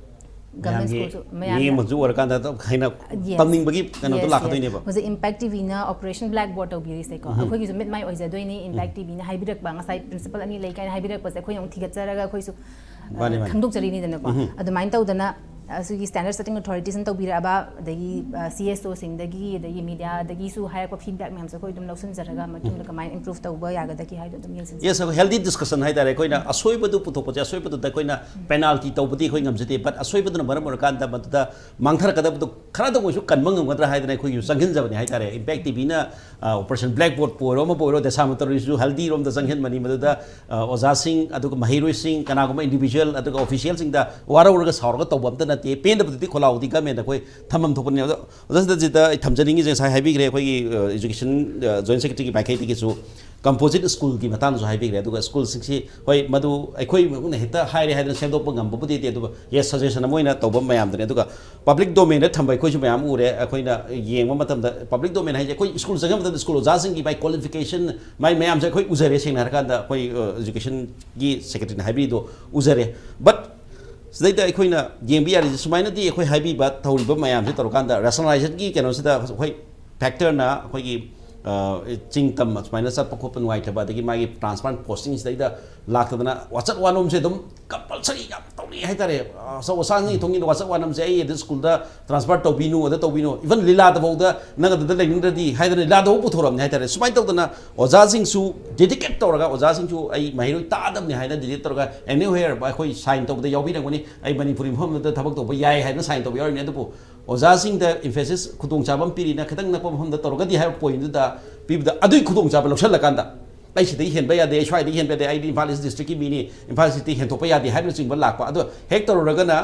ꯒꯚꯔꯟꯃꯦꯟꯠ ꯁ꯭ꯀꯨꯜꯁꯨ ꯃꯌꯥꯝ ꯃꯤꯠꯌꯦꯡ ꯑꯃꯁꯨ ꯑꯣꯏꯔꯀꯥꯟꯗ ꯍꯥꯏꯅ ꯇꯝꯅꯤꯡꯕꯒꯤ ꯀꯩꯅꯣꯗꯣ ꯂꯥꯛꯀꯗꯣꯏꯅꯦꯕ꯫ ꯍꯧꯖꯤꯛ ꯏꯝꯄꯦꯛ ꯇꯤ ꯚꯤꯅ ꯑꯣꯄꯔꯦꯁꯟ ꯕ꯭ꯂꯦꯛ ꯕꯣꯔꯗ ꯇꯧꯕꯤꯔꯤꯁꯦꯀꯣ꯫ ꯑꯩꯈꯣꯏꯒꯤꯁꯨ ꯃꯤꯠ ꯃꯥꯏ ꯑꯣꯏꯖꯗꯣꯏꯅꯤ꯫ ꯏꯝꯄꯦꯛ ꯇꯤ ꯚꯤꯅ ꯍꯥꯏꯕꯤꯔꯛꯄ, ꯉꯁꯥꯏ ꯄ꯭ꯔꯤꯟꯁꯤꯄꯜ ꯑꯅꯤ ꯂꯩ ꯀꯥꯏꯅ ꯍꯥꯏꯕꯤꯔꯛꯄꯁꯦ ꯑꯩꯈꯣꯏꯅ ꯑꯃꯨꯛ ꯊꯤꯒꯠꯆꯔꯒ ꯑꯩꯈꯣꯏꯁꯨ ꯈꯪꯗꯣꯛꯆꯔꯤꯅꯤꯗꯅꯀꯣ꯫ ꯑꯗꯨꯃꯥꯏꯅ ꯇꯧꯗꯅ ꯑꯁꯤꯒꯤ ꯁ꯭ꯇꯦꯟꯗꯔꯠ ꯁꯦꯇꯤꯡ ꯑꯣꯊꯣꯔꯤꯇꯤꯁꯅ ꯇꯧꯕꯤꯔꯛꯑꯕ, ꯑꯗꯒꯤ ꯁꯤ ꯑꯦꯁ ꯑꯣꯁꯤꯡꯗꯒꯤ, ꯑꯗꯒꯤ ꯃꯤꯗꯤꯌꯥꯗꯒꯤꯁꯨ ꯍꯥꯏꯔꯛꯄ ꯐꯤꯗꯕꯦꯛ ꯃꯌꯥꯝꯁꯦ ꯑꯩꯈꯣꯏ ꯑꯗꯨꯝ ꯂꯧꯁꯤꯟꯖꯔꯒ ꯃꯇꯨꯡꯗ ꯀꯃꯥꯏꯅ ꯏꯝꯄ꯭ꯔꯨꯚ ꯇꯧꯕ ꯌꯥꯒꯗꯒꯦ ꯍꯥꯏꯗꯣ ꯑꯗꯨꯝ ꯌꯦꯡꯁꯤꯟꯖꯩ꯫ ꯌꯦꯁ, ꯑꯩꯈꯣꯏ ꯍꯦꯜꯗꯤ ꯗꯤꯁꯀꯁꯟ ꯍꯥꯏꯇꯥꯔꯦ꯫ ꯑꯩꯈꯣꯏꯅ ꯑꯁꯣꯏꯕꯗꯨ ꯄꯨꯊꯣꯛꯄꯁꯦ, ꯑꯁꯣꯏꯕꯗꯨꯗ ꯑꯩꯈꯣꯏꯅ ꯄꯦꯅꯥꯜꯇꯤ ꯇꯧꯕꯗꯤ ꯑꯩꯈꯣꯏ ꯉꯝꯖꯗꯦ, ꯕꯠ ꯑꯁꯣꯏꯕꯗꯨꯅ ꯃꯔꯝ ꯑꯣꯏꯔꯀꯥꯟꯗ ꯃꯗꯨꯗ ꯃꯥꯡꯊꯔꯛꯀꯗꯕꯗꯨ ꯈꯔꯗꯪ ꯑꯣꯏꯁꯨ ꯀꯟꯕ ꯉꯝꯒꯗ꯭ꯔꯥ ꯍꯥꯏꯗꯅ ꯑꯩꯈꯣꯏꯒꯤ ꯆꯪꯁꯤꯟꯖꯕꯅꯤ ꯍꯥꯏꯇꯥꯔꯦ꯫ ꯏꯝꯄꯦꯛ ꯇꯤ ꯚꯤꯅ ꯑꯣꯄꯔꯦꯁꯟ ꯕ꯭ꯂꯦꯛ ꯕꯣꯔꯗꯄꯨ ꯑꯣꯏꯔꯣ, ꯑꯃꯕꯨ ꯑꯣꯏꯔꯣ, ꯗꯦꯁꯥꯃꯇꯔꯤꯁꯨ ꯍꯦꯜꯗꯤ ꯔꯣꯝꯗ ꯆꯪꯁꯤꯟꯕꯅꯤ꯫ ꯃꯗꯨꯗ ꯑꯣꯖꯥꯁꯤꯡ, ꯑꯗꯨꯒ ꯃꯍꯩꯔꯣꯏꯁꯤꯡ, ꯀꯅꯥꯒꯨꯝꯕ ꯏꯟꯗꯤꯚꯤꯖꯨꯋꯦꯜ, ꯑꯗꯨꯒ ꯑꯣꯐꯤꯁꯤꯌꯦꯜꯁꯤꯡꯗ ꯋꯥꯔꯧꯔꯒ ꯁꯥꯎꯔꯒ ꯇꯧꯕ ꯑꯝꯇ ꯅꯠꯇꯦ, ꯄꯦꯟꯗꯕꯗꯨꯗꯤ ꯈꯣꯜꯂꯥꯎꯗꯤ ꯒꯃꯦꯟꯗ ꯑꯩꯈꯣꯏ ꯊꯝꯐꯝ ꯊꯣꯛꯄꯅꯤ꯫ ꯑꯗꯣ ꯑꯣꯖꯥ ꯁꯤꯗ ꯑꯩ ꯊꯝꯖꯅꯤꯡꯉꯤꯁꯦ, ꯉꯁꯥꯏ ꯍꯥꯏꯕꯤꯈ꯭ꯔꯦ, ꯑꯩꯈꯣꯏꯒꯤ ꯑꯦꯖꯨꯀꯦꯁꯟ ꯖꯣꯏꯟ ꯁꯦꯀ꯭ꯔꯦꯇꯔꯤꯒꯤ ꯃꯥꯏꯀꯩꯗꯒꯤꯁꯨ ꯀꯝꯄꯣꯖꯤꯠ ꯁ꯭ꯀꯨꯜꯒꯤ ꯃꯇꯥꯡꯗꯁꯨ ꯍꯥꯏꯕꯤꯈ꯭ꯔꯦ꯫ ꯑꯗꯨꯒ ꯁ꯭ꯀꯨꯜꯁꯤꯡꯁꯤ, ꯍꯣꯏ, ꯃꯗꯨ ꯑꯩꯈꯣꯏ ꯃꯈꯨꯠꯅ ꯍꯦꯛꯇ ꯍꯥꯏꯔꯦ ꯍꯥꯏꯗꯅ ꯁꯦꯝꯗꯣꯛꯄ ꯉꯝꯕꯕꯨꯗꯤ ꯅꯠꯇꯦ, ꯑꯗꯨꯒ ꯌꯦꯁ, ꯁꯖꯦꯁꯟ ꯑꯃ ꯑꯣꯏꯅ ꯇꯧꯕ ꯃꯌꯥꯝꯗꯨꯅꯤ꯫ ꯑꯗꯨꯒ ꯄꯕ꯭ꯂꯤꯛ ꯗꯣꯃꯦꯟꯗ ꯊꯝꯕ ꯑꯩꯈꯣꯏꯁꯨ ꯃꯌꯥꯝ ꯎꯔꯦ꯫ ꯑꯩꯈꯣꯏꯅ ꯌꯦꯡꯕ ꯃꯇꯝꯗ ꯄꯕ꯭ꯂꯤꯛ ꯗꯣꯃꯦꯟ ꯍꯥꯏꯁꯦ ꯑꯩꯈꯣꯏ ꯁ꯭ꯀꯨꯜ ꯆꯪꯕ ꯃꯇꯝꯗ ꯁ꯭ꯀꯨꯜ ꯑꯣꯖꯥꯁꯤꯡꯒꯤ ꯃꯥꯏ ꯀ꯭ꯋꯥꯂꯤꯐꯤꯀꯦꯁꯟ, ꯃꯥꯏ ꯃꯌꯥꯝꯁꯦ ꯑꯩꯈꯣꯏ ꯎꯖꯔꯦ꯫ ꯁꯦꯡꯅ ꯍꯥꯏꯔꯀꯥꯟꯗ ꯑꯩꯈꯣꯏ ꯑꯦꯖꯨꯀꯦꯁꯟꯒꯤ ꯁꯦꯀ꯭ꯔꯦꯇꯔꯤꯅ ꯍꯥꯏꯕꯤꯔꯤꯗꯣ ꯎꯖꯔꯦ꯫ ꯕꯠ ꯁꯤꯗꯩꯗ ꯑꯩꯈꯣꯏꯅ ꯌꯦꯡꯕ ꯌꯥꯔꯤꯁꯦ, ꯁꯨꯃꯥꯏꯅꯗꯤ ꯑꯩꯈꯣꯏ ꯍꯥꯏꯕꯤꯕ ꯇꯧꯔꯤꯕ ꯃꯌꯥꯝꯁꯦ ꯇꯧꯔꯀꯥꯟꯗ ꯔꯦꯁꯅꯦꯂꯥꯏꯖꯦꯁꯟꯒꯤ ꯀꯩꯅꯣꯁꯤꯗ ꯑꯩꯈꯣꯏ ꯐꯦꯛꯇꯔꯅ ꯑꯩꯈꯣꯏꯒꯤ, ꯑ, ꯆꯤꯡ ꯇꯝ ꯁꯨꯃꯥꯏꯅ ꯆꯠꯄ ꯈꯣꯠꯄ ꯅꯨꯡꯉꯥꯏꯇꯕ, ꯑꯗꯒꯤ ꯃꯥꯒꯤ ꯇ꯭ꯔꯥꯟꯁꯄ꯭ꯂꯥꯟ ꯄꯣꯁꯇꯤꯡꯁꯤꯗꯩꯗ ꯂꯥꯛꯇꯗꯅ ꯋꯥꯆꯠ ꯋꯥꯅꯣꯝꯁꯦ ꯑꯗꯨꯝ ꯀꯝꯄꯜꯁꯔꯤ ꯌꯥꯝ ꯇꯧꯅꯩ ꯍꯥꯏꯇꯥꯔꯦ꯫ ꯑ, ꯑꯆꯧ ꯑꯁꯥꯡꯒꯤ ꯊꯣꯡꯒꯤꯗ ꯋꯥꯆꯠ ꯋꯥꯅꯣꯝꯁꯦ, "ꯑꯩ ꯑꯗꯨ ꯁ꯭ꯀꯨꯜꯗ ꯇ꯭ꯔꯥꯟꯁꯐꯔ ꯇꯧꯕꯤꯅꯨ, ꯑꯗ ꯇꯧꯕꯤꯅꯨ", ꯏꯚꯟ ꯂꯤꯂꯥꯗꯐꯥꯎꯗ "ꯅꯪ ꯑꯗꯨꯗ ꯂꯩꯅꯤꯡꯗ꯭ꯔꯗꯤ" ꯍꯥꯏꯗꯅ ꯂꯤꯂꯥꯗꯐꯥꯎ ꯄꯨꯊꯣꯔꯛꯑꯕꯅꯤ ꯍꯥꯏꯇꯥꯔꯦ꯫ ꯁꯨꯃꯥꯏꯅ ꯇꯧꯗꯅ ꯑꯣꯖꯥꯁꯤꯡꯁꯨ ꯗꯦꯗꯤꯀꯦꯠ ꯇꯧꯔꯒ, "ꯑꯣꯖꯥꯁꯤꯡꯁꯨ ꯑꯩ ꯃꯍꯩꯔꯣꯏ ꯇꯥꯗꯕꯅꯤ" ꯍꯥꯏꯅ ꯗꯦꯗꯤꯀꯦꯠ ꯇꯧꯔꯒ, "ꯑꯦꯅꯤꯋꯦꯌꯔ ꯑꯩꯈꯣꯏ ꯁꯥꯏꯟ ꯇꯧꯕꯗ ꯌꯥꯎꯕꯤꯔꯝꯒꯅꯤ, ꯑꯩ ꯃꯅꯤꯄꯨꯔꯤ ꯃꯐꯝꯗ ꯊꯕꯛ ꯇꯧꯕ ꯌꯥꯏ" ꯍꯥꯏꯅ ꯁꯥꯏꯟ ꯇꯧꯕ ꯌꯥꯎꯔꯤꯕꯅꯤ꯫ ꯑꯗꯨꯕꯨ ꯑꯣꯖꯥꯁꯤꯡꯗ emphasis ꯈꯨꯗꯣꯡꯆꯥꯕ ꯑꯃ ꯄꯤꯔꯤꯅ, "ꯈꯤꯇꯪ ꯅꯛꯄ ꯃꯐꯝꯗ ꯇꯧꯔꯒꯗꯤ" ꯍꯥꯏꯕ ꯄꯣꯏꯟꯗꯨꯗ ꯄꯤꯕꯗ, ꯑꯗꯨꯒꯤ ꯈꯨꯗꯣꯡꯆꯥꯕ ꯂꯧꯁꯜꯂꯀꯥꯟꯗ, "ꯑꯩ ꯁꯤꯗꯒꯤ ꯍꯦꯟꯕ ꯌꯥꯗꯦ, ꯑꯩ ꯁ꯭ꯋꯥꯏꯗꯒꯤ ꯍꯦꯟꯕ ꯌꯥꯗꯦ, ꯑꯩꯗꯤ ꯏꯝꯐꯥꯜ ꯏꯁ ꯗꯤꯁꯇ꯭ꯔꯤꯛꯀꯤ ꯃꯤꯅꯤ, ꯏꯝꯐꯥꯜ ꯏꯁ ꯗꯤꯁꯇ꯭ꯔꯤꯛꯇꯒꯤ ꯍꯦꯟꯗꯣꯛꯄ ꯌꯥꯗꯦ" ꯍꯥꯏꯕꯅꯆꯤꯡꯕ ꯂꯥꯛꯄ꯫ ꯑꯗꯣ ꯍꯦꯛ ꯇꯧꯔꯨꯔꯒꯅ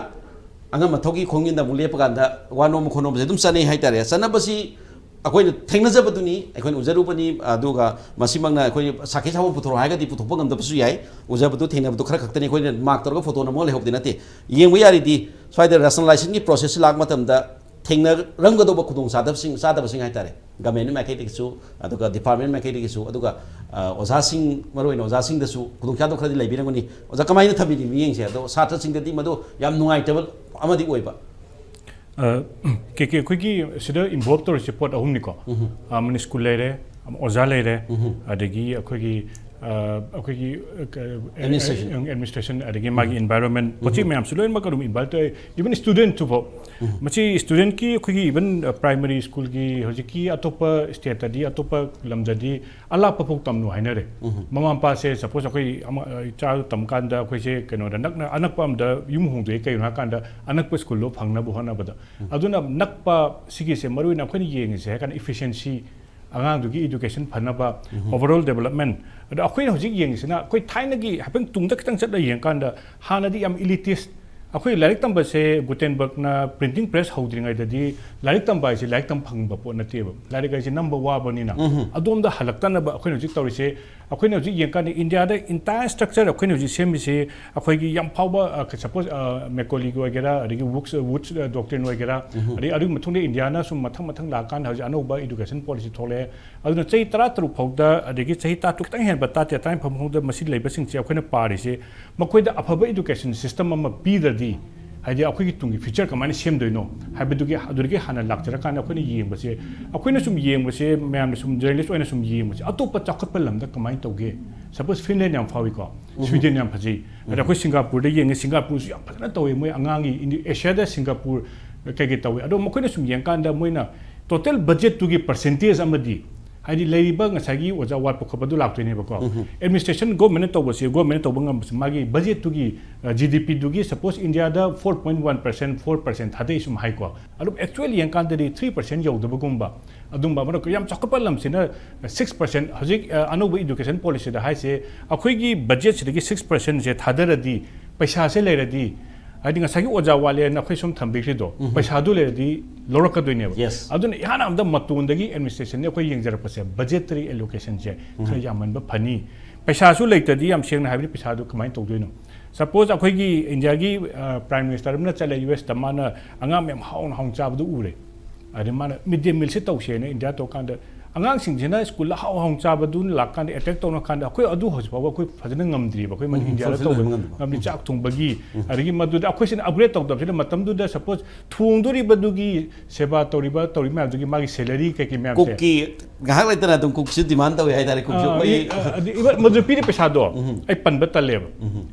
ꯑꯉꯝ ꯑꯊꯧꯒꯤ ꯈꯣꯡꯖꯤꯟꯗ ꯑꯃꯨꯛ ꯂꯦꯞꯄ ꯀꯥꯟꯗ ꯋꯥ ꯅꯣꯝꯕ ꯈꯣꯠꯅꯣꯝꯕꯁꯦ ꯑꯗꯨꯝ ꯆꯠꯅꯩ ꯍꯥꯏꯇꯥꯔꯦ꯫ ꯆꯠꯅꯕꯁꯤ ꯑꯩꯈꯣꯏꯅ ꯊꯦꯡꯅꯖꯕꯗꯨꯅꯤ, ꯑꯩꯈꯣꯏꯅ ꯎꯖꯔꯨꯕꯅꯤ꯫ ꯑꯗꯨꯒ ꯃꯁꯤꯃꯛꯅ ꯑꯩꯈꯣꯏ ꯁꯥꯈꯤ ꯁꯥꯕ ꯄꯨꯊꯣꯔꯛꯑꯣ ꯍꯥꯏꯔꯒꯗꯤ ꯄꯨꯊꯣꯛꯄ ꯉꯝꯗꯕꯁꯨ ꯌꯥꯏ꯫ ꯎꯖꯕꯗꯨ, ꯊꯦꯡꯅꯕꯗꯨ ꯈꯔ ꯈꯛꯇꯅꯤ꯫ ꯑꯩꯈꯣꯏꯅ ꯃꯥꯔꯛ ꯇꯧꯔꯒ ꯐꯣꯇꯣ ꯅꯝꯃꯒ ꯂꯩꯍꯧꯕꯗꯤ ꯅꯠꯇꯦ꯫ ꯌꯦꯡꯕ ꯌꯥꯔꯤꯗꯤ ꯁ꯭ꯋꯥꯏꯗ ꯔꯦꯁꯅꯦꯂꯥꯏꯖꯦꯁꯟꯒꯤ ꯄ꯭ꯔꯣꯁꯦꯁꯁꯤ ꯂꯥꯛꯄ ꯃꯇꯝꯗ ꯊꯦꯡꯅꯔꯝꯒꯗꯧꯕ ꯈꯨꯗꯣꯡꯆꯥꯗꯕꯁꯤꯡ, ꯆꯥꯗꯕꯁꯤꯡ ꯍꯥꯏꯇꯥꯔꯦ, ꯒꯃꯦꯟꯒꯤ ꯃꯥꯏꯀꯩꯗꯒꯤꯁꯨ, ꯑꯗꯨꯒ ꯗꯤꯄꯥꯔꯠꯃꯦꯟ ꯃꯥꯏꯀꯩꯗꯒꯤꯁꯨ, ꯑꯗꯨꯒ, ꯑ, ꯑꯣꯖꯥꯁꯤꯡ, ꯃꯔꯨꯑꯣꯏꯅ ꯑꯣꯖꯥꯁꯤꯡꯗꯁꯨ ꯈꯨꯗꯣꯡꯆꯥꯗꯕ ꯈꯔꯗꯤ ꯂꯩꯕꯤꯔꯝꯒꯅꯤ꯫ ꯑꯣꯖꯥ, ꯀꯃꯥꯏꯅ ꯊꯝꯕꯤꯔꯤ ꯃꯤꯠꯌꯦꯡꯁꯦ? ꯑꯗꯣ ꯁꯥꯇ꯭ꯔꯁꯤꯡꯗꯗꯤ ꯃꯗꯨ ꯌꯥꯝ ꯅꯨꯡꯉꯥꯏꯇꯕ ꯑꯃꯗꯤ ꯑꯣꯏꯕ꯫ ꯑ, ꯀꯦ ꯀꯦ, ꯑꯩꯈꯣꯏꯒꯤ ꯁꯤꯗ ꯏꯟꯚꯣꯜꯕ ꯇꯧꯔꯤꯁꯦ ꯄꯣꯠ ꯑꯍꯨꯝꯅꯤꯀꯣ꯫ ꯎꯝꯍꯨꯝ꯫ ꯑꯃꯅ ꯁ꯭ꯀꯨꯜ ꯂꯩꯔꯦ, ꯑꯣꯖꯥ ꯂꯩꯔꯦ, ꯎꯝꯍꯨꯝ꯫ ꯑꯗꯒꯤ ꯑꯩꯈꯣꯏꯒꯤ, ꯑ, ꯑꯩꯈꯣꯏꯒꯤ, ꯑ, ꯀ-, ꯑꯦꯗꯃꯤꯅꯤꯁꯇ꯭ꯔꯦꯁꯟ꯫ ꯑ, ꯑꯦꯗꯃꯤꯅꯤꯁꯇ꯭ꯔꯦꯁꯟ, ꯑꯗꯒꯤ ꯃꯥꯒꯤ ꯎꯝꯍꯨꯝ꯫ ꯏꯟꯚꯥꯏꯔꯣꯟꯃꯦꯟ, ꯄꯣꯠ ꯆꯩ ꯎꯝꯍꯨꯝ꯫ ꯃꯌꯥꯝꯁꯨ ꯂꯣꯏꯅꯃꯛ ꯑꯗꯨꯝ ꯏꯟꯚꯣꯜꯕ ꯇꯧꯋꯦ꯫ ꯏꯚꯟ ꯁ꯭ꯇꯨꯗꯦꯟꯠꯁꯨ ꯐꯥꯎ꯫ ꯎꯝꯍꯨꯝ꯫ ꯃꯁꯤ ꯁ꯭ꯇꯨꯗꯦꯟꯠꯀꯤ ꯑꯩꯈꯣꯏꯒꯤ ꯏꯚꯟ, ꯑ, ꯄ꯭ꯔꯥꯏꯃꯔꯤ ꯁ꯭ꯀꯨꯜꯒꯤ ꯍꯧꯖꯤꯛꯀꯤ ꯑꯇꯣꯞꯄ ꯁ꯭ꯇꯦꯠꯇꯗꯤ, ꯑꯇꯣꯞꯄ ꯂꯝꯗꯗꯤ ꯑꯂꯥꯞꯄ ꯐꯥꯎ ꯇꯝꯅꯨ ꯍꯥꯏꯅꯔꯦ꯫ ꯎꯝꯍꯨꯝ꯫ ꯃꯃꯥ ꯃꯄꯥꯁꯦ ꯁꯄꯣꯁ ꯑꯩꯈꯣꯏ ꯑꯃ, ꯑ, ꯏꯆꯥ ꯇꯝ ꯀꯥꯟꯗ ꯑꯩꯈꯣꯏꯁꯦ ꯀꯩꯅꯣꯗ ꯅꯛꯅ, ꯑꯅꯛꯄ ꯑꯝꯗ ꯌꯨꯝ ꯍꯣꯡꯗꯣꯛꯑꯦ, ꯀꯩꯒꯤꯅꯣ ꯍꯥꯏ ꯀꯥꯟꯗ ꯑꯅꯛꯄ ꯁ꯭ꯀꯨꯜꯗꯣ ꯐꯪꯅꯕ ꯍꯣꯠꯅꯕꯗ꯫ ꯎꯝ꯫ ꯑꯗꯨꯅ ꯅꯛꯄ ꯁꯤꯒꯤꯁꯦ ꯃꯔꯨ ꯑꯣꯏꯅ ꯑꯩꯈꯣꯏꯅ ꯌꯦꯡꯉꯤꯁꯦ ꯍꯥꯏ ꯀꯥꯟꯗ ꯏꯐꯤꯁꯤꯌꯦꯟꯁꯤ, ꯑꯉꯥꯡꯗꯨꯒꯤ ꯏꯗꯨꯀꯦꯁꯟ ꯐꯅꯕ, ꯎꯝꯍꯨꯝ꯫ Overall development. ꯑꯗꯣ ꯑꯩꯈꯣꯏꯅ ꯍꯧꯖꯤꯛ ꯌꯦꯡꯉꯤꯁꯤꯅ ꯑꯩꯈꯣꯏ ꯊꯥꯏꯅꯒꯤ ꯍꯥꯏꯐꯦꯠ ꯇꯨꯡꯗ ꯈꯤꯇꯪ ꯆꯠꯂ ꯌꯦꯡꯀꯥꯟꯗ ꯍꯥꯟꯅꯗꯤ ꯌꯥꯝ ꯏꯂꯤꯇꯤꯁ, ꯑꯩꯈꯣꯏ ꯂꯥꯏꯔꯤꯛ ꯇꯝꯕꯁꯦ ꯒꯨꯇꯦꯟꯕꯔꯒꯅ ꯄ꯭ꯔꯤꯟꯇꯤꯡ ꯄ꯭ꯔꯦꯁ ꯍꯧꯗ꯭ꯔꯤꯉꯩꯗꯗꯤ ꯂꯥꯏꯔꯤꯛ ꯇꯝꯕ ꯍꯥꯏꯁꯦ ꯂꯥꯏꯔꯤꯛ ꯇꯝ ꯐꯪꯕ ꯄꯣꯠ ꯅꯠꯇꯦꯕ꯫ ꯂꯥꯏꯔꯤꯛ ꯍꯥꯏꯁꯦ ꯅꯝꯕ ꯋꯥꯕꯅꯤꯅ꯫ ꯑꯗꯣꯝꯗ ꯍꯜꯂꯛꯇꯅꯕ ꯑꯩꯈꯣꯏꯅ ꯍꯧꯖꯤꯛ ꯇꯧꯔꯤꯁꯦ, ꯑꯩꯈꯣꯏꯅ ꯍꯧꯖꯤꯛ ꯌꯦꯡꯀꯥꯟꯗ ꯏꯟꯗꯤꯌꯥꯗ entire structure ꯑꯩꯈꯣꯏꯅ ꯍꯧꯖꯤꯛ ꯁꯦꯝꯃꯤꯁꯦ, ꯑꯩꯈꯣꯏꯒꯤ ꯌꯥꯝ ꯐꯥꯎꯕ, ꯁꯄꯣꯁ, ꯃꯦꯀꯣꯂꯤꯒꯤ ꯑꯣꯏꯒꯦꯔꯥ, ꯑꯗꯒꯤ ꯋꯨꯗꯁ, ꯋꯨꯗꯁ doctrine ꯑꯣꯏꯒꯦꯔꯥ, ꯑꯗꯒꯤ ꯑꯗꯨꯒꯤ ꯃꯇꯨꯡꯗ ꯏꯟꯗꯤꯌꯥꯅ ꯁꯨꯝ ꯃꯊꯪ ꯃꯊꯪ ꯂꯥꯛꯀꯥꯟꯗ ꯍꯧꯖꯤꯛ ꯑꯅꯧꯕ education policy ꯊꯣꯛꯂꯛꯑꯦ꯫ ꯑꯗꯨꯅ ꯆꯍꯤ ꯇꯔꯥ ꯇꯔꯨꯛ ꯐꯥꯎꯗ, ꯑꯗꯒꯤ ꯆꯍꯤ ꯇꯔꯥ ꯇꯔꯨꯛ ꯈꯤꯇꯪ ꯍꯦꯟꯕ, ꯇꯔꯥ ꯇꯔꯦꯠ, ꯇꯔꯥ ꯅꯤꯄꯥꯟ ꯐꯥꯎꯗ ꯃꯁꯤ ꯂꯩꯕꯁꯤꯡꯁꯦ ꯑꯩꯈꯣꯏꯅ ꯄꯥꯔꯤꯁꯦ, ꯃꯈꯣꯏꯗ ꯑꯐꯕ education system ꯑꯃ ꯄꯤꯗ꯭ꯔꯗꯤ, ꯍꯥꯏꯗꯤ ꯑꯩꯈꯣꯏꯒꯤ ꯇꯨꯡꯒꯤ future ꯀꯃꯥꯏꯅ ꯁꯦꯝꯗꯣꯏꯅꯣ ꯍꯥꯏꯕꯗꯨꯒꯤ, ꯑꯗꯨꯗꯒꯤ ꯍꯥꯟꯅ ꯂꯥꯛꯆꯔꯀꯥꯟꯗ ꯑꯩꯈꯣꯏꯅ ꯌꯦꯡꯕꯁꯦ, ꯑꯩꯈꯣꯏꯅ ꯁꯨꯝ ꯌꯦꯡꯕꯁꯦ, ꯃꯌꯥꯝꯅ ꯁꯨꯝ journalist ꯑꯣꯏꯅ ꯁꯨꯝ ꯌꯦꯡꯕꯁꯦ, ꯑꯇꯣꯞꯄ ꯆꯥꯎꯈꯠꯄ ꯂꯝꯗ ꯀꯃꯥꯏꯅ ꯇꯧꯒꯦ? ꯁꯄꯣꯁ ꯐꯤꯟꯂꯦꯟ ꯌꯥꯝ ꯐꯥꯎꯏꯀꯣ, ꯁ꯭ꯋꯤꯗꯦꯟ ꯌꯥꯝ ꯐꯖꯩ, ꯑꯗ ꯑꯩꯈꯣꯏ ꯁꯤꯡꯒꯥꯄꯨꯔꯗ ꯌꯦꯡꯉꯦ, ꯁꯤꯡꯒꯥꯄꯨꯔꯁꯨ ꯌꯥꯝ ꯐꯖꯅ ꯇꯧꯋꯦ, ꯃꯣꯏ ꯑꯉꯥꯡꯒꯤ ꯏꯟꯗꯤ-, ꯑꯦꯁꯤꯌꯥꯗ ꯁꯤꯡꯒꯥꯄꯨꯔ ꯀꯩꯀꯩ ꯇꯧꯋꯦ꯫ ꯑꯗꯣ ꯃꯈꯣꯏꯅ ꯁꯨꯝ ꯌꯦꯡꯀꯥꯟꯗ ꯃꯣꯏꯅ total budgetꯇꯨꯒꯤ percentage ꯑꯃꯗꯤ, ꯍꯥꯏꯗꯤ ꯂꯩꯔꯤꯕ ꯉꯁꯥꯏꯒꯤ ꯑꯣꯖꯥ ꯋꯥꯠꯄ ꯈꯣꯠꯄꯗꯨ ꯂꯥꯛꯇꯣꯏꯅꯦꯕꯀꯣ꯫ Administration governmentꯅ ꯇꯧꯕꯁꯦ, governmentꯅ ꯇꯧꯕ ꯉꯝꯕꯁꯦ, ꯃꯥꯒꯤ budgetꯇꯨꯒꯤ, ꯑ, GDPꯗꯨꯒꯤ, ꯁꯄꯣꯁ ꯏꯟꯗꯤꯌꯥꯗ four point one percent, four percent ꯊꯥꯗꯩ ꯁꯨꯝ ꯍꯥꯏꯀꯣ꯫ ꯑꯗꯨꯝ actual ꯌꯦꯡꯀꯥꯟꯗꯗꯤ three percent ꯌꯧꯗꯕꯒꯨꯝꯕ, ꯑꯗꯨꯝꯕ ꯑꯃꯅ ꯌꯥꯝ ꯆꯥꯎꯈꯠꯄ ꯂꯝꯁꯤꯅ six percent꯫ ꯍꯧꯖꯤꯛ, ꯑ, ꯑꯅꯧꯕ education policyꯗ ꯍꯥꯏꯁꯦ, ꯑꯩꯈꯣꯏꯒꯤ budgetꯁꯤꯗꯒꯤ six percentꯁꯦ ꯊꯥꯗꯔꯗꯤ, ꯄꯩꯁꯥꯁꯦ ꯂꯩꯔꯗꯤ, ꯍꯥꯏꯗꯤ ꯉꯁꯥꯏꯒꯤ ꯑꯣꯖꯥ ꯋꯥꯠꯂꯦꯅ ꯑꯩꯈꯣꯏ ꯁꯨꯝ ꯊꯝꯕꯤꯈ꯭ꯔꯤꯗꯣ, ꯄꯩꯁꯥꯗꯨ ꯂꯩꯔꯗꯤ ꯂꯧꯔꯛꯀꯗꯣꯏꯅꯦꯕ꯫ Yes. ꯑꯗꯨꯅ ꯏꯍꯥꯟ ꯍꯥꯟꯕꯗ ꯃꯇꯣꯟꯗꯒꯤ administrationꯗ ꯑꯩꯈꯣꯏ ꯌꯦꯡꯖꯔꯛꯄꯁꯦ, budgetary allocationꯁꯦ ꯈꯔ ꯌꯥꯝꯃꯟꯕ ꯐꯅꯤ꯫ ꯄꯩꯁꯥꯁꯨ ꯂꯩꯇ꯭ꯔꯗꯤ, ꯌꯥꯝ ꯁꯦꯡꯅ ꯍꯥꯏꯕꯗꯤ, ꯄꯩꯁꯥꯗꯨ ꯀꯃꯥꯏꯅ ꯇꯧꯗꯣꯏꯅꯣ? ꯁꯄꯣꯁ ꯑꯩꯈꯣꯏꯒꯤ ꯏꯟꯗꯤꯌꯥꯒꯤ, ꯑ, Prime Minister ꯑꯃꯅ ꯆꯠꯂꯦ ꯌꯨ ꯑꯦꯁꯇ, ꯃꯥꯅ ꯑꯉꯥꯡ ꯃꯌꯥꯝ ꯍꯥꯎꯅ ꯍꯥꯎꯅ ꯆꯥꯕꯗꯨ ꯎꯔꯦ꯫ ꯑꯗꯩ ꯃꯥꯅ mid day mealꯁꯤ ꯇꯧꯁꯦꯅ ꯏꯟꯗꯤꯌꯥ ꯇꯧꯔꯀꯥꯟꯗ, ꯑꯉꯥꯡꯁꯤꯡꯁꯤꯅ ꯁ꯭ꯀꯨꯜꯗ ꯍꯥꯎ ꯍꯥꯎꯅ ꯆꯥꯕꯗꯨ ꯂꯥꯛꯀꯥꯟꯗ, attack ꯇꯧꯅꯀꯥꯟꯗ, ꯑꯩꯈꯣꯏ ꯑꯗꯨ ꯍꯧꯖꯤꯛ ꯐꯥꯎꯕ ꯑꯩꯈꯣꯏ ꯐꯖꯅ ꯉꯝꯗ꯭ꯔꯤꯕ, ꯑꯩꯈꯣꯏ ꯃꯅꯤ-, ꯏꯟꯗꯤꯌꯥꯗ fulfill ꯑꯣꯏꯕ ꯇꯧꯕ ꯉꯝꯗꯕ꯫ ꯉꯝꯗ꯭ꯔꯤ, ꯆꯥꯛ ꯊꯣꯡꯕꯒꯤ, ꯑꯗꯒꯤ ꯃꯗꯨꯗ ꯑꯩꯈꯣꯏꯁꯤꯅ upgrade ꯇꯧꯗꯕꯁꯤꯅ, ꯃꯇꯝꯗꯨꯗ ꯁꯄꯣꯁ ꯊꯣꯡꯗꯣꯔꯤꯕꯗꯨꯒꯤ ꯁꯦꯕꯥ ꯇꯧꯔꯤꯕ, ꯇꯧꯔꯤꯕ ꯃꯌꯥꯝꯗꯨꯒꯤ ꯃꯥꯒꯤ salary ꯀꯩꯀꯩ ꯃꯌꯥꯝꯁꯦ꯫ ꯀꯨꯛꯀꯤ ꯉꯥꯏꯍꯥꯛ ꯂꯩꯇꯅ ꯑꯗꯨꯝ ꯀꯨꯛꯁꯨ demand ꯇꯧꯋꯤ ꯍꯥꯏꯇꯥꯔꯦ, ꯀꯨꯛꯁꯨ ꯑꯥ, ꯑꯩꯈꯣꯏ ꯏ-, ꯑ-, ꯑꯗꯤ ꯏꯕ-, ꯃꯗꯨ ꯄꯤꯔꯤ ꯄꯩꯁꯥꯗꯣ ꯑꯩ ꯄꯟꯕ ꯇꯜꯂꯦꯕ꯫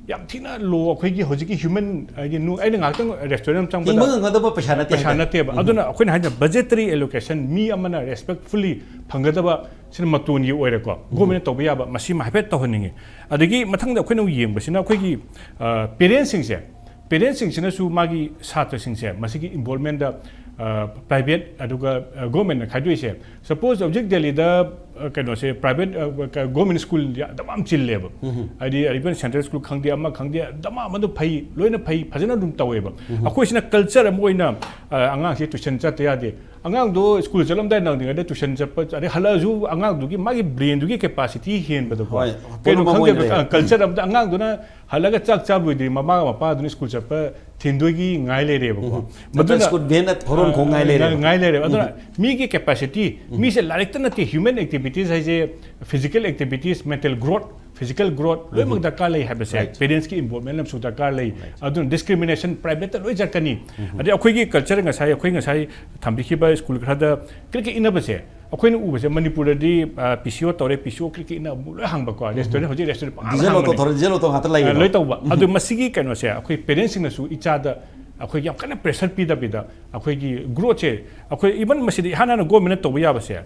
ꯌꯥꯝ ꯊꯤꯅ low ꯑꯩꯈꯣꯏꯒꯤ ꯍꯧꯖꯤꯛꯀꯤ human, ꯍꯥꯏꯗꯤ ꯅꯨ-, ꯑꯩꯅ ꯉꯥꯏꯍꯥꯛꯇꯪ restaurant ꯑꯃ ꯆꯪꯕꯗ ꯍꯤꯡꯕ ꯉꯝꯒꯗꯕ ꯄꯩꯁꯥ ꯅꯠꯇꯦ ꯄꯩꯁꯥ ꯍꯥꯏꯇꯥꯔꯦ꯫ ꯅꯠꯇꯦꯕ꯫ ꯑꯗꯨꯅ ꯑꯩꯈꯣꯏꯅ ꯍꯥꯏꯅ budgetary allocation ꯃꯤ ꯑꯃꯅ respectfully ꯐꯪꯒꯗꯕ, ꯁꯤꯅ ꯃꯇꯣꯟꯒꯤ ꯑꯣꯏꯔꯦꯀꯣ꯫ Governmentꯅ ꯇꯧꯕ ꯌꯥꯕ, ꯃꯁꯤꯃ ꯍꯥꯏꯐꯦꯠ ꯇꯧꯍꯟꯅꯤꯡꯉꯤ꯫ ꯑꯗꯒꯤ ꯃꯊꯪꯗ ꯑꯩꯈꯣꯏꯅ ꯌꯦꯡꯕꯁꯤꯅ ꯑꯩꯈꯣꯏꯒꯤ, ꯑ, parentꯁꯤꯡꯁꯦ, parentꯁꯤꯡꯁꯤꯅꯁꯨ ꯃꯥꯒꯤ ꯁꯥꯇ꯭ꯔꯁꯤꯡꯁꯦ ꯃꯁꯤꯒꯤ involvementꯗ ꯄ꯭ꯔꯥꯏꯚꯦꯠ ꯑꯗꯨꯒ ꯒꯣꯔꯃꯦꯟꯅ ꯈꯥꯏꯗꯣꯛꯏꯁꯦ, ꯁꯄꯣꯁ ꯍꯧꯖꯤꯛ ꯗꯦꯜꯂꯤꯗ ꯑ, ꯀꯩꯅꯣꯁꯦ, ꯄ꯭ꯔꯥꯏꯚꯦꯠ ꯒꯣꯔꯃꯦꯟ ꯁ꯭ꯀꯨꯜ ꯌꯥꯝ ꯆꯤꯜꯂꯦꯕ꯫ ꯍꯥꯏꯗꯤ ꯏꯚꯟ ꯁꯦꯟꯇ꯭ꯔꯦꯜ ꯁ꯭ꯀꯨꯜ ꯈꯪꯗꯦ, ꯑꯃ ꯈꯪꯗꯦ, ꯗꯃꯥ ꯑꯃꯗ ꯐꯩ, ꯂꯣꯏꯅ ꯐꯩ, ꯐꯖꯅ ꯑꯗꯨꯝ ꯇꯧꯋꯦꯕ꯫ ꯑꯩꯈꯣꯏꯁꯤꯅ ꯀꯜꯆꯔ ꯑꯃ ꯑꯣꯏꯅ ꯑ, ꯑꯉꯥꯡꯁꯦ ꯇꯨꯏꯁꯟ ꯆꯠꯇ ꯌꯥꯗꯦ꯫ ꯑꯉꯥꯡꯗꯣ ꯁ꯭ꯀꯨꯜ ꯆꯠꯂꯝꯗꯥꯏ ꯅꯪꯗ꯭ꯔꯤꯉꯩꯗ ꯇꯨꯏꯁꯟ ꯆꯠꯄ, ꯑꯗꯩ ꯍꯜꯂꯛꯑꯁꯨ ꯑꯉꯥꯡꯗꯨꯒꯤ ꯃꯥꯒꯤ ꯕ꯭ꯔꯦꯟꯗꯨꯒꯤ ꯀꯦꯄꯥꯁꯤꯇꯤ ꯍꯦꯟꯕꯗꯀꯣ, ꯍꯣꯏ, ꯀꯩꯅꯣ ꯄꯣꯠꯂꯨꯝ ꯑꯃ ꯑꯣꯏꯅ ꯈꯪꯗꯦꯕ, ꯂꯩꯔꯦ꯫ ꯅꯠꯇ꯭ꯔꯒ ꯁ꯭ꯀꯨꯜ ꯚꯦꯟꯅ ꯍꯣꯔꯣꯟ ꯈꯣꯡ ꯉꯥꯏ ꯂꯩꯔꯦꯕ꯫ ꯉꯥꯏ ꯂꯩꯔꯦꯕ꯫ ꯑꯗꯨꯅ ꯃꯤꯒꯤ ꯀꯦꯄꯥꯁꯤꯇꯤ, ꯃꯤꯁꯦ ꯂꯥꯏꯔꯤꯛꯇ ꯅꯠꯇꯦ, ꯍ꯭ꯌꯨꯃꯦꯟ ꯑꯦꯛꯇꯤꯚꯤꯇꯤꯁ ꯍꯥꯏꯁꯦ, physical activities, mental growth, physical growth ꯂꯣꯏꯅꯃꯛ ꯗꯔꯀꯥꯔ ꯂꯩ ꯍꯥꯏꯕꯁꯦ, Right. ꯄꯦꯔꯦꯟꯁꯀꯤ ꯏꯟꯚꯣꯜꯚꯃꯦꯟ ꯑꯃꯁꯨ ꯗꯔꯀꯥꯔ ꯂꯩ꯫ ꯑꯗꯨꯅ ꯗꯤꯁꯀ꯭ꯔꯤꯃꯤꯅꯦꯁꯟ ꯄ꯭ꯔꯥꯏꯚꯦꯠꯇ ꯂꯣꯏ ꯆꯠꯀꯅꯤ꯫ ꯑꯗꯩ ꯑꯩꯈꯣꯏꯒꯤ ꯀꯜꯆꯔ, ꯉꯁꯥꯏ ꯑꯩꯈꯣꯏ ꯉꯁꯥꯏ ꯊꯝꯕꯤꯈꯤꯕ ꯁ꯭ꯀꯨꯜ ꯈꯔꯗ ꯀ꯭ꯔꯤꯛ ꯀ꯭ꯔꯤꯛ ꯏꯟꯅꯕꯁꯦ ꯑꯩꯈꯣꯏꯅ ꯎꯕꯁꯦ, ꯃꯅꯤꯄꯨꯔꯗꯗꯤ ꯄꯤ ꯁꯤ ꯑꯣ ꯇꯧꯔꯦ, ꯄꯤ ꯁꯤ ꯑꯣ ꯀ꯭ꯔꯤꯛ ꯀ꯭ꯔꯤꯛ ꯏꯟꯅ ꯑꯃꯨꯛ ꯂꯣꯏ ꯍꯥꯡꯕꯀꯣ, ꯔꯦꯁꯇꯨꯔꯦꯟ, ꯍꯧꯖꯤꯛ ꯔꯦꯁꯇꯨꯔꯦꯟ ꯄꯪꯍꯥꯡ ꯗꯤꯖꯜ ꯑꯣꯇꯣ ꯍꯥꯡꯕꯅꯤ꯫ ꯊꯧꯔꯦ, ꯗꯤꯖꯜ ꯑꯣꯇꯣ ꯉꯥꯛꯇ ꯂꯩꯌꯦꯕ꯫ ꯂꯣꯏ ꯇꯧꯕ꯫ ꯑꯗꯨ ꯃꯁꯤꯒꯤ ꯀꯩꯅꯣꯁꯦ ꯑꯩꯈꯣꯏ ꯄꯦꯔꯦꯟꯁꯁꯤꯡꯅꯁꯨ ꯏꯆꯥꯗ ꯑꯩꯈꯣꯏꯒꯤ ꯌꯥꯝ ꯀꯟꯅ ꯄ꯭ꯔꯦꯁꯔ ꯄꯤꯗꯕꯤꯗ, ꯑꯩꯈꯣꯏꯒꯤ ꯒ꯭ꯔꯣꯠꯁꯦ, ꯑꯩꯈꯣꯏ ꯏꯚꯟ ꯃꯁꯤꯗ ꯏꯍꯥꯟ ꯍꯥꯟꯅ ꯒꯣꯔꯃꯦꯟꯅ ꯇꯧꯕ ꯌꯥꯕꯁꯦ,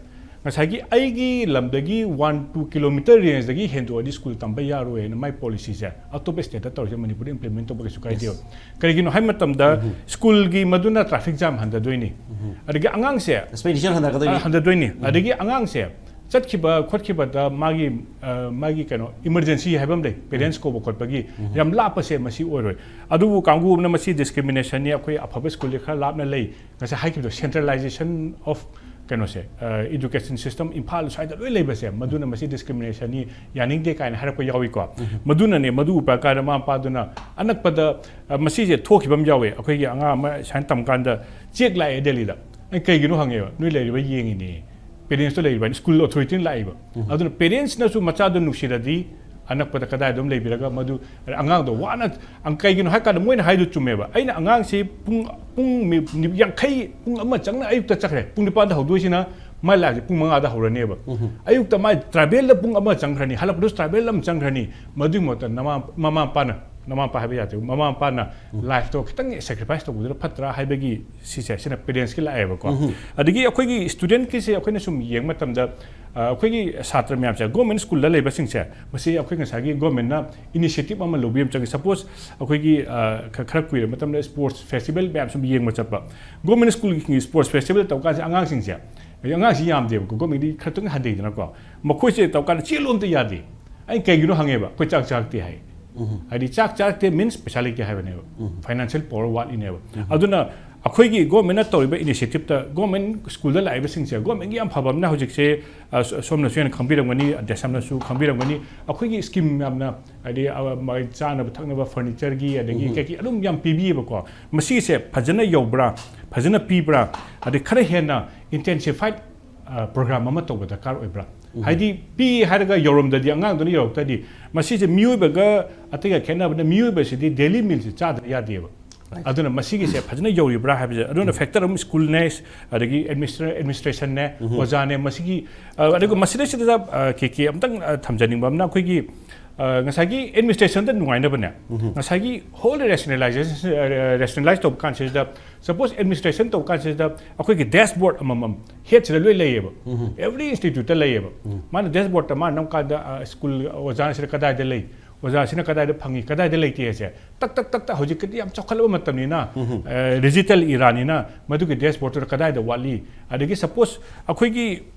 ꯉꯁꯥꯏꯒꯤ ꯑꯩꯒꯤ ꯂꯝꯗꯒꯤ ꯋꯥꯟ ꯇꯨ ꯀꯤꯂꯣꯃꯤꯇꯔ ꯔꯦꯟꯖꯇꯒꯤ ꯍꯦꯟꯗꯣꯛꯑꯗꯤ ꯁ꯭ꯀꯨꯜ ꯇꯝꯕ ꯌꯥꯔꯣꯏ ꯍꯥꯏꯅ ꯃꯥꯏ ꯄꯣꯂꯤꯁꯤꯁꯦ ꯑꯇꯣꯞꯄ ꯁ꯭ꯇꯦꯠꯇ ꯇꯧꯔꯤꯁꯦ ꯃꯅꯤꯄꯨꯔꯗ ꯏꯝꯄ꯭ꯂꯤꯃꯦꯟ ꯇꯧꯕ ꯀꯩꯁꯨ ꯀꯥꯏꯗꯦꯕ꯫ ꯀꯔꯤꯒꯤꯅꯣ ꯍꯥꯏꯕ ꯃꯇꯝꯗ ꯁ꯭ꯀꯨꯜꯒꯤ ꯃꯗꯨꯅ ꯇ꯭ꯔꯥꯐꯤꯛ ꯖꯥꯝ ꯍꯟꯊꯗꯣꯏꯅꯤ꯫ ꯑꯗꯒꯤ ꯑꯉꯥꯡꯁꯦ ꯑꯦꯛꯁꯄꯦꯗꯤꯁꯟ ꯍꯟꯊꯔꯛꯀꯗꯣꯏꯅꯤ꯫ ꯑ, ꯍꯟꯊꯗꯣꯏꯅꯤ꯫ ꯑꯗꯒꯤ ꯑꯉꯥꯡꯁꯦ ꯆꯠꯈꯤꯕ ꯈꯣꯠꯈꯤꯕꯗ ꯃꯥꯒꯤ, ꯑ, ꯃꯥꯒꯤ ꯀꯩꯅꯣ, ꯏꯃꯔꯖꯦꯟꯁꯤ ꯍꯥꯏꯕ ꯑꯃ ꯂꯩ, ꯄꯦꯔꯦꯟꯁ ꯀꯧꯕ ꯈꯣꯠꯄꯒꯤ, ꯌꯥꯝ ꯂꯥꯞꯄꯁꯦ ꯃꯁꯤ ꯑꯣꯏꯔꯣꯏ꯫ ꯑꯗꯨꯕꯨ ꯀꯥꯡꯕꯨ ꯑꯃꯅ ꯃꯁꯤ ꯗꯤꯁꯀ꯭ꯔꯤꯃꯤꯅꯦꯁꯟꯅꯤ, ꯑꯩꯈꯣꯏ ꯑꯐꯕ ꯁ꯭ꯀꯨꯜꯗꯤ ꯈꯔ ꯂꯥꯞꯅ ꯂꯩ, ꯉꯁꯥꯏ ꯍꯥꯏꯈꯤꯕꯗꯣ, centralization of ꯀꯩꯅꯣꯁꯦ, education system, ꯏꯝꯐꯥꯜ ꯁ꯭ꯋꯥꯏꯗ ꯂꯣꯏ ꯂꯩꯕꯁꯦ, ꯃꯗꯨꯅ ꯃꯁꯤ ꯗꯤꯁꯀ꯭ꯔꯤꯃꯤꯅꯦꯁꯟꯅꯤ, ꯌꯥꯅꯤꯡꯗꯦ ꯀꯥꯏꯅ ꯍꯥꯏꯔꯛꯄ ꯌꯥꯎꯏꯀꯣ꯫ ꯃꯗꯨꯅꯅꯦ, ꯃꯗꯨ ꯎꯕ ꯀꯥꯟꯗ ꯃꯃꯥ ꯃꯄꯥꯗꯨꯅ ꯑꯅꯛꯄꯗ, ꯑ, ꯃꯁꯤꯁꯦ ꯊꯣꯛꯈꯤꯕ ꯑꯃ ꯌꯥꯎꯋꯦ꯫ ꯑꯩꯈꯣꯏꯒꯤ ꯑꯉꯥꯡ ꯑꯃ ꯁꯨꯃꯥꯏꯅ ꯇꯝ ꯀꯥꯟꯗ ꯆꯦꯛ ꯂꯥꯛꯑꯦ ꯗꯦꯜꯂꯤꯗ꯫ ꯑꯩ ꯀꯩꯒꯤꯅꯣ ꯍꯪꯉꯦꯕ, "ꯅꯣꯏ ꯂꯩꯔꯤꯕ ꯌꯦꯡꯉꯤꯅꯦ"꯫ ꯄꯦꯔꯦꯟꯁꯇꯣ ꯂꯩꯔꯤꯕ ꯍꯥꯏꯅ ꯁ꯭ꯀꯨꯜ ꯑꯣꯊꯣꯔꯤꯇꯤꯅ ꯂꯥꯛꯏꯕ꯫ ꯑꯗꯨꯅ ꯄꯦꯔꯦꯟꯁꯅꯁꯨ ꯃꯆꯥꯗꯣ ꯅꯨꯡꯁꯤꯔꯗꯤ ꯑꯅꯛꯄꯗ ꯀꯗꯥꯏꯗ ꯑꯗꯨꯝ ꯂꯩꯕꯤꯔꯒ ꯃꯗꯨ ꯑꯉꯥꯡꯗꯣ ꯋꯥꯅ, ꯑꯪ-, ꯀꯩꯒꯤꯅꯣ ꯍꯥꯏ ꯀꯥꯟꯗ ꯃꯣꯏꯅ ꯍꯥꯏꯗꯨ ꯆꯨꯝꯃꯦꯕ꯫ ꯑꯩꯅ ꯑꯉꯥꯡꯁꯤ ꯄꯨꯡ, ꯄꯨꯡ ꯃꯤ-, ꯅꯤ-, ꯌꯥꯡꯈꯩ, ꯄꯨꯡ ꯑꯃ ꯆꯪꯅ ꯑꯌꯨꯛꯇ ꯆꯠꯈ꯭ꯔꯦ꯫ ꯄꯨꯡ ꯅꯤꯄꯥꯟꯗ ꯍꯧꯗꯣꯏꯁꯤꯅ ꯃꯥꯏ ꯂꯥꯏꯐꯁꯦ ꯄꯨꯡ ꯃꯉꯥꯗ ꯍꯧꯔꯅꯦꯕ꯫ ꯑꯌꯨꯛꯇ ꯃꯥꯏ ꯇ꯭ꯔꯥꯚꯦꯜꯗ ꯄꯨꯡ ꯑꯃ ꯆꯪꯈ꯭ꯔꯅꯤ, ꯍꯜꯂꯛꯄꯗꯁꯨ ꯇ꯭ꯔꯥꯚꯦꯜ ꯑꯃ ꯆꯪꯈ꯭ꯔꯅꯤ꯫ ꯃꯗꯨꯒꯤ ꯃꯍꯨꯠꯇ ꯅꯃꯥ-, ꯃꯃꯥ ꯃꯄꯥꯅ ꯃꯃꯥ ꯃꯄꯥ ꯍꯥꯏꯕ ꯌꯥꯗꯦ, ꯃꯃꯥ ꯃꯄꯥꯅ ꯂꯥꯏꯐꯇꯣ ꯈꯤꯇꯪ ꯁꯦꯀ꯭ꯔꯤꯐꯥꯏꯁ ꯇꯧꯕꯗꯨꯅ ꯐꯠꯇ꯭ꯔꯥ ꯍꯥꯏꯕꯒꯤ ꯁꯤꯁꯦ, ꯁꯤꯅ ꯄꯦꯔꯦꯟꯁꯀꯤ ꯂꯥꯛꯑꯦꯕꯀꯣ꯫ ꯑꯗꯒꯤ ꯑꯩꯈꯣꯏꯒꯤ ꯁ꯭ꯇꯨꯗꯦꯟꯠꯀꯤꯁꯦ ꯑꯩꯈꯣꯏꯅ ꯁꯨꯝ ꯌꯦꯡꯕ ꯃꯇꯝꯗ, ꯑ, ꯑꯩꯈꯣꯏꯒꯤ ꯁꯥꯇ꯭ꯔ ꯃꯌꯥꯝꯁꯦ, ꯒꯣꯔꯃꯦꯟ ꯁ꯭ꯀꯨꯜꯗ ꯂꯩꯕꯁꯤꯡꯁꯦ, ꯃꯁꯤ ꯑꯩꯈꯣꯏ ꯉꯁꯥꯏꯒꯤ ꯒꯣꯔꯃꯦꯟꯅ ꯏꯅꯤꯁꯤꯌꯦꯇꯤꯚ ꯑꯃ ꯂꯧꯕꯤꯕ ꯑꯃ ꯆꯪꯉꯤ꯫ ꯁꯄꯣꯁ ꯑꯩꯈꯣꯏꯒꯤ, ꯑ, ꯈ-, ꯈꯔ ꯀꯨꯏꯔꯕ ꯃꯇꯝꯗ ꯁ꯭ꯄꯣꯔꯠꯁ ꯐꯦꯁꯇꯤꯚꯦꯜ ꯃꯌꯥꯝ ꯁꯨꯝ ꯌꯦꯡꯕ ꯆꯠꯄ, ꯒꯣꯔꯃꯦꯟ ꯁ꯭ꯀꯨꯜꯒꯤ ꯁ꯭ꯄꯣꯔꯠꯁ ꯐꯦꯁꯇꯤꯚꯦꯜ ꯇꯧꯕ ꯀꯥꯟꯁꯦ ꯑꯉꯥꯡꯁꯤꯡꯁꯦ, ꯑꯉꯥꯡꯁꯤ ꯌꯥꯝꯗꯦꯕꯀꯣ, ꯒꯣꯔꯃꯦꯟꯒꯤ ꯈꯔꯇꯪ ꯍꯟꯊꯩꯗꯅꯀꯣ, ꯃꯈꯣꯏꯁꯦ ꯇꯧꯀꯥꯟꯗ ꯆꯦꯜꯂꯣ ꯑꯝꯇ ꯌꯥꯗꯦ꯫ ꯑꯩ ꯀꯩꯒꯤꯅꯣ ꯍꯪꯉꯦꯕ, "ꯑꯩꯈꯣꯏ ꯆꯥꯛ ꯆꯥꯔꯛꯇꯦ" ꯍꯥꯏ꯫ ꯍꯥꯏꯗꯤ ꯆꯥꯛ ꯆꯥꯔꯛꯇꯦ ꯃꯤꯟꯁ ꯄꯩꯁꯥ ꯂꯩꯇꯦ ꯍꯥꯏꯕꯅꯦꯕ, ꯐꯥꯏꯅꯥꯟꯁꯤꯌꯦꯜ ꯄꯋꯔ ꯋꯥꯠꯂꯤꯅꯦꯕ꯫ ꯑꯗꯨꯅ ꯑꯩꯈꯣꯏꯒꯤ ꯒꯣꯔꯃꯦꯟꯅ ꯇꯧꯔꯤꯕ ꯏꯅꯤꯁꯤꯌꯦꯇꯤꯚꯇ, ꯒꯣꯔꯃꯦꯟ ꯁ꯭ꯀꯨꯜꯗ ꯂꯥꯛꯏꯕꯁꯤꯡꯁꯦ, ꯒꯣꯔꯃꯦꯟꯒꯤ ꯌꯥꯝ ꯐꯕ ꯑꯃꯅ ꯍꯧꯖꯤꯛꯁꯦ, ꯑ, ꯁ-, ꯁꯣꯝꯅꯁꯨ ꯍꯦꯟꯅ ꯈꯪꯕꯤꯔꯝꯒꯅꯤ, ꯗꯦꯁꯝꯅꯁꯨ ꯈꯪꯕꯤꯔꯝꯒꯅꯤ, ꯑꯩꯈꯣꯏꯒꯤ ꯁ꯭ꯀꯤꯝ ꯌꯥꯝꯅ, ꯍꯥꯏꯗꯤ, ꯑ, ꯃꯥꯒꯤ ꯆꯥꯅꯕ ꯊꯛꯅꯕ, ꯐꯔꯅꯤꯆꯔꯒꯤ, ꯑꯗꯒꯤ ꯀꯩꯀꯩ ꯑꯗꯨꯝ ꯌꯥꯝ ꯄꯤꯕꯤꯌꯦꯕꯀꯣ꯫ ꯃꯁꯤꯁꯦ ꯐꯖꯅ ꯌꯧꯕ꯭ꯔꯥ, ꯐꯖꯅ ꯄꯤꯕ꯭ꯔꯥ, ꯑꯗꯩ ꯈꯔ ꯍꯦꯟꯅ ꯏꯟꯇꯦꯟꯁꯤꯐꯥꯏꯠ, ꯑ, ꯄ꯭ꯔꯣꯒ꯭ꯔꯥꯝ ꯑꯃ ꯇꯧꯕ ꯗꯔꯀꯥꯔ ꯑꯣꯏꯕ꯭ꯔꯥ? ꯍꯥꯏꯗꯤ ꯄꯤ ꯍꯥꯏꯔꯒ ꯌꯧꯔꯝꯗꯗꯤ, ꯑꯉꯥꯡꯗꯨꯅ ꯌꯧꯔꯛꯇꯗꯤ, ꯃꯁꯤꯁꯦ ꯃꯤꯑꯣꯏꯕꯒ ꯑꯇꯩꯒ ꯈꯦꯠꯅꯕꯅ, ꯃꯤꯑꯣꯏꯕꯁꯤꯗꯤ ꯗꯦꯂꯤ ꯃꯤꯜꯁꯦ ꯆꯥꯗꯕ ꯌꯥꯗꯦꯕ꯫ ꯑꯗꯨꯅ ꯃꯁꯤꯒꯤꯁꯦ ꯐꯖꯅ ꯌꯧꯔꯤꯕ꯭ꯔꯥ ꯍꯥꯏꯕꯁꯦ, ꯑꯗꯨꯅ ꯐꯦꯛꯇꯔ ꯑꯃ ꯁ꯭ꯀꯨꯜꯅꯦ, ꯑꯗꯒꯤ ꯑꯦꯗꯃꯤꯅꯤꯁꯇ꯭ꯔꯦꯁꯟꯅꯦ, ꯑꯣꯖꯥꯅꯦ, ꯃꯁꯤꯒꯤ, ꯑ, ꯑꯗꯨꯒ ꯃꯁꯤꯗꯩꯁꯤꯗ, ꯑ, ꯀꯦ ꯀꯦ ꯑꯝꯇꯪ, ꯑ, ꯊꯝꯖꯅꯤꯡꯕ ꯑꯃꯅ, ꯑꯩꯈꯣꯏꯒꯤ, ꯑ, ꯉꯁꯥꯏꯒꯤ ꯑꯦꯗꯃꯤꯅꯤꯁꯇ꯭ꯔꯦꯁꯟꯗ ꯅꯨꯡꯉꯥꯏꯅꯕꯅꯦ, ꯉꯁꯥꯏꯒꯤ ꯍꯣꯜ ꯔꯦꯁꯅꯦꯂꯥꯏꯖꯦꯁꯟ, ꯔꯦꯁꯅꯦꯂꯥꯏꯁ ꯇꯧꯕ ꯀꯥꯟꯁꯤꯗ, ꯁꯄꯣꯁ ꯑꯦꯗꯃꯤꯅꯤꯁꯇ꯭ꯔꯦꯁꯟ ꯇꯧꯕ ꯀꯥꯟꯁꯤꯗ ꯑꯩꯈꯣꯏꯒꯤ ꯗꯦꯁꯕꯣꯔꯗ ꯑꯃꯃꯝ ꯍꯦꯗꯁꯤꯗ ꯂꯣꯏ ꯂꯩꯌꯦꯕ꯫ ꯑꯦꯕ꯭ꯔꯤ ꯏꯟꯁꯇꯤꯇ꯭ꯌꯨꯠꯇ ꯂꯩꯌꯦꯕ꯫ ꯃꯥꯅ ꯗꯦꯁꯕꯣꯔꯗꯇ ꯃꯥꯅ ꯅꯝꯀꯥꯟꯗ, ꯑ, ꯁ꯭ꯀꯨꯜ ꯑꯣꯖꯥꯁꯤꯅ ꯀꯗꯥꯏꯗ ꯂꯩ, ꯑꯣꯖꯥꯁꯤꯅ ꯀꯗꯥꯏꯗ ꯐꯪꯉꯤ, ꯀꯗꯥꯏꯗ ꯂꯩꯇꯦ ꯍꯥꯏꯁꯦ ꯇꯛ ꯇꯛ ꯇꯛ ꯇꯛ ꯍꯧꯖꯤꯛꯀꯤꯗꯤ ꯌꯥꯝ ꯆꯥꯎꯈꯠꯂꯕ ꯃꯇꯝꯅꯤꯅ, ꯑ, ꯗꯤꯖꯤꯇꯦꯜ ꯏꯔꯥꯅꯤꯅ ꯃꯗꯨꯒꯤ ꯗꯦꯁꯕꯣꯔꯗꯇꯨꯗ ꯀꯗꯥꯏꯗ ꯋꯥꯠꯂꯤ, ꯑꯗꯒꯤ ꯁꯄꯣꯁ ꯑꯩꯈꯣꯏꯒꯤ,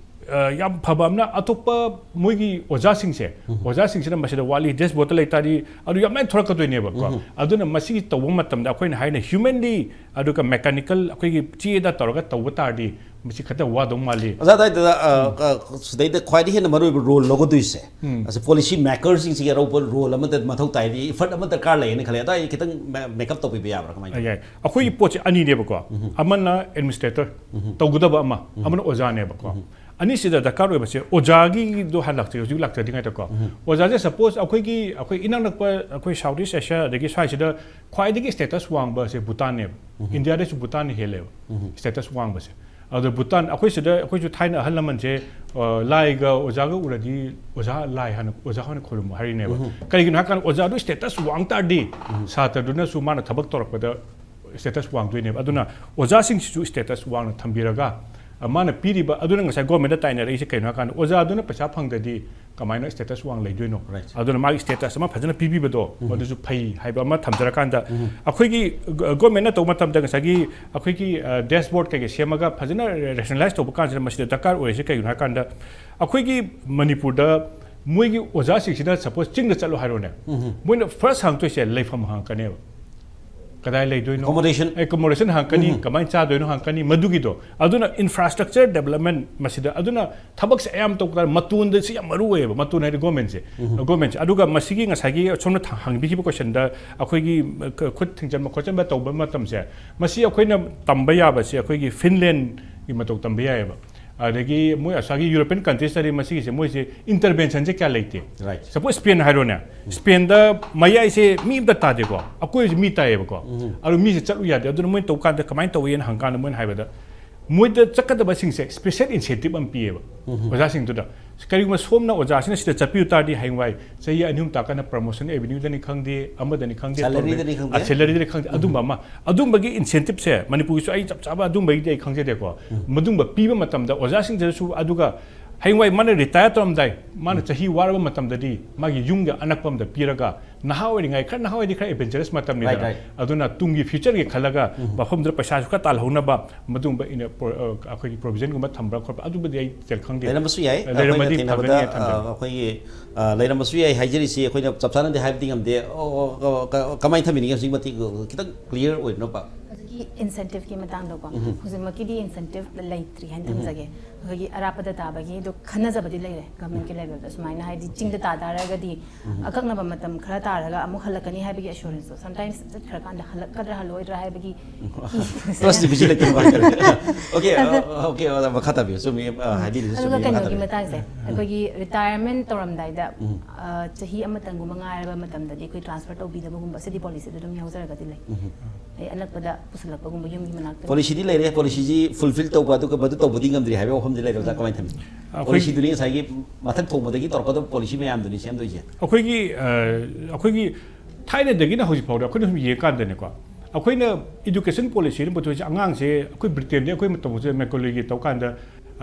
ꯑ, ꯌꯥꯝ ꯐꯕ ꯑꯃꯅ ꯑꯇꯣꯞꯄ ꯃꯣꯏꯒꯤ ꯑꯣꯖꯥꯁꯤꯡꯁꯦ, ꯑꯣꯖꯥꯁꯤꯡꯁꯤꯅ ꯃꯁꯤꯗ ꯋꯥꯠꯂꯤ, ꯗꯦꯁꯕꯣꯔꯗꯇ ꯂꯩ ꯇꯥꯔꯗꯤ ꯑꯗꯨ ꯌꯥꯝ ꯂꯥꯏꯅ ꯊꯣꯔꯛꯀꯗꯣꯏꯅꯦꯕꯀꯣ꯫ ꯑꯗꯨꯅ ꯃꯁꯤꯒꯤ ꯇꯧꯕ ꯃꯇꯝꯗ ꯑꯩꯈꯣꯏꯅ ꯍꯥꯏꯅ ꯍ꯭ꯌꯨꯃꯦꯟꯂꯤ ꯑꯗꯨꯒ ꯃꯦꯀꯥꯅꯤꯀꯦꯜ ꯑꯩꯈꯣꯏꯒꯤ ꯆꯦꯗ ꯇꯧꯔꯒ ꯇꯧꯕ ꯇꯥꯔꯗꯤ ꯃꯁꯤ ꯈꯔ ꯋꯥꯗꯧ ꯃꯥꯜꯂꯤ꯫ ꯑꯣꯖꯥ, ꯑꯗꯥꯏꯗ, ꯑ, ꯑ, ꯁꯤꯗꯩꯗ ꯈ꯭ꯋꯥꯏꯗꯒꯤ ꯍꯦꯟꯅ ꯃꯔꯨꯑꯣꯏꯕ ꯔꯣꯜ ꯂꯧꯒꯗꯣꯏꯁꯦ, ꯑꯁꯤ ꯄꯣꯂꯤꯁꯤ ꯃꯦꯀꯔꯁꯤꯡꯁꯤꯒꯤ ꯑꯔꯧꯕ ꯔꯣꯜ ꯑꯃꯗ ꯃꯊꯧ ꯇꯥꯏꯗꯤ, ꯏꯐꯔꯠ ꯑꯃ ꯗꯔꯀꯥꯔ ꯂꯩꯌꯦꯅ ꯈꯜꯂꯦ꯫ ꯑꯗꯥꯏ ꯈꯤꯇꯪ ꯃꯦ-, ꯃꯦꯀꯞ ꯇꯧꯕꯤꯕ ꯌꯥꯕ꯭ꯔꯥ? ꯀꯃꯥꯏꯅ ꯇꯧꯋꯤ? ꯌꯥꯏ꯫ ꯑꯩꯈꯣꯏꯒꯤ ꯄꯣꯠꯁꯦ ꯑꯅꯤꯅꯦꯕꯀꯣ꯫ ꯑꯃꯅ ꯑꯦꯗꯃꯤꯅꯤꯁꯇ꯭ꯔꯦꯇꯔ, ꯇꯧꯒꯗꯕ ꯑꯃ, ꯑꯃꯅ ꯑꯣꯖꯥꯅꯦꯕꯀꯣ꯫ ꯑꯅꯤꯁꯤꯗ ꯗꯔꯀꯥꯔ ꯑꯣꯏꯕꯁꯦ, ꯑꯣꯖꯥꯒꯤꯗꯣ ꯍꯥꯟꯅ ꯂꯥꯛꯆꯩ, ꯍꯧꯖꯤꯛ ꯂꯥꯛꯆꯗ꯭ꯔꯤꯉꯩꯗꯀꯣ꯫ ꯑꯣꯖꯥꯁꯦ ꯁꯄꯣꯁ ꯑꯩꯈꯣꯏꯒꯤ, ꯑꯩꯈꯣꯏ ꯏꯅꯛ ꯅꯛꯄ ꯑꯩꯈꯣꯏ ꯁꯥꯎꯠ ꯏꯁ ꯑꯦꯁꯤꯌꯥ ꯑꯗꯒꯤ ꯁ꯭ꯋꯥꯏꯁꯤꯗ ꯈ꯭ꯋꯥꯏꯗꯒꯤ ꯁ꯭ꯇꯦꯇꯁ ꯋꯥꯡꯕꯁꯦ ꯚꯨꯇꯥꯟꯅꯦꯕ꯫ ꯏꯟꯗꯤꯌꯥꯗꯁꯨ ꯚꯨꯇꯥꯟꯅ ꯍꯦꯜꯂꯦꯕ ꯁ꯭ꯇꯦꯇꯁ ꯋꯥꯡꯕꯁꯦ꯫ ꯑꯗꯣ ꯚꯨꯇꯥꯟ, ꯑꯩꯈꯣꯏ ꯁꯤꯗ, ꯑꯩꯈꯣꯏꯁꯨ ꯊꯥꯏꯅ ꯑꯍꯜ ꯂꯃꯟꯁꯦ, ꯑ, ꯂꯥꯏꯒ ꯑꯣꯖꯥꯒ ꯎꯔꯗꯤ, "ꯑꯣꯖꯥ, ꯂꯥꯏ ꯍꯥꯟꯅ, ꯑꯣꯖꯥ ꯍꯥꯟꯅ ꯈꯣꯏꯔꯝꯃꯨ" ꯍꯥꯏꯔꯤꯅꯦꯕ꯫ ꯀꯩꯒꯤꯅꯣ ꯍꯥꯏꯀꯥꯟꯗ ꯑꯣꯖꯥꯗꯨ status ꯋꯥꯡ ꯇꯥꯔꯗꯤ ꯁꯥꯇ꯭ꯔꯗꯨꯅꯁꯨ ꯃꯥꯅ ꯊꯕꯛ ꯇꯧꯔꯛꯄꯗ status ꯋꯥꯡꯗꯣꯏꯅꯦꯕ꯫ ꯑꯗꯨꯅ ꯑꯣꯖꯥꯁꯤꯡꯁꯤꯁꯨ status ꯋꯥꯡꯅ ꯊꯝꯕꯤꯔꯒ, ꯑ, ꯃꯥꯅ ꯄꯤꯔꯤꯕ, ꯑꯗꯨꯅ ꯉꯁꯥꯏ government ꯇꯥꯏꯅꯔꯛꯏꯁꯦ ꯀꯩꯅꯣ ꯍꯥꯏꯀꯥꯟꯗ, ꯑꯣꯖꯥꯗꯨꯅ ꯄꯩꯁꯥ ꯐꯪꯗ꯭ꯔꯗꯤ ꯀꯃꯥꯏꯅ status ꯋꯥꯡ ꯂꯩꯗꯣꯏꯅꯣ? Right. ꯑꯗꯨꯅ ꯃꯥꯒꯤ status ꯑꯃ ꯐꯖꯅ ꯄꯤꯕꯤꯕꯗꯣ, ꯃꯗꯨꯁꯨ ꯐꯩ ꯍꯥꯏꯕ ꯑꯃ ꯊꯝꯖꯔꯀꯥꯟꯗ, ꯑꯩꯈꯣꯏꯒꯤ ꯒ-, government ꯇꯧꯕ ꯃꯇꯝꯗ ꯉꯁꯥꯏꯒꯤ ꯑꯩꯈꯣꯏꯒꯤ, ꯑ, dashboard ꯀꯩꯀꯩ ꯁꯦꯝꯃꯒ ꯐꯖꯅ rationalize ꯇꯧꯕ ꯀꯥꯟꯁꯤꯗ ꯃꯁꯤꯗ ꯗꯔꯀꯥꯔ ꯑꯣꯏꯔꯤꯁꯦ ꯀꯩꯒꯤꯅꯣ ꯍꯥꯏꯀꯥꯟꯗ, ꯑꯩꯈꯣꯏꯒꯤ ꯃꯅꯤꯄꯨꯔꯗ ꯃꯣꯏꯒꯤ ꯑꯣꯖꯥꯁꯤꯡꯁꯤꯅ suppose ꯆꯤꯡꯗ ꯆꯠꯂꯣ ꯍꯥꯏꯔꯣꯅꯦ, ꯃꯣꯏꯅ first ꯍꯪꯉꯛꯇꯣꯏꯁꯦ ꯂꯩꯐꯝ ꯍꯪꯉꯛꯀꯅꯦꯕ꯫ ꯀꯗꯥꯏ ꯂꯩꯗꯣꯏꯅꯣ? Accommodation. Accommodation ꯍꯪꯉꯛꯀꯅꯤ, ꯀꯃꯥꯏꯅ ꯆꯥꯗꯣꯏꯅꯣ ꯍꯪꯉꯛꯀꯅꯤ, ꯃꯗꯨꯒꯤꯗꯣ꯫ ꯑꯗꯨꯅ infrastructure development ꯃꯁꯤꯗ, ꯑꯗꯨꯅ ꯊꯕꯛꯁꯦ ꯑꯌꯥꯝꯕ ꯇꯧꯕ ꯇꯥꯔꯗꯤ ꯃꯇꯣꯟꯗ ꯁꯤ ꯌꯥꯝ ꯃꯔꯨ ꯑꯣꯏꯌꯦꯕ, ꯃꯇꯣꯟ ꯍꯥꯏꯗꯤ government ꯁꯦ꯫ Government ꯁꯦ꯫ ꯑꯗꯨꯒ ꯃꯁꯤꯒꯤ ꯉꯁꯥꯏꯒꯤ ꯁꯣꯝꯅ ꯊ-, ꯍꯪꯕꯤꯈꯤꯕ question ꯗ ꯑꯩꯈꯣꯏꯒꯤ, ꯑ, ꯈ-, ꯈꯨꯠ ꯊꯤꯡꯖꯤꯟꯕ ꯈꯣꯠꯆꯟꯕ ꯇꯧꯕ ꯃꯇꯝꯁꯦ, ꯃꯁꯤ ꯑꯩꯈꯣꯏꯅ ꯇꯝꯕ ꯌꯥꯕꯁꯦ ꯑꯩꯈꯣꯏꯒꯤ Finland ꯒꯤ ꯃꯇꯧ ꯇꯝꯕ ꯌꯥꯏꯌꯦꯕ꯫ ꯑꯗꯒꯤ ꯃꯣꯏ ꯑꯁꯥꯒꯤ European countries ꯇꯗꯤ ꯃꯁꯤꯒꯤꯁꯦ ꯃꯣꯏꯁꯦ intervention ꯁꯦ ꯀꯌꯥ ꯂꯩꯇꯦ꯫ Right. Suppose Spain ꯍꯥꯏꯔꯣꯅꯦ, Spain ꯗ ꯃꯌꯥꯏꯁꯦ ꯃꯤ ꯑꯝꯇ ꯇꯥꯗꯦꯀꯣ, ꯑꯀꯣꯏꯕꯁꯦ ꯃꯤ ꯇꯥꯏꯌꯦꯕꯀꯣ꯫ ꯑꯗꯨ ꯃꯤꯁꯦ ꯆꯠꯂꯨ ꯌꯥꯗꯦ꯫ ꯑꯗꯨꯅ ꯃꯣꯏꯅ ꯇꯧꯕ ꯀꯥꯟꯗ ꯀꯃꯥꯏꯅ ꯇꯧꯏꯅ ꯍꯪꯀꯥꯟꯗ ꯃꯣꯏꯅ ꯍꯥꯏꯕꯗ, ꯃꯣꯏꯗ ꯆꯠꯀꯗꯕꯁꯤꯡꯁꯦ special incentive ꯑꯃ ꯄꯤꯌꯦꯕ ꯑꯣꯖꯥꯁꯤꯡꯗꯨꯗ꯫ ꯀꯔꯤꯒꯨꯝꯕ ꯁꯣꯝꯅ ꯑꯣꯖꯥꯁꯤꯅ ꯁꯤꯗ ꯆꯠꯄꯤꯌꯨ ꯇꯥꯔꯗꯤ, ꯍꯌꯦꯡꯋꯥꯏ ꯆꯍꯤ ꯑꯅꯤ ꯑꯍꯨꯝ ꯇꯥꯛꯀꯥꯟꯗ promotion avenue ꯗꯅꯤ ꯈꯪꯗꯦ, ꯑꯃꯗꯅꯤ ꯈꯪꯗꯦ, Salary ꯗꯅꯤ ꯈꯪꯗꯦ꯫ ꯑ, salary ꯗꯅꯤ ꯈꯪꯗꯦ, ꯑꯗꯨꯝꯕ ꯑꯃ, ꯑꯗꯨꯝꯕꯒꯤ incentive ꯁꯦ ꯃꯅꯤꯄꯨꯔꯒꯤꯁꯨ ꯑꯩ ꯆꯞ ꯆꯥꯕ ꯑꯗꯨꯝꯕꯒꯤꯗꯤ ꯑꯩ ꯈꯪꯖꯗꯦꯀꯣ꯫ ꯃꯗꯨꯝꯕ ꯄꯤꯕ ꯃꯇꯝꯗ ꯑꯣꯖꯥꯁꯤꯡꯗꯁꯨ, ꯑꯗꯨꯒ ꯍꯌꯦꯡꯋꯥꯏ ꯃꯥꯅ retire ꯇꯧꯔꯝꯗꯥꯏ, ꯃꯥꯅ ꯆꯍꯤ ꯋꯥꯔꯕ ꯃꯇꯝꯗꯗꯤ ꯃꯥꯒꯤ ꯌꯨꯝꯒꯤ ꯑꯅꯛꯄ ꯑꯃꯗ ꯄꯤꯔꯒ, ꯅꯍꯥ ꯑꯣꯏꯔꯤꯉꯩ, ꯈꯔ ꯅꯍꯥ ꯑꯣꯏꯔꯗꯤ ꯈꯔ adventurous ꯃꯇꯝꯅꯤꯗꯅ꯫ Right, right. ꯑꯗꯨꯅ ꯇꯨꯡꯒꯤ future ꯒꯤ ꯈꯜꯂꯒ ꯃꯐꯝꯗꯨꯗ ꯄꯩꯁꯥꯁꯨ ꯈꯔ ꯇꯥꯜꯍꯧꯅꯕ ꯃꯗꯨꯒꯨꯝꯕ ꯏꯅ-, ꯄ꯭ꯔꯣ-, ꯑ, ꯑꯩꯈꯣꯏꯒꯤ provision ꯒꯨꯝꯕ ꯊꯝꯕ꯭ꯔꯥ ꯈꯣꯠꯄ꯭ꯔꯥ, ꯑꯗꯨꯕꯨꯗꯤ ꯑꯩ detail ꯈꯪꯗꯦ꯫ ꯂꯩꯔꯝꯕꯁꯨ ꯌꯥꯏ꯫ ꯑ, ꯂꯩꯔꯝꯃꯗꯤ ꯑꯩꯈꯣꯏꯅ ꯊꯦꯡꯅꯕꯗ, ꯐꯒꯅꯤ ꯈꯟꯖꯩ꯫ ꯑ, ꯑꯩꯈꯣꯏꯒꯤ, ꯑ, ꯂꯩꯔꯝꯕꯁꯨ ꯌꯥꯏ ꯍꯥꯏꯖꯔꯤꯁꯤ ꯑꯩꯈꯣꯏꯅ ꯆꯞ ꯆꯥꯅꯗꯤ ꯍꯥꯏꯕꯗꯤ ꯉꯝꯗꯦ꯫ ꯑꯣ, ꯑꯣ, ꯀ-, ꯀ-, ꯀꯃꯥꯏꯅ ꯊꯝꯕꯤꯅꯤꯡꯉꯤ ꯍꯧꯖꯤꯛ ꯃꯇꯤꯛ ꯈꯤꯇꯪ clear ꯑꯣꯏꯅꯕ? ꯍꯧꯖꯤꯛꯀꯤ incentive ꯀꯤ ꯃꯇꯥꯡꯗꯀꯣ, ꯍꯧꯖꯤꯛꯃꯛꯀꯤꯗꯤ incentive ꯂꯩꯇ꯭ꯔꯤ ꯍꯥꯏꯅ ꯊꯝꯖꯒꯦ꯫ ꯑꯩꯈꯣꯏꯒꯤ ꯑꯔꯥꯞꯄꯗ ꯇꯥꯕꯒꯤ ꯑꯗꯣ ꯈꯟꯅꯖꯕꯗꯤ ꯂꯩꯔꯦ government ꯀꯤ level ꯗ꯫ ꯁꯨꯃꯥꯏꯅ ꯍꯥꯏꯗꯤ ꯆꯤꯡꯗ ꯇꯥ ꯇꯥꯔꯒꯗꯤ ꯑꯀꯛꯅꯕ ꯃꯇꯝ ꯈꯔ ꯇꯥꯔꯒ ꯑꯃꯨꯛ ꯍꯜꯂꯛꯀꯅꯤ ꯍꯥꯏꯕꯒꯤ ꯑꯦꯁꯨꯔꯦꯟꯁꯇꯣ, ꯁꯝꯇꯥꯏꯝꯁ ꯆꯠꯈ꯭ꯔꯀꯥꯟꯗ ꯍꯜꯂꯛꯀꯗ꯭ꯔꯥ ꯍꯜꯂꯛꯑꯣꯏꯗ꯭ꯔꯥ ꯍꯥꯏꯕꯒꯤ ꯇ꯭ꯔꯁ ꯗꯤꯐꯤꯁꯤꯠ ꯂꯩꯇꯕ ꯍꯥꯏꯇꯥꯔꯦ꯫ ꯑꯣꯀꯦ, ꯑꯣꯀꯦ, ꯑꯣꯖꯥ, ꯃꯈꯥ ꯇꯥꯕꯤꯌꯨ꯫ ꯆꯨꯝꯃꯤ, ꯑ, ꯍꯥꯏꯕꯤꯔꯤꯁꯦ ꯑꯗꯨꯒ ꯆꯨꯝꯃꯤ, ꯃꯈꯥ ꯀꯩꯅꯣꯒꯤ ꯇꯥꯕꯤꯌꯨ꯫ ꯃꯇꯥꯡꯁꯦ, ꯑꯩꯈꯣꯏꯒꯤ ꯔꯤꯇꯥꯌꯔꯃꯦꯟ ꯇꯧꯔꯝꯗꯥꯏꯗ ꯎꯝ꯫ ꯑ, ꯆꯍꯤ ꯑꯃꯇꯪꯒꯨꯝꯕ ꯉꯥꯏꯔꯕ ꯃꯇꯝꯗꯗꯤ ꯑꯩꯈꯣꯏ ꯇ꯭ꯔꯥꯟꯁꯐꯔ ꯇꯧꯕꯤꯗꯕꯒꯨꯝꯕ, ꯁꯤꯗꯤ ꯄꯣꯂꯤꯁꯤꯗ ꯑꯗꯨꯝ ꯌꯥꯎꯖꯔꯒꯗꯤ ꯂꯩ꯫ ꯎꯝ꯫ ꯑꯩ ꯑꯅꯛꯄꯗ ꯄꯨꯁꯤꯜꯂꯛꯄꯒꯨꯝꯕ, ꯌꯨꯝꯒꯤ ꯃꯅꯥꯛꯇ꯫ ꯄꯣꯂꯤꯁꯤꯗꯤ ꯂꯩꯔꯦ, ꯄꯣꯂꯤꯁꯤꯁꯤ ꯐꯨꯜꯐꯤꯜ ꯇꯧꯕ ꯑꯗꯨꯒ ꯃꯗꯨ ꯇꯧꯕꯗꯤ ꯉꯝꯗ꯭ꯔꯤ ꯍꯥꯏꯕ ꯋꯥꯐꯝꯗꯤ ꯂꯩꯔꯦ, ꯑꯣꯖꯥ, ꯀꯃꯥꯏꯅ ꯊꯝꯕꯤ? ꯑꯩꯈꯣꯏ- ꯄꯣꯂꯤꯁꯤꯗꯨꯅꯤ ꯉꯁꯥꯏꯒꯤ ꯃꯊꯛ ꯊꯣꯡꯕꯗꯒꯤ ꯇꯧꯔꯛꯀꯗꯕ ꯄꯣꯂꯤꯁꯤ ꯃꯌꯥꯝꯗꯨꯅꯤ ꯁꯦꯝꯗꯣꯏꯁꯦ꯫ ꯑꯩꯈꯣꯏꯒꯤ ꯑ, ꯑꯩꯈꯣꯏꯒꯤ ꯊꯥꯏꯅꯗꯒꯤꯅ ꯍꯧꯖꯤꯛ ꯐꯥꯎꯗ ꯑꯩꯈꯣꯏꯅ ꯁꯨꯝ ꯌꯦꯡꯀꯥꯟꯗꯅꯦꯀꯣ, ꯑꯩꯈꯣꯏꯅ ꯏꯗꯨꯀꯦꯁꯟ ꯄꯣꯂꯤꯁꯤꯅ ꯄꯨꯊꯣꯛꯏꯁꯦ, ꯑꯉꯥꯡꯁꯦ ꯑꯩꯈꯣꯏ ꯕ꯭ꯔꯤꯇꯦꯟꯗ ꯑꯩꯈꯣꯏ ꯃꯇꯝꯁꯦ ꯃꯦꯀꯣꯂꯦꯒꯤ ꯇꯧꯀꯥꯟꯗ,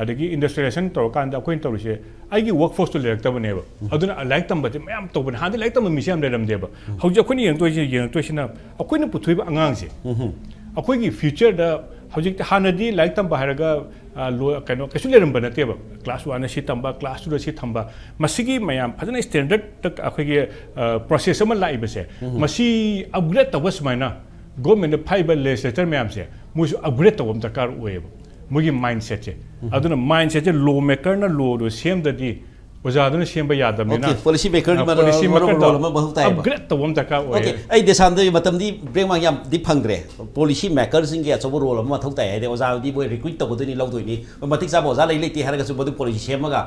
ꯑꯗꯒꯤ ꯏꯟꯗꯁꯇ꯭ꯔꯤꯌꯦꯂꯥꯏꯖꯦꯁꯟ ꯇꯧꯔꯀꯥꯟꯗ ꯑꯩꯈꯣꯏꯅ ꯇꯧꯔꯤꯁꯦ, ꯑꯩꯒꯤ ꯋꯥꯔꯛ ꯐꯣꯔꯁꯇꯣ ꯂꯩꯔꯛꯇꯕꯅꯦꯕ꯫ ꯑꯗꯨꯅ ꯂꯥꯏꯔꯤꯛ ꯇꯝꯕꯗꯤ ꯃꯌꯥꯝ ꯇꯧꯕꯅꯦ, ꯍꯥꯟꯅꯗꯤ ꯂꯥꯏꯔꯤꯛ ꯇꯝꯕ ꯃꯤꯁꯦ ꯌꯥꯝ ꯂꯩꯔꯝꯗꯦꯕ꯫ ꯍꯧꯖꯤꯛ ꯑꯩꯈꯣꯏꯅ ꯌꯦꯡꯉꯛꯇꯣꯏꯁꯦ, ꯌꯦꯡꯉꯛꯇꯣꯏꯁꯤꯅ ꯑꯩꯈꯣꯏꯅ ꯄꯨꯊꯣꯛꯏꯕ ꯑꯉꯥꯡꯁꯦ, ꯎꯝ꯫ ꯑꯩꯈꯣꯏꯒꯤ ꯐ꯭ꯌꯨꯆꯔꯗ ꯍꯧꯖꯤꯛꯇꯤ, ꯍꯥꯟꯅꯗꯤ ꯂꯥꯏꯔꯤꯛ ꯇꯝꯕ ꯍꯥꯏꯔꯒ ꯑ, ꯂꯣ-, ꯀꯩꯅꯣ ꯀꯩꯁꯨ ꯂꯩꯔꯝꯕ ꯅꯠꯇꯦꯕ꯫ ꯀ꯭ꯂꯥꯁ ꯋꯥꯟꯅ ꯁꯤ ꯇꯝꯕ, ꯀ꯭ꯂꯥꯁ ꯇꯨꯗ ꯁꯤ ꯇꯝꯕ, ꯃꯁꯤꯒꯤ ꯃꯌꯥꯝ ꯐꯖꯅ ꯁ꯭ꯇꯦꯟꯗꯔꯗꯇ ꯑꯩꯈꯣꯏꯒꯤ ꯄ꯭ꯔꯣꯁꯦꯁ ꯑꯃ ꯂꯥꯛꯏꯕꯁꯦ, ꯃꯁꯤ ꯑꯞꯒ꯭ꯔꯦꯗ ꯇꯧꯕ ꯁꯨꯃꯥꯏꯅ ꯒꯣꯔꯃꯦꯟꯗ ꯐꯥꯏꯕ ꯂꯦꯖꯤꯁꯂꯦꯇꯔ ꯃꯌꯥꯝꯁꯦ, ꯃꯣꯏꯁꯨ ꯑꯞꯒ꯭ꯔꯦꯗ ꯇꯧꯕ ꯑꯃ ꯗꯔꯀꯥꯔ ꯑꯣꯏꯌꯦꯕ, ꯃꯣꯏꯒꯤ ꯃꯥꯏꯟꯁꯦꯠꯁꯦ꯫ ꯑꯗꯨꯅ ꯃꯥꯏꯟꯁꯦꯠꯁꯦ, ꯂꯣ ꯃꯦꯀꯔꯅ ꯂꯣꯗꯣ ꯁꯦꯝꯗ꯭ꯔꯗꯤ ꯑꯣꯖꯥꯗꯨꯅ ꯁꯦꯝꯕ ꯌꯥꯗꯕꯅꯤꯅ꯫ ꯑꯣꯀꯦ, ꯄꯣꯂꯤꯁꯤ ꯃꯦꯀꯔꯒꯤ ꯑ, ꯄꯣꯂꯤꯁꯤ ꯃꯦꯀꯔꯗꯣ ꯔꯣꯜ ꯑꯃ ꯃꯊꯧ ꯇꯥꯏꯌꯦꯕ꯫ ꯑꯞꯒ꯭ꯔꯦꯗ ꯇꯧꯕ ꯑꯃ ꯗꯔꯀꯥꯔ ꯑꯣꯏꯌꯦ꯫ ꯑꯣꯀꯦ, ꯑꯩ ꯗꯦꯁꯥꯟꯗꯒꯤ ꯃꯇꯝꯗꯤ ꯕ꯭ꯔꯦꯛ ꯃꯥꯔꯛ ꯌꯥꯝꯗꯤ ꯐꯪꯗ꯭ꯔꯦ꯫ ꯄꯣꯂꯤꯁꯤ ꯃꯦꯀꯔꯁꯤꯡꯒꯤ ꯑꯆꯧꯕ ꯔꯣꯜ ꯑꯃ ꯃꯊꯧ ꯇꯥꯏ꯫ ꯍꯥꯏꯗꯤ ꯑꯣꯖꯥꯗꯤ ꯃꯣꯏ ꯔꯤꯀ꯭ꯔꯨꯏꯠ ꯇꯧꯒꯗꯣꯏꯅꯤ, ꯂꯧꯗꯣꯏꯅꯤ꯫ ꯃꯣꯏ ꯃꯇꯤꯛ ꯆꯥꯕ ꯑꯣꯖꯥ ꯂꯩ ꯂꯩꯇꯦ ꯍꯥꯏꯔꯒꯁꯨ ꯃꯗꯨ ꯄꯣꯂꯤꯁꯤ ꯁꯦꯝꯃꯒ,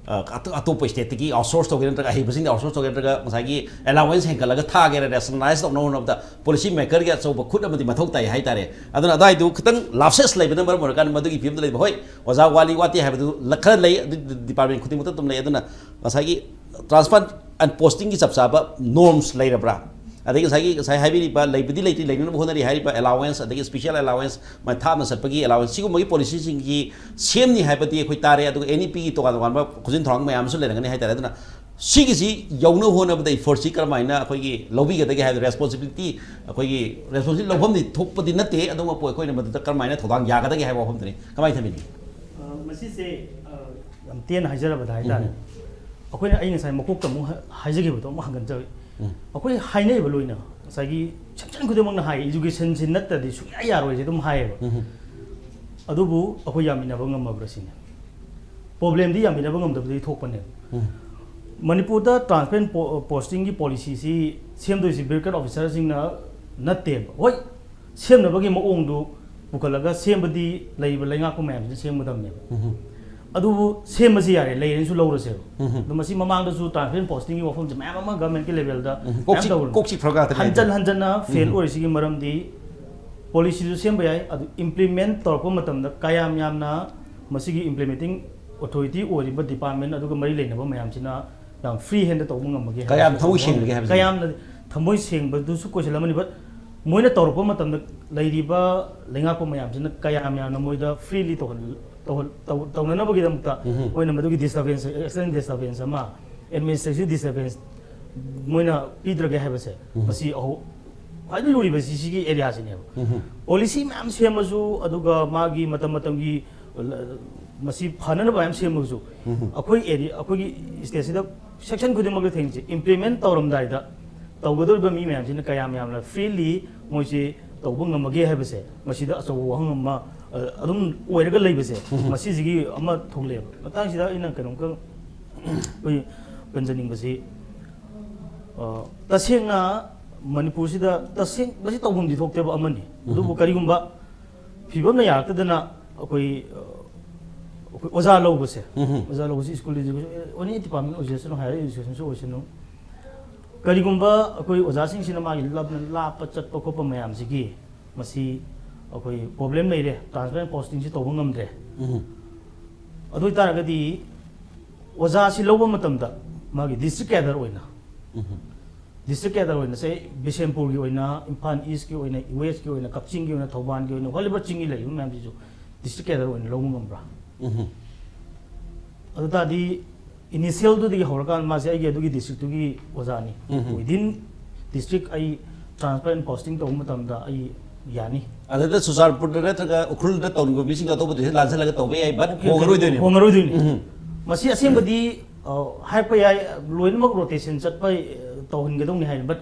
ꯑ, ꯑꯇꯣ-, ꯑꯇꯣꯞꯄ ꯁ꯭ꯇꯦꯠꯇꯒꯤ ꯑꯥꯎꯠꯁꯣꯔꯁ ꯇꯧꯒꯦ ꯅꯠꯇ꯭ꯔꯒ ꯑꯍꯩꯕꯁꯤꯡꯗ ꯑꯥꯎꯠꯁꯣꯔꯁ ꯇꯧꯒꯦ ꯅꯠꯇ꯭ꯔꯒ ꯉꯁꯥꯏꯒꯤ ꯑꯦꯂꯥꯋꯦꯟꯁ ꯍꯦꯟꯒꯠꯂꯒ ꯊꯥꯒꯦꯔꯥ, ꯔꯦꯁꯅꯦꯂꯥꯏꯁ ꯇꯧꯅꯕ ꯍꯣꯠꯅꯕꯗ ꯄꯣꯂꯤꯁꯤ ꯃꯦꯀꯔꯒꯤ ꯑꯆꯧꯕ ꯈꯨꯠ ꯑꯃꯗꯤ ꯃꯊꯧ ꯇꯥꯏ ꯍꯥꯏꯇꯥꯔꯦ꯫ ꯑꯗꯨꯅ ꯑꯗꯨꯋꯥꯏꯗꯨ ꯈꯤꯇꯪ ꯂꯥꯞꯁꯦꯁ ꯂꯩꯕꯅ ꯃꯔꯝ ꯑꯣꯏꯔꯀꯥꯟꯗ ꯃꯗꯨꯒꯤ ꯐꯤꯕꯝꯗ ꯂꯩꯕ꯫ ꯍꯣꯏ, ꯑꯣꯖꯥ ꯋꯥꯠꯂꯤ ꯋꯥꯠꯇꯦ ꯍꯥꯏꯕꯗꯨ ꯂ-, ꯈꯔ ꯂꯩ, ꯑꯗꯨ ꯗꯤꯄꯥꯔꯠꯃꯦꯟ ꯈꯨꯗꯤꯡꯃꯛꯇ ꯑꯗꯨꯝ ꯂꯩ꯫ ꯑꯗꯨꯅ ꯉꯁꯥꯏꯒꯤ ꯇ꯭ꯔꯥꯟꯁꯐꯔ ꯑꯦꯟ ꯄꯣꯁꯇꯤꯡꯒꯤ ꯆꯞ ꯆꯥꯕ ꯅꯣꯔꯝꯁ ꯂꯩꯔꯕ꯭ꯔꯥ? ꯑꯗꯒꯤ ꯉꯁꯥꯏꯒꯤ, ꯉꯁꯥꯏ ꯍꯥꯏꯕꯤꯔꯤꯕ, ꯂꯩꯕꯗꯤ ꯂꯩꯇ꯭ꯔꯤ, ꯂꯩꯅꯅꯕ ꯍꯣꯠꯅꯔꯤ ꯍꯥꯏꯔꯤꯕ ꯑꯦꯂꯥꯋꯦꯟꯁ, ꯑꯗꯒꯤ ꯁ꯭ꯄꯤꯁꯦꯜ ꯑꯦꯂꯥꯋꯦꯟꯁ, ꯃ-, ꯊꯥꯞꯅ ꯆꯠꯄꯒꯤ ꯑꯦꯂꯥꯋꯦꯟꯁ, ꯁꯤꯒꯨꯝꯕꯒꯤ ꯄꯣꯂꯤꯁꯤꯁꯤꯡꯒꯤ ꯁꯦꯝꯅꯤ ꯍꯥꯏꯕꯗꯤ ꯑꯩꯈꯣꯏ ꯇꯥꯔꯦ꯫ ꯑꯗꯨꯒ ꯑꯦꯟ ꯏ ꯄꯤꯒꯤ ꯇꯣꯉꯥꯟ ꯇꯣꯉꯥꯟꯕ ꯈꯨꯖꯤꯟ ꯊꯧꯔꯥꯡ ꯃꯌꯥꯝ ꯑꯃꯁꯨ ꯂꯩꯔꯝꯒꯅꯤ ꯍꯥꯏꯇꯥꯔꯦ꯫ ꯑꯗꯨꯅ ꯁꯤꯒꯤꯁꯤ ꯌꯧꯅꯕ ꯍꯣꯠꯅꯕꯗ ꯏꯐꯣꯔꯠꯁꯤ ꯀꯔꯝꯍꯥꯏꯅ ꯑꯩꯈꯣꯏꯒꯤ ꯂꯧꯕꯤꯒꯗꯒꯦ ꯍꯥꯏꯕ ꯔꯦꯁꯄꯣꯟꯁꯤꯕꯤꯂꯤꯇꯤ, ꯑꯩꯈꯣꯏꯒꯤ ꯔꯦꯁꯄꯣꯟꯁꯤꯕꯤꯂꯤꯇꯤ ꯂꯧꯐꯝꯗꯤ ꯊꯣꯛꯄꯗꯤ ꯅꯠꯇꯦ, ꯑꯗꯨꯃꯛꯄꯨ ꯑꯩꯈꯣꯏꯅ ꯃꯗꯨꯗ ꯀꯔꯝꯍꯥꯏꯅ ꯊꯧꯗꯥꯡ ꯌꯥꯒꯗꯒꯦ ꯍꯥꯏꯕ ꯋꯥꯐꯝꯗꯨꯅꯤ꯫ ꯀꯃꯥꯏꯅ ꯊꯝꯕꯤꯅꯤ? ꯑ, ꯃꯁꯤꯁꯦ, ꯑ, ꯌꯥꯝ ꯇꯦꯟꯅ ꯍꯥꯏꯖꯔꯕꯗ ꯍꯥꯏꯇꯥꯔꯦ꯫ ꯎꯝ꯫ ꯑꯩꯈꯣꯏꯅ, ꯑꯩ ꯉꯁꯥꯏ ꯃꯀꯣꯛꯇ ꯑꯃꯨꯛ ꯍ-, ꯍꯥꯏꯖꯈꯤꯕꯗꯣ ꯑꯃꯨꯛ ꯍꯟꯒꯠꯆꯔꯤ꯫ ꯎꯝ꯫ ꯑꯩꯈꯣꯏ ꯍꯥꯏꯅꯔꯤꯕ ꯂꯣꯏꯅ ꯉꯁꯥꯏꯒꯤ ꯁꯦꯛꯁꯟ ꯈꯨꯗꯤꯡꯃꯛꯅ ꯍꯥꯏ, "ꯏꯖꯨꯀꯦꯁꯟꯁꯤ ꯅꯠꯇ꯭ꯔꯗꯤ ꯁꯨꯡꯌꯥ ꯌꯥꯔꯣꯏꯁꯦ" ꯑꯗꯨꯝ ꯍꯥꯏꯌꯦꯕ꯫ ꯎꯝ꯫ ꯑꯗꯨꯕꯨ ꯑꯩꯈꯣꯏ ꯌꯥꯃꯤꯟꯅꯕ ꯉꯝꯃꯕ꯭ꯔꯥ ꯁꯤꯅꯤ꯫ ꯄ꯭ꯔꯣꯕ꯭ꯂꯦꯝꯗꯤ ꯌꯥꯃꯤꯟꯅꯕ ꯉꯝꯗꯕꯗꯒꯤ ꯊꯣꯛꯄꯅꯦꯕ꯫ ꯎꯝ꯫ ꯃꯅꯤꯄꯨꯔꯗ ꯇ꯭ꯔꯥꯟꯁꯄꯔꯦꯟ ꯄꯣꯁꯇꯤꯡꯒꯤ ꯄꯣꯂꯤꯁꯤꯁꯤ ꯁꯦꯝꯗꯣꯏꯁꯤ ꯕ꯭ꯌꯨꯔꯣꯀ꯭ꯔꯦꯠ ꯑꯣꯐꯤꯁꯔꯁꯤꯡꯅ ꯅꯠꯇꯦꯕ꯫ ꯍꯣꯏ, ꯁꯦꯝꯅꯕꯒꯤ ꯃꯑꯣꯡꯗꯨ ꯄꯨꯈꯠꯂꯒ ꯁꯦꯝꯕꯗꯤ ꯂꯩꯔꯤꯕ ꯂꯩꯉꯥꯛꯄ ꯃꯌꯥꯝꯁꯤꯅ ꯁꯦꯝꯒꯗꯕꯅꯦꯕ꯫ ꯑꯗꯨꯕꯨ ꯁꯦꯝꯕꯁꯤ ꯌꯥꯔꯦ, ꯂꯩꯔꯦꯅꯁꯨ ꯂꯧꯔꯁꯦꯕ꯫ ꯑꯗꯣ ꯃꯁꯤ ꯃꯃꯥꯡꯗꯁꯨ ꯇ꯭ꯔꯥꯟꯁꯄꯔꯦꯟ ꯄꯣꯁꯇꯤꯡꯒꯤ ꯋꯥꯐꯝꯁꯦ ꯃꯌꯥꯝ ꯑꯃ ꯒꯚꯔꯟꯃꯦꯟꯠꯀꯤ ꯂꯦꯚꯦꯜꯗ ꯃꯌꯥꯝ ꯀꯣꯛꯁꯤ ꯇꯧꯔꯝꯃꯤ꯫ ꯀꯣꯛꯁꯤ ꯐꯔꯛ ꯉꯥꯛꯇꯅꯦ ꯍꯟꯖꯟ ꯍꯥꯏꯗꯤ꯫ ꯍꯟꯖꯟꯅ ꯐꯦꯜ ꯑꯣꯏꯔꯤꯁꯤꯒꯤ ꯃꯔꯝꯗꯤ ꯄꯣꯂꯤꯁꯤꯁꯨ ꯁꯦꯝꯕ ꯌꯥꯏ, ꯑꯗꯨ ꯏꯝꯄ꯭ꯂꯤꯃꯦꯟꯠ ꯇꯧꯔꯛꯄ ꯃꯇꯝꯗ ꯀꯌꯥꯝ ꯌꯥꯝꯅ ꯃꯁꯤꯒꯤ ꯏꯝꯄ꯭ꯂꯤꯃꯦꯟꯇꯤꯡ ꯑꯣꯊꯣꯔꯤꯇꯤ ꯑꯣꯏꯔꯤꯕ ꯗꯤꯄꯥꯔꯠꯃꯦꯟꯠ ꯑꯗꯨꯒ ꯃꯔꯤ ꯂꯩꯅꯕ ꯃꯌꯥꯝꯁꯤꯅ ꯌꯥꯝ ꯐ꯭ꯔꯤ ꯍꯦꯟꯗ ꯇꯧꯕ ꯉꯝꯃꯒꯦ ꯀꯌꯥꯝ ꯍꯥꯏꯕꯁꯤ ꯊꯃꯣꯏ ꯁꯦꯡꯂꯒꯦ ꯍꯥꯏꯕꯁꯤꯅꯤ꯫ ꯀꯌꯥꯝꯅ ꯊꯃꯣꯏ ꯁꯦꯡꯕꯗꯨꯁꯨ ꯀꯣꯏꯁꯟ ꯑꯃꯅꯤ꯫ But ꯃꯣꯏꯅ ꯇꯧꯔꯛꯄ ꯃꯇꯝꯗ ꯂꯩꯔꯤꯕ ꯂꯩꯉꯥꯛꯄ ꯃꯌꯥꯝꯁꯤꯅ ꯀꯌꯥꯝ ꯌꯥꯝꯅ ꯃꯣꯏꯗ ꯐ꯭ꯔꯤꯂꯤ ꯇꯧꯍꯜ-, ꯇꯧꯍꯜ-, ꯇꯧ-, ꯇꯧꯅꯅꯕꯒꯤꯗꯃꯛꯇ ꯎꯝ꯫ ꯃꯣꯏꯅ ꯃꯗꯨꯒꯤ ꯗꯤꯁꯇꯔꯕꯦꯟꯁ, ꯑꯦꯛꯁꯇꯔꯅꯦꯜ ꯗꯤꯁꯇꯔꯕꯦꯟꯁ ꯑꯃ, ꯑꯦꯗꯃꯤꯅꯤꯁꯇ꯭ꯔꯦꯇꯤꯚ ꯗꯤꯁꯇꯔꯕꯦꯟꯁ ꯃꯣꯏꯅ ꯄꯤꯗ꯭ꯔꯒꯦ ꯍꯥꯏꯕꯁꯦ, ꯎꯝ꯫ ꯃꯁꯤ ꯑꯍꯧ-, ꯈ꯭ꯋꯥꯏꯗꯒꯤ ꯂꯨꯔꯤꯕꯁꯤ ꯁꯤꯒꯤ ꯑꯦꯔꯤꯌꯥꯁꯤꯅꯦꯕ꯫ ꯎꯝ꯫ ꯄꯣꯂꯤꯁꯤ ꯃꯌꯥꯝ ꯁꯦꯝꯃꯁꯨ, ꯑꯗꯨꯒ ꯃꯥꯒꯤ ꯃꯇꯝ ꯃꯇꯝꯒꯤ ꯃꯁꯤ ꯐꯅꯅꯕ ꯃꯌꯥꯝ ꯁꯦꯝꯃꯒꯁꯨ, ꯎꯝ꯫ ꯑꯩꯈꯣꯏ ꯑꯦꯔꯤꯌꯥ, ꯑꯩꯈꯣꯏꯒꯤ ꯁ꯭ꯇꯦꯠꯁꯤꯗ ꯁꯦꯛꯁꯟ ꯈꯨꯗꯤꯡꯃꯛꯇ ꯊꯦꯡꯅꯁꯤ, ꯏꯝꯄ꯭ꯂꯤꯃꯦꯟꯠ ꯇꯧꯔꯝꯗꯥꯏꯗ ꯇꯧꯒꯗꯧꯔꯤꯕ ꯃꯤ ꯃꯌꯥꯝꯁꯤꯅ ꯀꯌꯥꯝ ꯌꯥꯝꯅ ꯐ꯭ꯔꯤꯂꯤ ꯃꯣꯏꯁꯤ ꯇꯧꯕ ꯉꯝꯃꯒꯦ ꯍꯥꯏꯕꯁꯦ, ꯃꯁꯤꯗ ꯑꯆꯧꯕ ꯋꯥꯍꯪ ꯑꯃ, ꯑ, ꯑꯗꯨꯝ ꯑꯣꯏꯔꯒ ꯂꯩꯕꯁꯦ, ꯎꯝ꯫ ꯃꯁꯤꯁꯤꯒꯤ ꯑꯃ ꯊꯣꯛꯂꯛꯑꯦꯕ꯫ ꯃꯇꯥꯡꯁꯤꯗ ꯑꯩꯅ ꯀꯩꯅꯣꯝꯇ ꯑꯩꯈꯣꯏ ꯄꯟꯖꯅꯤꯡꯕꯁꯤ, ꯑ, ꯇꯁꯦꯡꯅ ꯃꯅꯤꯄꯨꯔꯁꯤꯗ ꯇꯁꯦꯡ-, ꯃꯁꯤ ꯇꯧꯐꯝꯗꯤ ꯊꯣꯛꯇꯦꯕ ꯑꯃꯅꯤ꯫ ꯑꯗꯨꯕꯨ ꯎꯝ꯫ ꯀꯔꯤꯒꯨꯝꯕ ꯐꯤꯕꯝꯅ ꯌꯥꯔꯛꯇꯗꯅ ꯑꯩꯈꯣꯏ, ꯑ, ꯑꯩꯈꯣꯏ ꯑꯣꯖꯥ ꯂꯧꯕꯁꯦ, ꯎꯝ꯫ ꯑꯣꯖꯥ ꯂꯧꯕꯁꯤ ꯁ꯭ꯀꯨꯜ ꯑꯦꯖꯨꯀꯦꯁꯟ ꯑꯦꯅꯤ ꯗꯤꯄꯥꯔꯠꯃꯦꯟꯠ ꯑꯣꯏꯖꯁꯅꯨ, ꯍꯥꯌꯔ ꯑꯦꯖꯨꯀꯦꯁꯟꯁꯨ ꯑꯣꯏꯁꯅꯨ, ꯀꯔꯤꯒꯨꯝꯕ ꯑꯩꯈꯣꯏ ꯑꯣꯖꯥꯁꯤꯡꯁꯤꯅ ꯃꯥꯒꯤ ꯂꯝ ꯂꯥꯞꯄ ꯆꯠꯄ ꯈꯣꯠꯄ ꯃꯌꯥꯝꯁꯤꯒꯤ ꯃꯁꯤ ꯑꯩꯈꯣꯏ ꯄ꯭ꯔꯣꯕ꯭ꯂꯦꯝ ꯂꯩꯔꯦ, ꯇ꯭ꯔꯥꯟꯁꯄꯔꯦꯟ ꯄꯣꯁꯇꯤꯡꯁꯤ ꯇꯧꯕ ꯉꯝꯗ꯭ꯔꯦ꯫ ꯎꯝ꯫ ꯑꯗꯨ ꯑꯣꯏꯇꯥꯔꯒꯗꯤ ꯑꯣꯖꯥꯁꯤ ꯂꯧꯕ ꯃꯇꯝꯗ ꯃꯥꯒꯤ ꯗꯤꯁꯇ꯭ꯔꯤꯛ ꯀꯦꯗꯔ ꯑꯣꯏꯅ, ꯎꯝ꯫ ꯗꯤꯁꯇ꯭ꯔꯤꯛ ꯀꯦꯗꯔ ꯑꯣꯏꯅ, ꯁꯦ, ꯕꯤꯁꯦꯝꯄꯨꯔꯒꯤ ꯑꯣꯏꯅ, ꯏꯝꯐꯥꯜ ꯏꯁꯀꯤ ꯑꯣꯏꯅ, ꯋꯦꯁꯀꯤ ꯑꯣꯏꯅ, ꯀꯛꯆꯤꯡꯒꯤ ꯑꯣꯏꯅ, ꯊꯧꯕꯥꯜꯒꯤ ꯑꯣꯏꯅ, ꯍꯣꯂꯤꯕꯔ ꯆꯤꯡꯒꯤ ꯂꯩꯔꯤꯕ ꯃꯌꯥꯝꯁꯤꯁꯨ ꯗꯤꯁꯇ꯭ꯔꯤꯛ ꯀꯦꯗꯔ ꯑꯣꯏꯅ ꯂꯧꯕ ꯉꯝꯕ꯭ꯔꯥ? ꯎꯝ꯫ ꯑꯗꯨ ꯇꯥꯔꯗꯤ ꯏꯅꯤꯁꯤꯌꯦꯜꯗꯨꯗꯒꯤ ꯍꯧꯔꯀꯥꯟꯗ ꯃꯥꯁꯦ ꯑꯩꯒꯤ ꯑꯗꯨꯒꯤ ꯗꯤꯁꯇ꯭ꯔꯤꯛꯇꯨꯒꯤ ꯑꯣꯖꯥꯅꯤ꯫ ꯎꯝ꯫ Within district ꯑꯩ ꯇ꯭ꯔꯥꯟꯁꯐꯔ ꯑꯦꯟ ꯄꯣꯁꯇꯤꯡ ꯇꯧꯕ ꯃꯇꯝꯗ ꯑꯩ ꯌꯥꯅꯤ꯫ ꯑꯗꯨꯗ ꯆꯨꯔꯆꯥꯟꯄꯨꯔꯗ ꯅꯠꯇ꯭ꯔꯒ ꯎꯈ꯭ꯔꯨꯜꯗ ꯇꯧꯔꯤꯕ ꯃꯤꯁꯤꯡꯒ ꯑꯇꯣꯞꯄꯗꯁꯨ ꯂꯥꯟꯁꯤꯜꯂꯒ ꯇꯧꯕ ꯌꯥꯏ, but ꯑꯣꯀꯦ, ꯑꯣꯀꯦ꯫ ꯍꯣꯡꯉꯔꯣꯏꯗꯣꯏꯅꯦ꯫ ꯍꯣꯡꯉꯔꯣꯏꯗꯣꯏꯅꯦ꯫ ꯎꯝ꯫ ꯃꯁꯤ ꯑꯁꯦꯡꯕꯗꯤ, ꯑ, ꯍꯥꯏꯔꯛꯄ ꯌꯥꯏ, ꯂꯣꯏꯅꯃꯛ ꯔꯣꯇꯦꯁꯟ ꯆꯠꯄ, ꯑ, ꯇꯧꯍꯟꯒꯗꯧꯅꯤ ꯍꯥꯏꯅ, but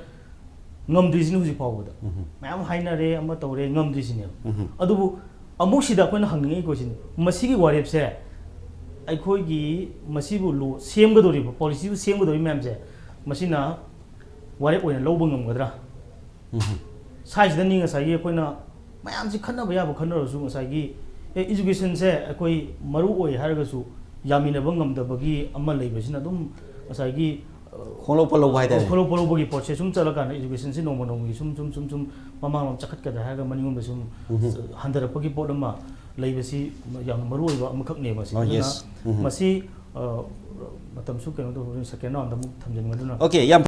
ꯉꯝꯗ꯭ꯔꯤꯁꯤꯅꯤ ꯍꯧꯖꯤꯛ ꯐꯥꯎꯕꯗ꯫ ꯎꯝ꯫ ꯃꯌꯥꯝ ꯍꯥꯏꯅꯔꯦ, ꯑꯃ ꯇꯧꯔꯦ, ꯉꯝꯗ꯭ꯔꯤꯁꯤꯅꯦꯕ꯫ ꯎꯝ꯫ ꯑꯗꯨꯕꯨ ꯑꯃꯨꯛ ꯁꯤꯗ ꯑꯩꯈꯣꯏꯅ ꯍꯪꯅꯤꯡꯉꯤ ꯀꯣꯏꯁꯟ, ꯃꯁꯤꯒꯤ ꯋꯥꯔꯦꯞꯁꯦ ꯑꯩꯈꯣꯏꯒꯤ ꯃꯁꯤꯕꯨ ꯂꯣ ꯁꯦꯝꯒꯗꯧꯔꯤꯕ, ꯄꯣꯂꯤꯁꯤꯕꯨ ꯁꯦꯝꯒꯗꯧꯔꯤꯕ ꯃꯌꯥꯝꯁꯦ, ꯃꯁꯤꯅ ꯋꯥꯔꯦꯞ ꯑꯣꯏꯅ ꯂꯧꯕ ꯉꯝꯒꯗ꯭ꯔꯥ? ꯁ꯭ꯋꯥꯏꯁꯤꯗꯅꯤ ꯉꯁꯥꯏꯒꯤ ꯑꯩꯈꯣꯏꯅ ꯃꯌꯥꯝꯁꯤ ꯈꯟꯅꯕ ꯌꯥꯕ ꯈꯟꯅꯔꯁꯨ, ꯉꯁꯥꯏꯒꯤ ꯑꯦ, ꯏꯖꯨꯀꯦꯁꯟꯁꯦ ꯑꯩꯈꯣꯏ ꯃꯔꯨ ꯑꯣꯏ ꯍꯥꯏꯔꯒꯁꯨ ꯌꯥꯃꯤꯟꯅꯕ ꯉꯝꯗꯕꯒꯤ ꯑꯃ ꯂꯩꯕꯁꯤꯅ ꯑꯗꯨꯝ ꯉꯁꯥꯏꯒꯤ, ꯑ, ꯈꯣꯡꯂꯧ ꯄꯜꯂꯧꯕ ꯍꯥꯏꯇꯥꯔꯦ꯫ ꯈꯣꯡꯂꯧ ꯄꯜꯂꯧꯕꯒꯤ ꯄ꯭ꯔꯣꯁꯦꯁ ꯁꯨꯝ ꯆꯠꯂꯀꯥꯟꯗ ꯏꯖꯨꯀꯦꯁꯟꯁꯤ ꯅꯣꯡꯃ ꯅꯣꯡꯃꯒꯤ ꯁꯨꯝ ꯁꯨꯝ ꯁꯨꯝ ꯁꯨꯝ ꯃꯃꯥꯡꯂꯣꯝ ꯆꯈꯠꯀꯗ꯭ꯔꯥ ꯍꯥꯏꯔꯒ ꯃꯅꯤꯡꯂꯣꯝꯗ ꯁꯨꯝ ꯍꯟꯊꯔꯛꯄꯒꯤ ꯄꯣꯠ ꯑꯃ ꯂꯩꯕꯁꯤ ꯌꯥꯝꯅ ꯃꯔꯨ ꯑꯣꯏꯕ ꯑꯃꯈꯛꯅꯦꯕ ꯁꯤ꯫ Oh, ꯑꯗꯨꯅ yes. ꯎꯝ. ꯃꯁꯤ, ꯑ, ꯃꯇꯝꯁꯨ ꯀꯩꯅꯣ ꯇꯧꯕꯅꯤꯅ ꯁꯦꯀꯦꯟ ꯔꯥꯎꯟꯗ ꯑꯃꯨꯛ ꯊꯝꯖꯤꯟꯒꯗꯨꯅ Okay, ꯌꯥꯝ